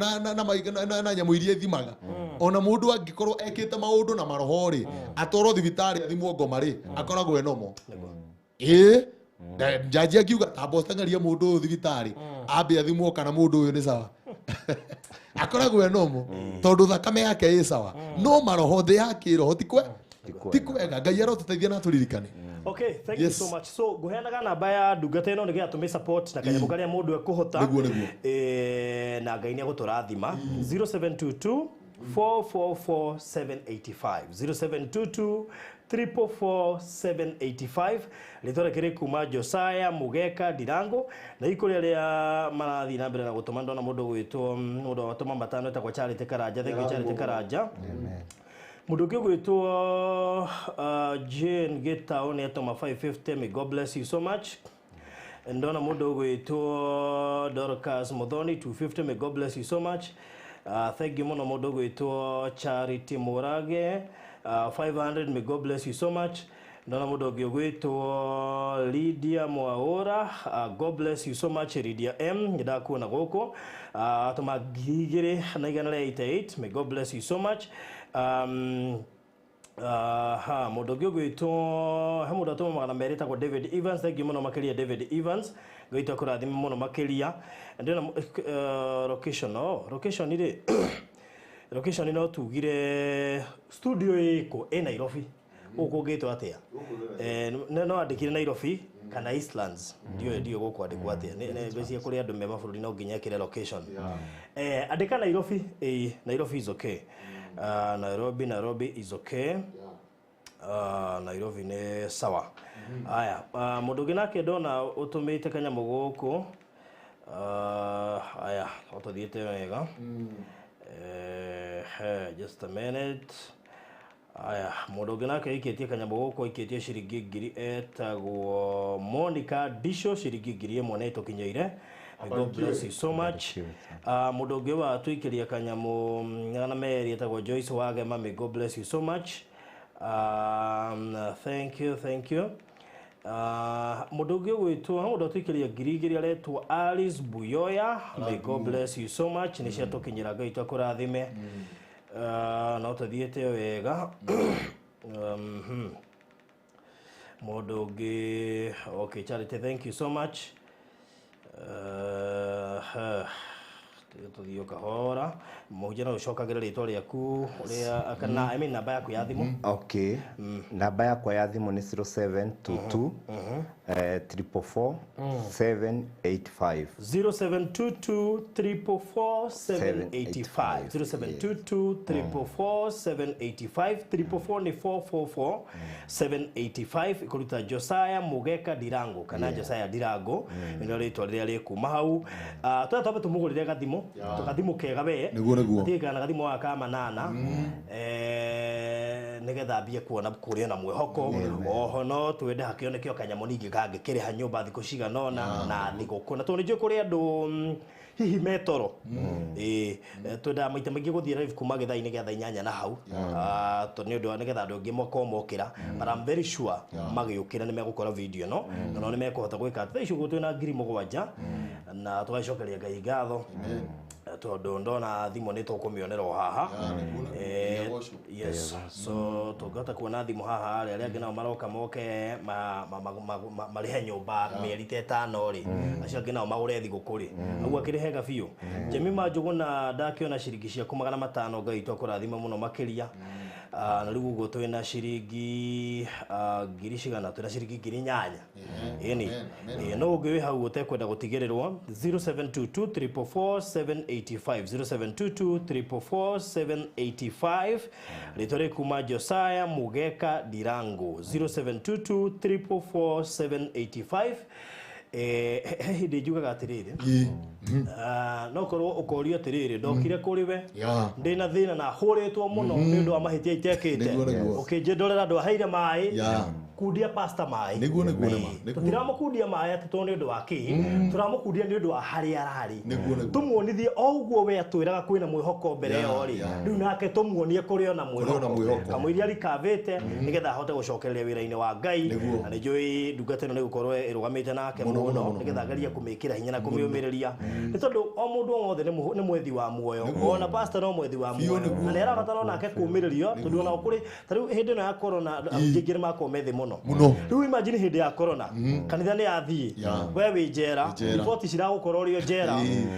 na nyamũ iria ithimaga. Ona mũndũ angĩkorwo ekĩte maũndũ na maroho rĩ, atwarwo thibitarĩ athimwo ngoma rĩ, akoragwo enomo ĩĩ. Njanji akiuga tamba ũteng'erie mũndũ ũyũ thibitarĩ ambe athimwo kana mũndũ ũyũ nĩ sawa, akoragwo enomo tondũ thakame yake ĩ sawa, no maroho thĩ ya kĩroho ti kwe ti kwega. Ngai arotũteithia na tũririkane. Okay, thank you Yes. so much. So nguheanaga namba ya ndungata ĩno nĩgetha tũmĩ support na kanyamũ karĩa mũndũ ekũhota. Nĩguo, nĩguo. Na Ngai nĩ egũtũrathima. 0722 444 785, 0722 444 785. Rĩtwa rĩake rĩ kuma Josiah Mugeka Ndirango, na ikũrĩ arĩa marathiĩ na mbere na gũtũma, ndona mũndũ ũgwĩtwo mũndũ watũma matano etagwo Charity Karanja. Thank you, Charity Karanja. Mũndũ ũngĩ ũgwĩtwo Jane Gĩtaũ nĩ atũma 550. May God bless you so much. Ndona mũndũ ũgwĩtwo Dorcas Muthoni, 250. May God bless you so much. Thank you mũno. Mũndũ ũgwĩtwo Charity Mũrage, 500. May God bless you so much. Ndona mũndũ ũngĩ ũgwĩtwo Lydia Mwaura, God bless you so much Lydia M, nĩndakuona gũkũ. Atũma 2188, may God bless you so much. Ha mũndũ ũngĩ ũgwĩtwo, he mũndũ atũma 200 etagwo David Evans, thank you mũno makĩria David Evans, Ngai witũ akũrathime mũno makĩria. Ndĩrona location, oh, location rĩ location no tugire studio ĩkũ ĩ Nairobi, gũkũ ũngĩtwo atĩa? No andĩkire Nairobi kana Eastlands, ndiũĩ gũkũ andĩkwo atĩa. Nĩ ngwĩciria kũrĩ andũ me mabũrũri no nginya ekĩre location. Andĩka Nairobi, Nairobi is okay. Nairobi, Nairobi is okay. Nairobi nĩ sawa. Aya, mũndũ ũngĩ nake ndona ũtũmĩte kanyamũ gũkũ. Aya, ũtũthiĩte wega. Just a minute. Aya, mũndũ ũngĩ nake aikĩtie kanyamũ gũkũ, aikĩtie ciringi 1000 etagwo Monica Disho, ciringi 1000 nĩ ĩtũkinyĩire. May God bless you so much. Mũndũ ũngĩ watũikĩria kanyamũ 200 etagwo Joyce Wagema, may God bless you so much. Thank you, thank you. Mũndũ ũngĩ ũgwĩtwo, mũndũ atũikĩria 2000 aretwo Alice Buyoya, may God bless you so much. Nĩ ciatũkinyĩra, Ngai witũ akũrathime. No tũthiĩte wega. Mũndũ ũngĩ, okay, Charity, thank you so much. Tũthiĩ kahora. Mũhunjia no ũcokagĩre rĩtwa rĩaku ũrĩa kana, I mean, namba yaku ya thimũ. Okay, namba yakwa ya thimũ nĩ 0722 444 785. 0722 444 785. 0722 444 785. 444 nĩ 444 785, ĩkũruta Josiah Mugeka Ndirango kana Josiah Ndirango, nĩrĩo rĩtwa rĩrĩa rĩkuma hau. Twenda twambe tũmũgũrĩre gathimũ, tũgathimũ kega we. Nĩguo, nĩguo. Gatirĩ kana gathimũ gaka ka manana, nĩgetha ambie kuona kũrĩ na mwĩhoko. Oho no twende hakĩoneke o kanyamũ ningĩ kangĩkĩrĩha nyũmba thikũ cigana ũna na thigũkũ, na tondũ nĩ njũĩ kũrĩ andũ hihi metoro, twendaga maita maingĩ gũthiĩ live kuma gĩthaa-inĩ gĩa thaa 8 na hau, tondũ nĩ ũndũ wa nĩgetha andũ aingĩ makorwo mokĩra, but I'm very sure magĩũkĩra nĩ megũkora video ĩno na no nĩ mekũhota gwĩka atĩ. Thaa ici ũguo twĩna 7000 na tũgacokeria Ngai ngatho tondũ ndona thimũ nĩ tũkũmĩonera o haha. Yes, so tũngĩhota kuona thimũ haha rĩ, arĩa angĩ nao maroka moke marĩhe nyũmba mĩeri ta 5 rĩ, acio angĩ nao magũre thigũkũ rĩ, ũguo akĩrĩ hega biũ. Jemima Njũgũna, ndakĩona ciringi ciaku 500, Ngai witũ akũrathime mũno makĩria. Na rĩu ũguo twĩna ciringi ngiri cigana, twĩna ciringi 8000. Ĩni no ũngĩ wĩ hau ũtekwenda gũtigĩrĩrwo, 0722 444 785, 0722 444 785, rĩtwa rĩkuma Josiah Mugeka Ndirango, 0722 444 785. He hĩndĩ njugaga atĩrĩrĩ, no korwo ũkorio atĩrĩrĩ, ndokire kũrĩ we ndĩna thĩna na hũrĩtwo mũno nĩ ũndũ wa mahĩtia itekĩte, Nĩguo, nĩguo. ũkĩnjĩndorera ndwaheire maĩ, kundia pastor maĩ. Nĩguo, nĩguo, nĩma. Nĩguo. Tũtiramũkundia maĩ atĩ tondũ nĩ ũndũ wa kĩ, tũramũkundia nĩ ũndũ wa harĩa ararĩ. Nĩguo, nĩguo. Tũmuonithie o ũguo we atwĩraga kwĩna mwĩhoko mbere ĩyo rĩ, rĩu nake tũmuonie kũrĩ ona Kũrĩ ona mwĩhoko, mwĩhoko. kamũiria rikavĩte nĩgetha ahote gũcokereria wĩra-inĩ wa Ngai. Nĩguo. Na nĩ njũĩ ndungata ĩno nĩ gũkorwo ĩrũgamĩte nake Mũno, mũno mũno, mũno. nĩgetha agerie kũmĩkĩra hinya na kũmĩũmĩrĩria, nĩ tondũ o mũndũ o wothe nĩ mwethi wa muoyo, ona pastor no mwethi wa Biũ, muoyo, nĩguo. na nĩ arabatara onake kũũmĩrĩrio, tondũ ona kũrĩ ta rĩu hĩndĩ ĩno ya corona ahunjia aingĩ nĩ makorwo me thĩ mũno Mũno. Rĩu imagine hĩndĩ ya corona kanitha nĩ yathiĩ, we wĩ njera, Njera. riboti ciragũkora ũrĩ o njera,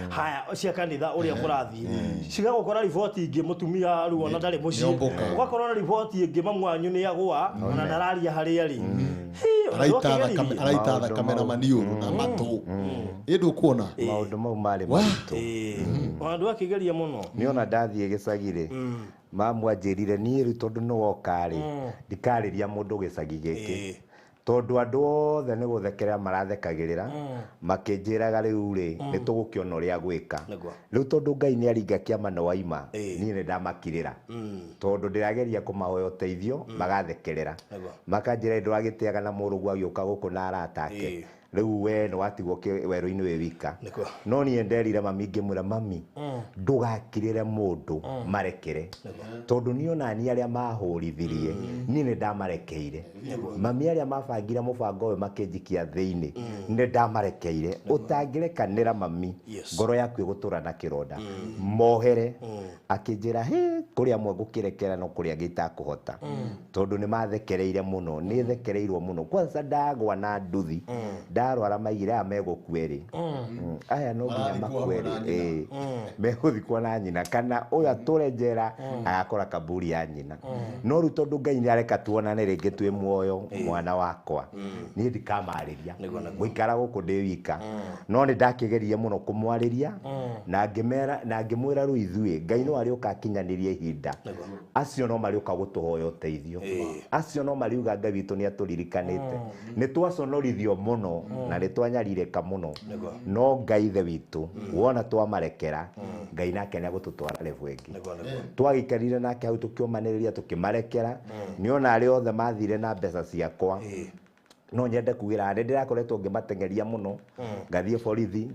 haya cia kanitha ũrĩa kũrathiĩ cigagũkora, riboti ingĩ mũtumia rĩu ona ndarĩ mũciĩ, Nĩomboka. ũgakora na riboti ĩngĩ mamu wanyu nĩ agũa ona ndararia harĩa rĩ. Hĩ, ona Araita thakame, ndwakĩgeririe. araita Maũndũ thakame na mau. maniũrũ na matũ, ĩ ndũkuona. Maũndũ mau marĩ Wah. maritũ. Ona ndwakĩgeria mũno. Nĩ ona ndathiĩ gĩcagi rĩ, mamu anjĩrire niĩ rĩu tondũ nĩ woka rĩ, ndikarĩria mũndũ gĩcagi gĩkĩ, tondũ andũ othe nĩ gũthekerera marathekagĩrĩra, makĩnjĩraga rĩu rĩ nĩ tũgũkĩona ũrĩa gwĩka. Nĩguo. Rĩu tondũ Ngai nĩ aringa kĩama na waima, Ĩĩ. niĩ nĩ ndamakirĩra tondũ ndĩrageria kũmahoya ũteithio, magathekerera, Nĩguo. makanjĩra ndũragĩtĩaga na mũrũguo agĩũka gũkũ na arata ake. Rĩu we nĩ watigwo werũ-inĩ wĩ wika. Nĩguo. No niĩ nderire mami ngĩmwĩra, mami, ndũgakirĩre mũndũ, marekere, tondũ niĩ ona niĩ arĩa mahũrithirie niĩ nĩ ndamarekeire. Mami, arĩa mabangire mũbango ũyũ makĩnjikia thĩinĩ nĩ ndamarekeire. Ũtangĩrekanĩra mami, ngoro yaku ĩgũtũra na kĩronda. Mohere. Akĩnjĩra, he kũrĩ amwe ngũkĩrekera, no kũrĩ angĩ itakũhota, tondũ nĩ mathekereire mũno. Nĩ thekereirwo mũno. Kwanza ndagwa na nduthi, ndarwara, maigire aya megũkua erĩ. Aya no nginya Marathikwo makue hamwe na erĩ. nyina. Ĩĩ. Megũthikwo na nyina, kana ũyũ atũre njera agakora kaburi ya nyina. No rĩu tondũ Ngai nĩ areka tuonane rĩngĩ twĩ muoyo, mwana wakwa, niĩ ndikamarĩria. Ngũikara gũkũ ndĩ wika. No nĩ ndakĩgeririe mũno kũmwarĩria na ngĩmera na ngĩmwĩra, rĩu ithuĩ Ngai no arĩũka akinyanĩrie ihinda. Acio no marĩũka gũtũhoya ũteithio, acio no mariuga Ngai witũ nĩ atũririkanĩte. Nĩ twaconorithio mũno na nĩ twanyarirĩka mũno, no Ngai ithe witũ, wona twamarekera, Ngai nake nĩ agũtũtwara level ĩngĩ. Nĩguo, nĩguo. Twagĩikarire nake hau, tũkĩũmanĩrĩria, tũkĩmarekera. Nĩ ona arĩa othe mathire na mbeca ciakwa, no nyende kugĩra nĩ ndĩrakoretwo ngĩmateng'eria mũno, ngathiĩ borithi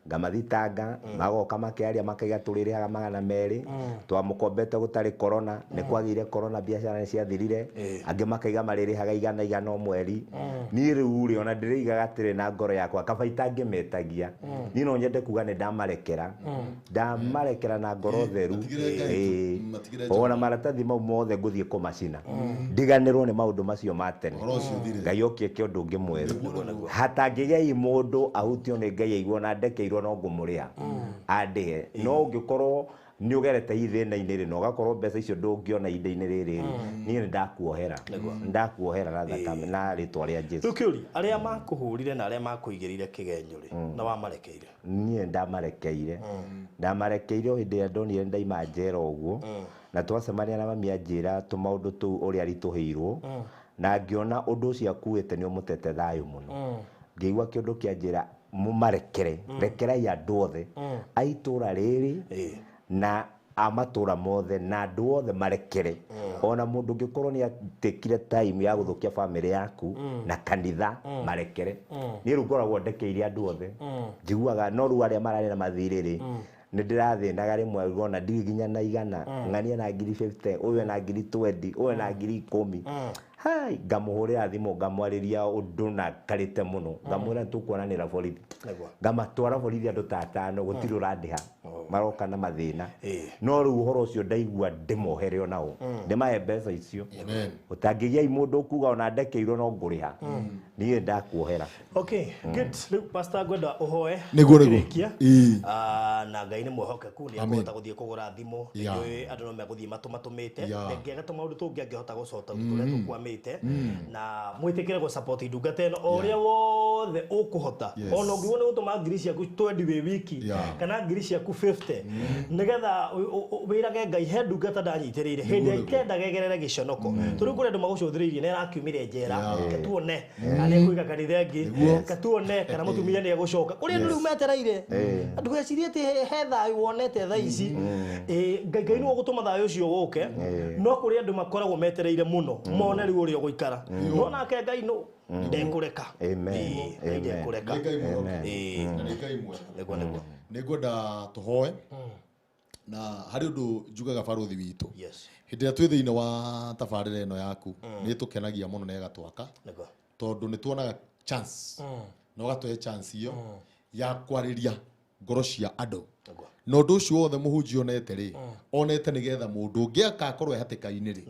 ngamathitanga, magoka makearia, makaiga tũrĩrĩhaga 200, twamũkombete gũtarĩ corona, nĩ kwagĩire corona, biacara nĩ ciathirire. Angĩ makaiga marĩrĩhaga igana igana o mweri. Niĩ rĩu rĩ, ona ndĩrĩigaga atĩrĩ na ngoro yakwa, kaba itangĩmetagia. Niĩ no nyende kuga nĩ ndamarekera, ndamarekera na ngoro theru. Matigĩre Ngai matigĩre Ona maratathi mau mothe ngũthiĩ kũmacina, ndiganĩrwo nĩ maũndũ macio ma tene. Ũhoro ũcio ũthire. Ngai okie ke ũndũ ũngĩ mwerũ. Hatangĩgĩai mũndũ ahutio nĩ Ngai aiguo na ndekeirwo, no ngũmũrĩha andĩhe. No ũngĩkorwo nĩ ũgerete ithĩna-inĩ rĩ, na ũgakorwo mbeca icio ndũngĩona ihinda-inĩ rĩrĩ rĩ, niĩ nĩ ndakuohera, nĩ ndakuohera na thakame na rĩtwa rĩa Jesu. Rĩu kĩũria, arĩa makũhũrire na arĩa makũigĩrĩire kĩgenyo rĩ, na wamarekeire? Niĩ ndamarekeire, ndamarekeire o hĩndĩ ĩrĩa ndonire ndaima njera ũguo, na twacemania na mami anjĩra tũmaũndũ tũu ũrĩa aritũhĩirwo, na ngĩona ũndũ ũcio akuĩte nĩ ũmũtete thayũ mũno. Ngĩigua kĩũndũ kĩanjĩra, mũmarekere, rekerai andũ othe a itũra rĩrĩ na a matũra mothe na andũ othe marekere. Ona mũndũ ũngĩkorwo nĩ atekire time ya gũthũkia famĩlĩ yaku na kanitha, marekere. Niĩ rĩu ngoragwo ndekeire andũ othe, njiguaga. No rĩu arĩa mararĩ na mathirĩ rĩ, nĩ ndĩrathĩnaga rĩmwe, ngona ndirĩ nginya na 100, ng'ania na ngiri 50, ũyũ na ngiri 20, ũyũ na ngiri 10. Hai, ngamũhũrĩra thimũ, ngamwarĩria ũndũ na karĩte mũno, ngamwĩra tũkuonanĩra borithi. Ngamatwara borithi andũ ta atano, gũtirĩ ũrandĩha, maroka na mathĩna. No rĩu ũhoro ũcio ndaigua ndĩmohere onao, ndĩmahe mbeca icio. Amen. Ũtangĩgiai mũndũ ũkuga ona ndekeirwo no ngũrĩha, niĩ ndakuohera. Okay, good. Rĩu pastor, ngwenda ũhoe Nĩguo. ũkĩrĩkia. Ah, na Ngai nĩ mwĩhokeku, nĩ Amen. ekũhota gũthiĩ kũgũra thimũ. Nĩnjũĩ andũ no megũthiĩ matũmatũmĩte. Ngĩaga tũmaũndũ tũngĩ angĩhota gũcota tũrĩa tũkwamĩte, na mwĩtĩkĩre gũ-support ndungata ĩno o ũrĩa wothe ũkũhota. Ona ũngiuga nĩ gũtũma ngiri ciaku 20 wĩ wiki, kana ngiri ciaku 50, nĩgetha wĩrage Ngai, he ndungata ndanyitĩrĩire hĩndĩ ĩrĩa itendaga ĩgerere gĩconoko. Tondũ kũrĩ andũ magũcũthĩrĩirie, nĩ arakiumire njera, katuone kana nĩ ekũiga kanitha ĩngĩ, katuone kana mũtumia nĩ egũcoka. Kũrĩ andũ rĩu metereire. Ndũgecirie atĩ he thayũ wonete thaa ici. Ngai, Ngai nĩwe ũgũtũma thayũ ũcio ũke, no kũrĩ andũ makoragwo metereire mũno mone rĩu ũrĩa ũgũikara, no nake Ngai no ndekũreka. Amen. Ngai Amen. ndekũreka. Nĩ Ngai mwĩhokeku. Na nĩ Ngai mwega. Nĩguo. Nĩ ngwenda tũhoe, na harĩ ũndũ njugaga, barũthi witũ, hĩndĩ ĩrĩa twĩ thĩinĩ wa tabarĩra ĩno yaku, nĩ ĩtũkenagia mũno na ĩgatwaka, tondũ nĩ tuonaga chance na ũgatũhe chance ĩyo ya kwarĩria ngoro cia andũ. Na ũndũ ũcio wothe mũhunjia onete rĩ, onete nĩgetha mũndũ ũngĩ akakorwo e hatĩka-inĩ rĩ,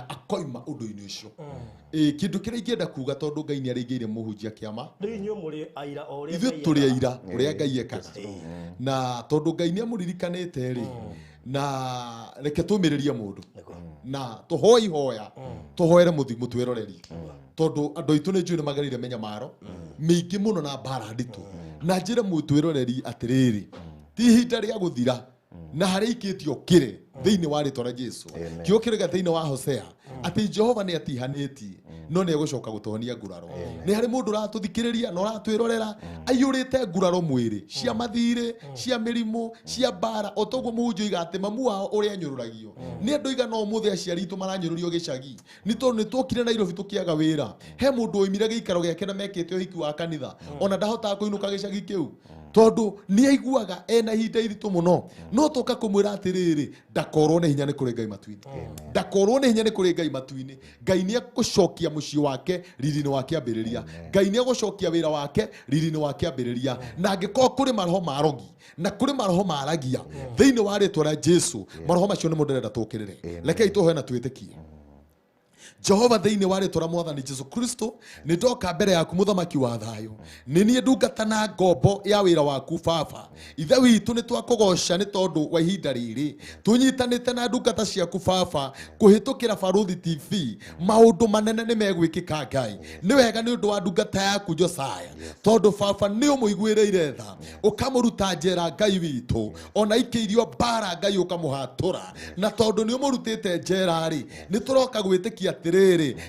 akoima ũndũ-inĩ ũcio. Ĩ, kĩndũ kĩrĩa ingĩenda kuga, tondũ Ngai nĩ arĩngĩire mũhunjia kĩama, Rĩu inyuĩ mũrĩ aira o ũrĩa ithuĩ Ngai tũrĩ ekaga. aira ũrĩa Ngai ekaga. Na tondũ Ngai nĩ amũririkanĩte rĩ, na reke tũmĩrĩrie mũndũ na tũhoe ihoya, tũhoere mũtwĩroreri, tondũ andũ aitũ nĩ njũĩ nĩ magereire mĩnyamaro mĩingĩ mũno na mbara nditũ. Na njĩre mũtwĩroreri atĩrĩrĩ, ti ihinda rĩa gũthira na harĩa ikĩtio kĩrĩ thĩinĩ wa rĩtwa rĩa Jesu. Kiugo kĩrĩga thĩinĩ wa Hosea atĩ Jehova nĩ atihanĩtie. No nĩ egũcoka gũtũhonia nguraro. Nĩ harĩ mũndũ ũratũthikĩrĩria na ũratwĩrorera aiyũrĩte nguraro mwĩrĩ cia mathirĩ, cia mĩrimũ, cia mbara, o toguo mũhunjia oiga atĩ mamu wao ũrĩa anyũrũragio. Nĩ andũ aigana ũmũthĩ aciari aitũ maranyũrũrio gĩcagi nĩ tondũ nĩ twokire Nairobi tũkĩaga wĩra. He mũndũ oimire gĩikaro gĩake na mekĩte ũhiki wa kanitha, ona ndahotaga kũinũka gĩcagi kĩu tondũ nĩ aiguaga ena ihinda iritũ mũno. No tũka kũmwĩra atĩrĩrĩ, ndakorwo nĩ hinya nĩ kũrĩ Ngai matu-inĩ, ndakorwo nĩ hinya nĩ kũrĩ Ngai matu-inĩ. Ngai nĩ egũcokia mũciĩ wake riri-inĩ wa kĩambĩrĩria. Ngai nĩ egũcokia wĩra wake riri-inĩ wa kĩambĩrĩria. Na angĩkorwo kũrĩ maroho ma rogi na kũrĩ maroho maragia thĩinĩ wa rĩtwa rĩa Jesu, maroho macio nĩmo ndĩrenda tũkĩrĩre. Rekei tũhoe na twĩtĩkie. Jehova, thĩinĩ wa rĩtwa rĩa Mwathani Jesu Kristo, nĩ ndoka mbere yaku, mũthamaki wa thayũ. Nĩ niĩ ndungata na ngombo ya wĩra waku. Baba Ithe witũ, nĩ twakũgoca nĩ tondũ wa ihinda rĩrĩ tũnyitanĩte na ndungata ciaku, Baba, kũhĩtũkĩra Barũthi TV. Maũndũ manene nĩ megwĩkĩka. Ngai, nĩ wega nĩ ũndũ wa ndungata yaku Josaya, tondũ Baba nĩ ũmũiguĩrĩire tha, ũkamũruta njera. Ngai witũ, ona ikĩirio mbara, Ngai, ũkamũhatũra. Na tondũ nĩ ũmũrutĩte njera rĩ, nĩ tũroka gwĩtĩkia atĩrĩrĩ,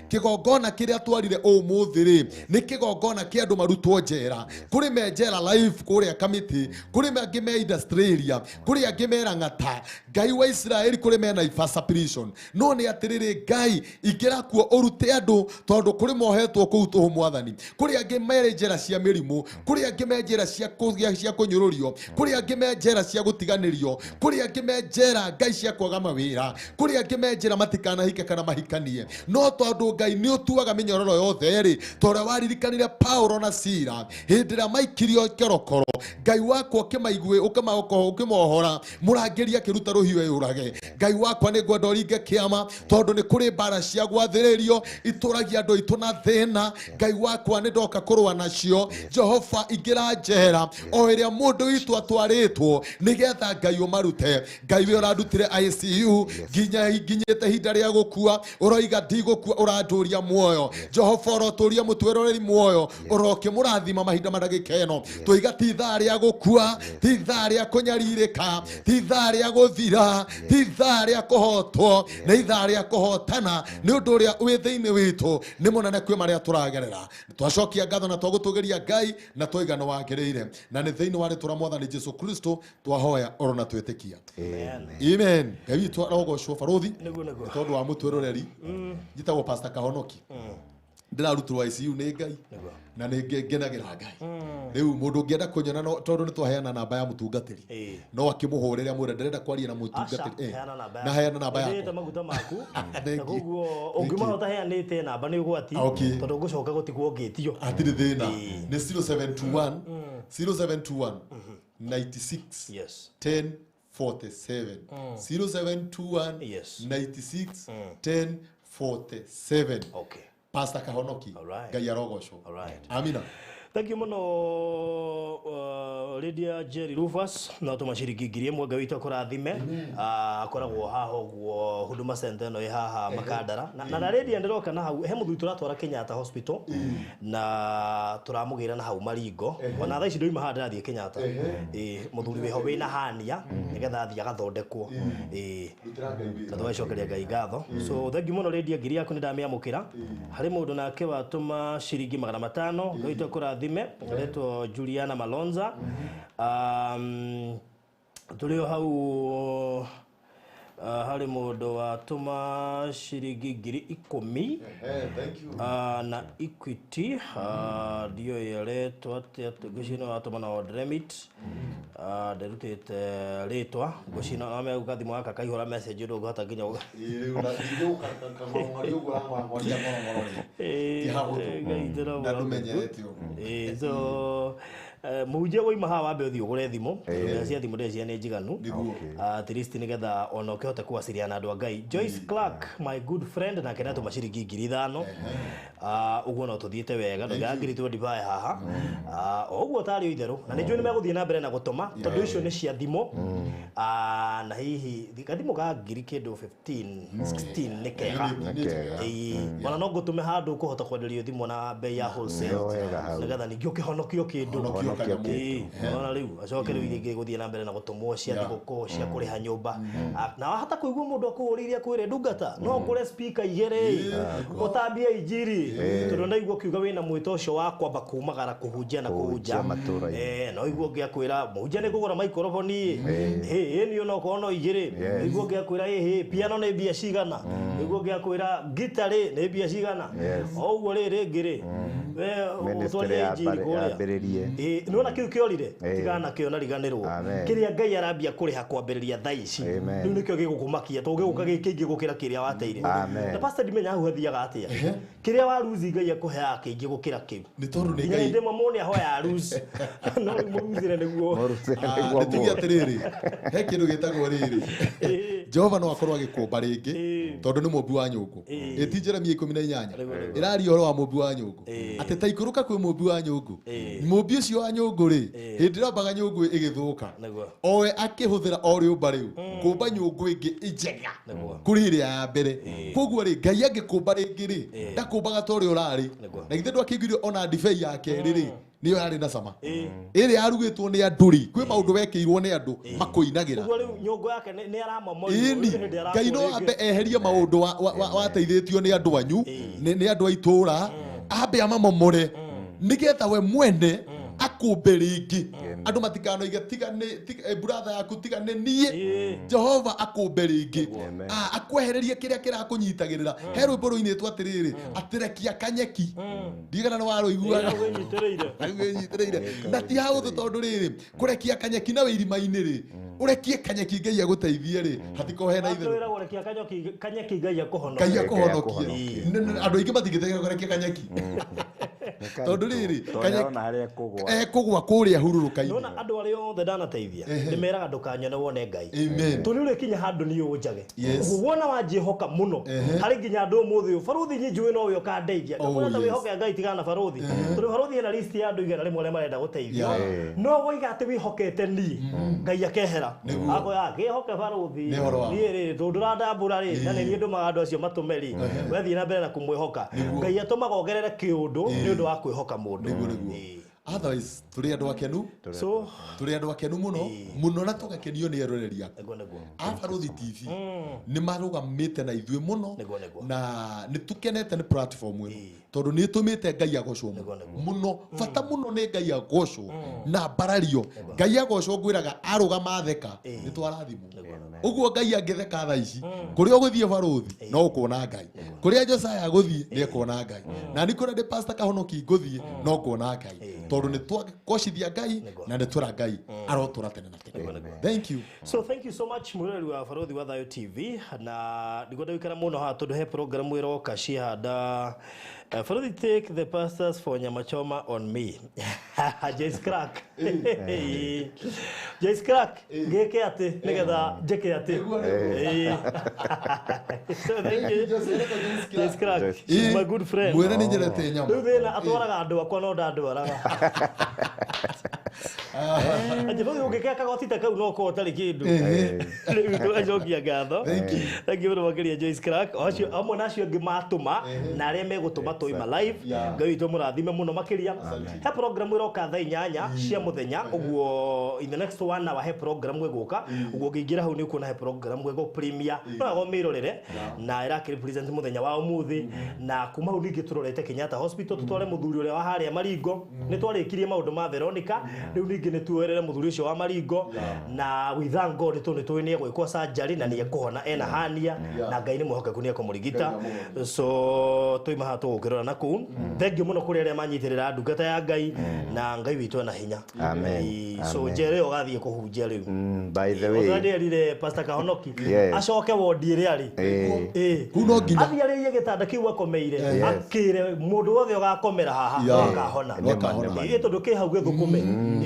kĩgongona kĩrĩa twarire ũmũthĩ rĩ, nĩ kĩgongona kĩa andũ marutwo njera. Kũrĩ me njera live kũrĩa Kamĩtĩ, kũrĩ angĩ me Australia, kũrĩ angĩ me Lang'ata, Ngai wa Isiraeli, kũrĩ me Naivasha prison. No nĩ atĩrĩrĩ, Ngai, ingĩra kuo ũrute andũ, tondũ kũrĩ mohetwo kũu tũhũ. Mwathani, kũrĩ angĩ merĩ njera cia mĩrimũ, kũrĩ angĩ me njera cia kũgĩa cia kũnyũrũrio, kũrĩ angĩ me njera cia gũtiganĩrio, kũrĩ angĩ me njera, Ngai, cia kwaga mawĩra, kũrĩ angĩ me njera matikanahike kana mahikanie. No tondũ, Ngai, nĩ ũtuaga mĩnyororo yothe rĩ, ta ũrĩa waririkanire Paulo na Sila hĩndĩ ĩrĩa maikirio kĩrokoro, Ngai wakwa, ũkĩmaigue, ũkĩmohora, mũrangĩri akĩruta rũhiũ eyũrage. Ngai wakwa, nĩ ngwenda ũringe kĩama, tondũ nĩ kũrĩ mbara cia gwathĩrĩrio itũragia andũ aitũ na thĩna. Ngai wakwa, nĩ ndoka kũrũa nacio. Jehova, ingĩra njera o ĩrĩa mũndũ witũ atwarĩtwo, nĩgetha, Ngai, ũmarute. Ngai, we ũrandutire ICU nginya nginyĩte ihinda rĩa gũkua, ũroiga ndigũkua, ũrandũria muoyo. Jehova, ũrotũria mũtwĩroreri muoyo, ũrokĩmũrathima mahinda ma ndagĩka ĩno. Tũiga ti ithaa rĩa gũkua, ti ithaa rĩa kũnyarirĩka, ti ithaa rĩa gũthira, ti ithaa rĩa kũhotwo, nĩ ithaa rĩa kũhotana, nĩ ũndũ ũrĩa wĩ thĩinĩ witũ nĩ mũnene kwĩ marĩa tũragerera. Twacokia ngatho na twagũtũgĩria, Ngai, na twaiga nĩ wagĩrĩire, na nĩ thĩinĩ wa rĩtwa rĩa Mwathani Jesu Kristo twahoya oro na twĩtĩkia. Amen. Ngai witũ arogocwo. Barũthi. Nĩguo, nĩguo. Nĩ tondũ wa mũtwĩroreri, njĩtagwo Pastor Kahonoki, ndĩrarutirwo ICU nĩ Ngai na nĩ ngenagĩra Ngai. Rĩu mũndũ ũngĩenda kũnyona, no tondũ nĩ twaheana namba ya mũtungatĩri, no akĩmũhũrĩre amwĩre ndĩrenda kwaria na Aca, mũtungatĩri. Heana namba. Na heana namba yakwa yakwa. Maguta maku. Thank Na you. koguo ũngiuma ũtaheanĩte namba nĩ ũgwati, tondũ ngũcoka gũtigwo ngĩtio. Hatirĩ thĩna. Nĩ 0721 0721 96 10 47, 0721 96 10 47. Pastor Kahonoki. Ngai arogocwo. Amina. Thank you muno, Lydia Jerry Rufus, no tuma ciringi 1000. Ngai witũ akũrathime. Akoragwo haha ũguo Huduma Center ĩno ĩ haha Makandara. Na Lydia, ndĩroka na hau he mũthuri tũratwara Kenyatta Hospital na tũramũgĩra na hau Maringo. Ona thaa ici ndoima haha ndĩrathiĩ Kenyatta. Ĩ mũthuri wĩho wĩna hania nĩgetha athiĩ agathondekwo. Ĩ na tũgacokeria Ngai ngatho. So thank you mũno, Lydia, ngiri yaku nĩ ndamĩamũkĩra. Harĩ mũndũ nake watũma ciringi 500. Ngai witũ akũrathime. Aretwo Juliana Malonza. Tũrĩ o hau, harĩ mũndũ watũma ciringi 10,000. Thank you. Na Equity, ndiũĩ aretwo atĩa. Ngwĩciria nĩ watũma na Remit. Ndĩrutĩte rĩtwa, ngwĩciria no megũka thimũ gaka kaihũra message ũndũ ũngĩhota nginya Rĩu na ningĩ kang'orong'ori ũguo ũrang'orang'oria ng'orong'oro rĩ, ti hahũthũ. Ngai ndĩrauga. Na ndũmenyerete ũguo. Ĩĩ, so mũhunjia, wauma haha wambe ũthiĩ ũgũre thimũ, tondũ mbeca cia thimũ ndĩreciria nĩ njiganu. At least nĩgetha ona ũkĩhote kũwaciriana na andũ a Ngai. Joyce Clark, my good friend, nake nĩatũma ciringi 5,000. Ũguo no tũthiĩte wega, ndũigaga 25,000 haha. O ũguo tarĩ o itherũ, na nĩ njũĩ nĩ megũthiĩ na mbere na gũtũma, tondũ icio nĩ cia thimũ. Na hihi gathimũ ka ngiri kĩndũ 15 16 nĩ kega. Nĩ njega. Ĩĩ, ona no ngũtũme handũ ũkũhota kwenderio thimũ na bei ya wholesale, Nĩ wega hau. nĩgetha ningĩ ũkĩhonokio kĩndũ. Honokio. Ndakũhonokia kĩndũ. Ona rĩu acoke rĩu ingĩ gũthiĩ na mbere na gũtũmwo cia thigũkũ cia kũrĩha nyũmba. Na wahota kũigua mũndũ akũhũrĩire akwĩre ndungata no ngũre speaker igĩrĩ ũtambie injiri tondũ ndaigua ũkiuga wĩna mwĩto ũcio wa kwamba kumagara kũhunjia na kũhunja no igua ũngĩ akwĩra mũhunjia nĩ kũgũra maikoroboni ĩ nĩ onokorwo no igĩrĩ igua ũngĩ akwĩra ĩ piano nĩ mbia cigana igua ũngĩ akwĩra gita rĩ nĩ mbia cigana o ũguo rĩ rĩngĩ rĩ we ũtwarire injiri kũrĩa nĩwona kĩu kĩorire tigana kĩo na riganĩrwo kĩrĩa Ngai arambia kũrĩha kwambĩrĩria thaa ici rĩu nĩkĩo gĩgũkũmakia tondũ gĩgũka gĩ kĩingĩ gũkĩra kĩrĩa wateire na pastor ndimenya hau hathiaga atĩa kĩrĩa waruzi Ngai akũheaga kĩingĩ gũkĩra kĩu nĩ tondũ nĩ Ngai ndĩ mamũ nĩ ahoya ruzi no rĩu mũruzire nĩguo nĩtuge atĩrĩrĩ he kĩndũ gĩtagwo rĩrĩ Jehova no akorwo agĩkũmba rĩngĩ tondũ nĩ mũmbi wa nyũngũ ĩti Jeremia 18 ĩraria ũhoro wa mũmbi wa nyũngũ atĩ ta ikũrũka kwĩ mũmbi wa nyũngũ mũmbi ũcio wa nyũngũ rĩ hĩndĩ ĩrĩa ambaga nyũngũ ĩgĩthũka owe akĩhũthĩra o rĩũmba rĩu kũmba nyũngũ ĩngĩ njega kũrĩ ĩrĩa ya mbere koguo rĩ Ngai angĩkũmba rĩngĩ rĩ ndakũmbaga ta ũrĩa ũrarĩ na githĩ ndwakĩiguire ona ndibei ya kerĩ rĩ nĩyo yarĩ na cama ĩrĩa yarugĩtwo nĩ andũ rĩ kwĩ maũndũ wekĩirwo nĩ andũ makũinagĩra ũguo rĩu nyũngũ yake nĩ aramomorwo Ngai no ambe eherie maũndũ wateithĩtio nĩ andũ anyu nĩ andũ a itũũra ambe amamomore nĩgetha we mwene akũmbe rĩngĩ andũ matikanoige tiga nĩ brother yaku tiga nĩ niĩ Jehova akũmbe rĩngĩ akwehererie kĩrĩa kĩrakũnyitagĩrĩra he rwĩmbo rũinĩtwo atĩrĩrĩ atĩrekia kanyeki ndigana nĩ warũiguaga wĩnyitĩrĩire na ti haũthũ tondũ rĩrĩ kũrekia kanyeki na wĩ irima-inĩ rĩ ũrekie kanyeki Ngai agũteithie rĩ hatikorwo hena itherũ kũrekia kanyeki Ngai akũhonokie Ngai akũhonokie andũ aingĩ matingĩtĩkĩra kũrekia kanyeki tondũ rĩrĩ ekũgwa kũrĩa hurũrũka-inĩ nona andũ arĩa othe ndanateithia nĩmeraga ndũkanyone wone Ngai tondũ nĩ ũrĩkinya handũ niĩ ũnjage ũguo wona wanjĩhoka mũno harĩ nginya andũ ũmũthĩ ũyũ barũthi niĩ njũĩ nowe ũkandeithia ngakwĩra ta wĩhoke Ngai tigana na barũthi tondũ barũthi ena list ya andũ 100 arĩa marenda gũteithio no woiga atĩ wĩhokete niĩ Ngai akehera akoya kĩhoke barũthi niĩ rĩ tondũ ndũrandambũra rĩ na nĩ niĩ ndũmaga andũ acio matũme rĩ wethiĩ na mbere na kũmwĩhoka Ngai atũmaga ongerere kĩũndũ nĩ ũndũ wa kwĩhoka mũndũ. Otherwise tũrĩ andũ akenu so tũrĩ andũ akenu mũno mũno na tũgakenio nĩ eroreri aku a Barũthi TV nĩ marũgamĩte na ithuĩ mũno na nĩ tũkenete nĩ platform ĩno tondũ nĩ ĩtũmĩte Ngai agocwo mũno bata mũno nĩ Ngai agocwo na mbarario Ngai agocwo ngwĩraga arũgama theka nĩ twarathimwo ũguo Ngai angĩtheka thaa ici kũrĩa ũgũthiĩ Barũthi no ũkuona Ngai kũrĩa Josiah agũthiĩ nĩ ekuona Ngai na nĩ kũrĩa ndĩ Pastor Kahonoki ngũthiĩ no kuona Ngai tondũ nĩ twagocithia Ngai na nĩ twĩra Ngai arotũra tene na tene. Thank you. So thank you so much mwĩroreri wa Barũthi wa Thayũ TV na ndigwenda gũikara mũno haha tondũ he program ĩroka cihanda Barũthi take the pastors for nyama choma on me. Joyce Crack. Joyce Crack ngĩke atĩ nĩgetha njĩke atĩ. So thank you. Joyce Crack. She's my good friend. Mwĩre nĩ nyendete nyama. Rĩu thĩna atwaraga andũ akwa no ndandwaraga. Anjĩrwo ũngĩkea kagoti ta kau no ũkorwo ũtarĩ kĩndũ. Rĩu tũgacokia ngatho. Thank you mũno makĩria Joyce Crack. Acio amwe na acio angĩ matũma na arĩa megũtũma tũima live. Ngai witũ mũrathime mũno makĩria. He program ĩroka thaa 8 cia mũthenya ũguo in the next 1 hour he program ĩgũka ũguo ũngĩingĩra hau nĩ ũkuona he program ĩgũ premiere no wega ũmĩrorere na ĩrakĩ represent mũthenya wa ũmũthĩ na kuma hau ningĩ tũrorete Kenyatta Hospital tũtware mũthuri ũrĩa wa harĩa Maringo nĩ twarĩkirie maũndũ ma Veronica rĩu ningĩ nĩ tuoerere mũthuri ũcio wa Maringo na we thank God tondũ nĩ tũĩ nĩ egwĩkwo surgery na nĩ ekũhona ena hania na Ngai nĩ mwĩhokeku nĩ ekũmũrigita so tũima haha tũgũkĩrora na kũu thank you mũno kũrĩ arĩa manyitĩrĩra ndungata ya Ngai na Ngai witũ ena hinya. Amen. So njere ũgathiĩ kũhunjia rĩu. By the way ũthandĩrire Pastor Kahonoki acoke wondi ĩrĩa arĩ kũu no nginya athiĩ arĩrie gĩtanda kĩu akomeire akĩre mũndũ wothe ũgakomera haha no akahona ĩ tondũ kĩ hau gĩthũkũme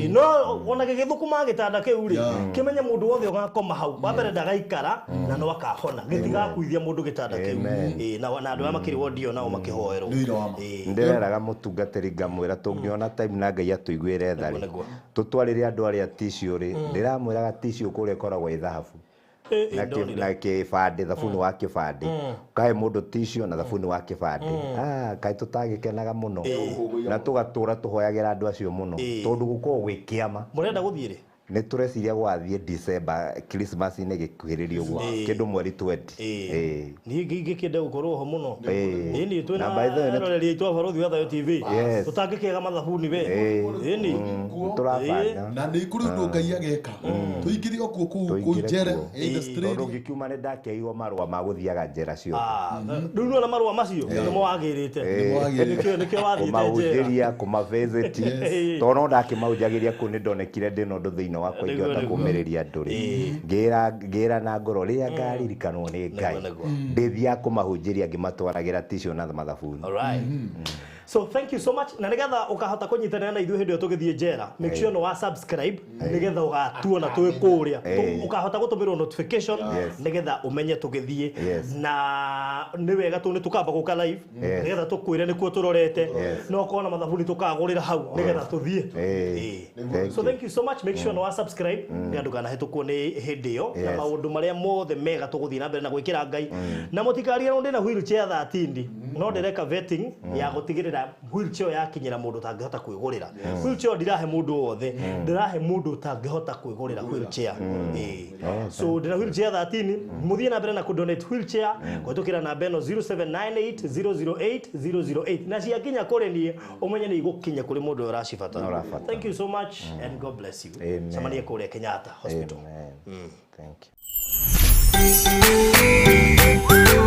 no ona gĩgĩthũkũma gĩtanda kĩu rĩ kĩmenye mũndũ wothe ũgakoma hau wa mbere ndagaikara na no akahona gĩtigakuithia mũndũ gĩtanda kĩu na andũ arĩa makĩrĩ wondi ĩyo nao makĩhoerwo. Ndĩreraga mũtungatĩri ngamwĩra tũngĩona time na Ngai atũiguĩre tha rĩ tũtwarĩre andũ arĩa tissue rĩ ndĩramwĩraga tissue kũrĩa ĩkoragwo ĩ thahabu Na Ndonire. na kĩbandĩ, thabuni wa kĩbandĩ, ũkahe mũndũ tissue na thabuni wa kĩbandĩ. Ah, kaĩ tũtagĩkenaga mũno na tũgatũra tũhoyagĩra andũ acio mũno, tondũ gũkoragwo gwĩ kĩama. Mũrenda gũthiĩ rĩ? Nĩ tũreciria gwathiĩ December, Christmas-inĩ gĩkuhĩrĩria ũguo, kĩndũ mweri 20. Ĩĩ. Niĩ ingĩkĩenda gũkorwo ho mũno. Ĩĩ. Ĩni twĩna Na by the way, eroreri aitũ a Barũthi wa Thayũ TV. Tũtangĩkĩaga mathabuni we. Ĩni. Nĩ tũrabanga. Na nĩ kũrĩ ũndũ Ngai ageka, tũingĩre o kuo kũu kũu Tũingĩre njera kuo. in the Tondũ street. ngĩkiuma nĩ ndakĩheirwo marũa ma gũthiaga njera ciothe. Ah, rĩu nĩwona marũa macio nĩmo wagĩrĩte. Nĩmo wagĩrĩte. Nĩkĩo wathiĩte njera. Kũmahunjĩria, kũmavisit, tondũ no ndakĩmahunjagĩria kũu, nĩ ndonekire ndĩna ũndũ thĩinĩ wakwa ingĩhota Nĩguo. kũmĩrĩria andũ rĩ, ngĩra na ngoro rĩrĩa ngaririkanwo nĩ Ngai, ndĩthiaga kũmahunjĩria ngĩmatwaragĩra tissue na mathabuni. Alright. So thank you so much, na nigetha ukahota kunyitanĩra na ithuĩ hĩndĩ ĩyo tũgĩthiĩ njera, make sure nĩ wa subscribe nigetha ũgatuona twĩ kũrĩa. Ũkahota gũtũmĩrwo notification nigetha ũmenye tũgĩthiĩ. Na nĩ wega tũ nĩ tũkamba gũka live nigetha tũkwĩre nĩkuo tũrorete, no ũkorwo na mathabuni tũkagũrĩra hau nigetha tũthiĩ. Thank So you. thank you so much. Make sure nĩ wa subscribe nĩgetha ndũkanahĩtũkwo nĩ hĩndĩ ĩyo na maũndũ marĩa mothe mega tũgũthiĩ na mbere na gwĩkĩra Ngai. Na mũtikariganĩrwo ndĩna wheelchair 13, no ndĩreka vetting ya gũtigĩrĩra wheelchair yakinyĩra mũndũ ũtangĩhota kwĩgũrĩra wheelchair. Ndirahe mũndũ wothe, ndĩrahe mũndũ ũtangĩhota kwĩgũrĩra wheelchair. Oh, So ndĩna wheelchair 13. Mũthiĩ na mbere na kũdonate wheelchair kũhĩtũkĩra namba ĩno 0798 008 008, na ciakinya kũrĩ niĩ ũmenye nĩ igũkinya kũrĩ mũndũ ũrĩa ũracibatara. Ũrabatara. Thank you so much and God bless you. Amen. Cemanie kũrĩa Kenyatta Hospital. Amen. Thank you.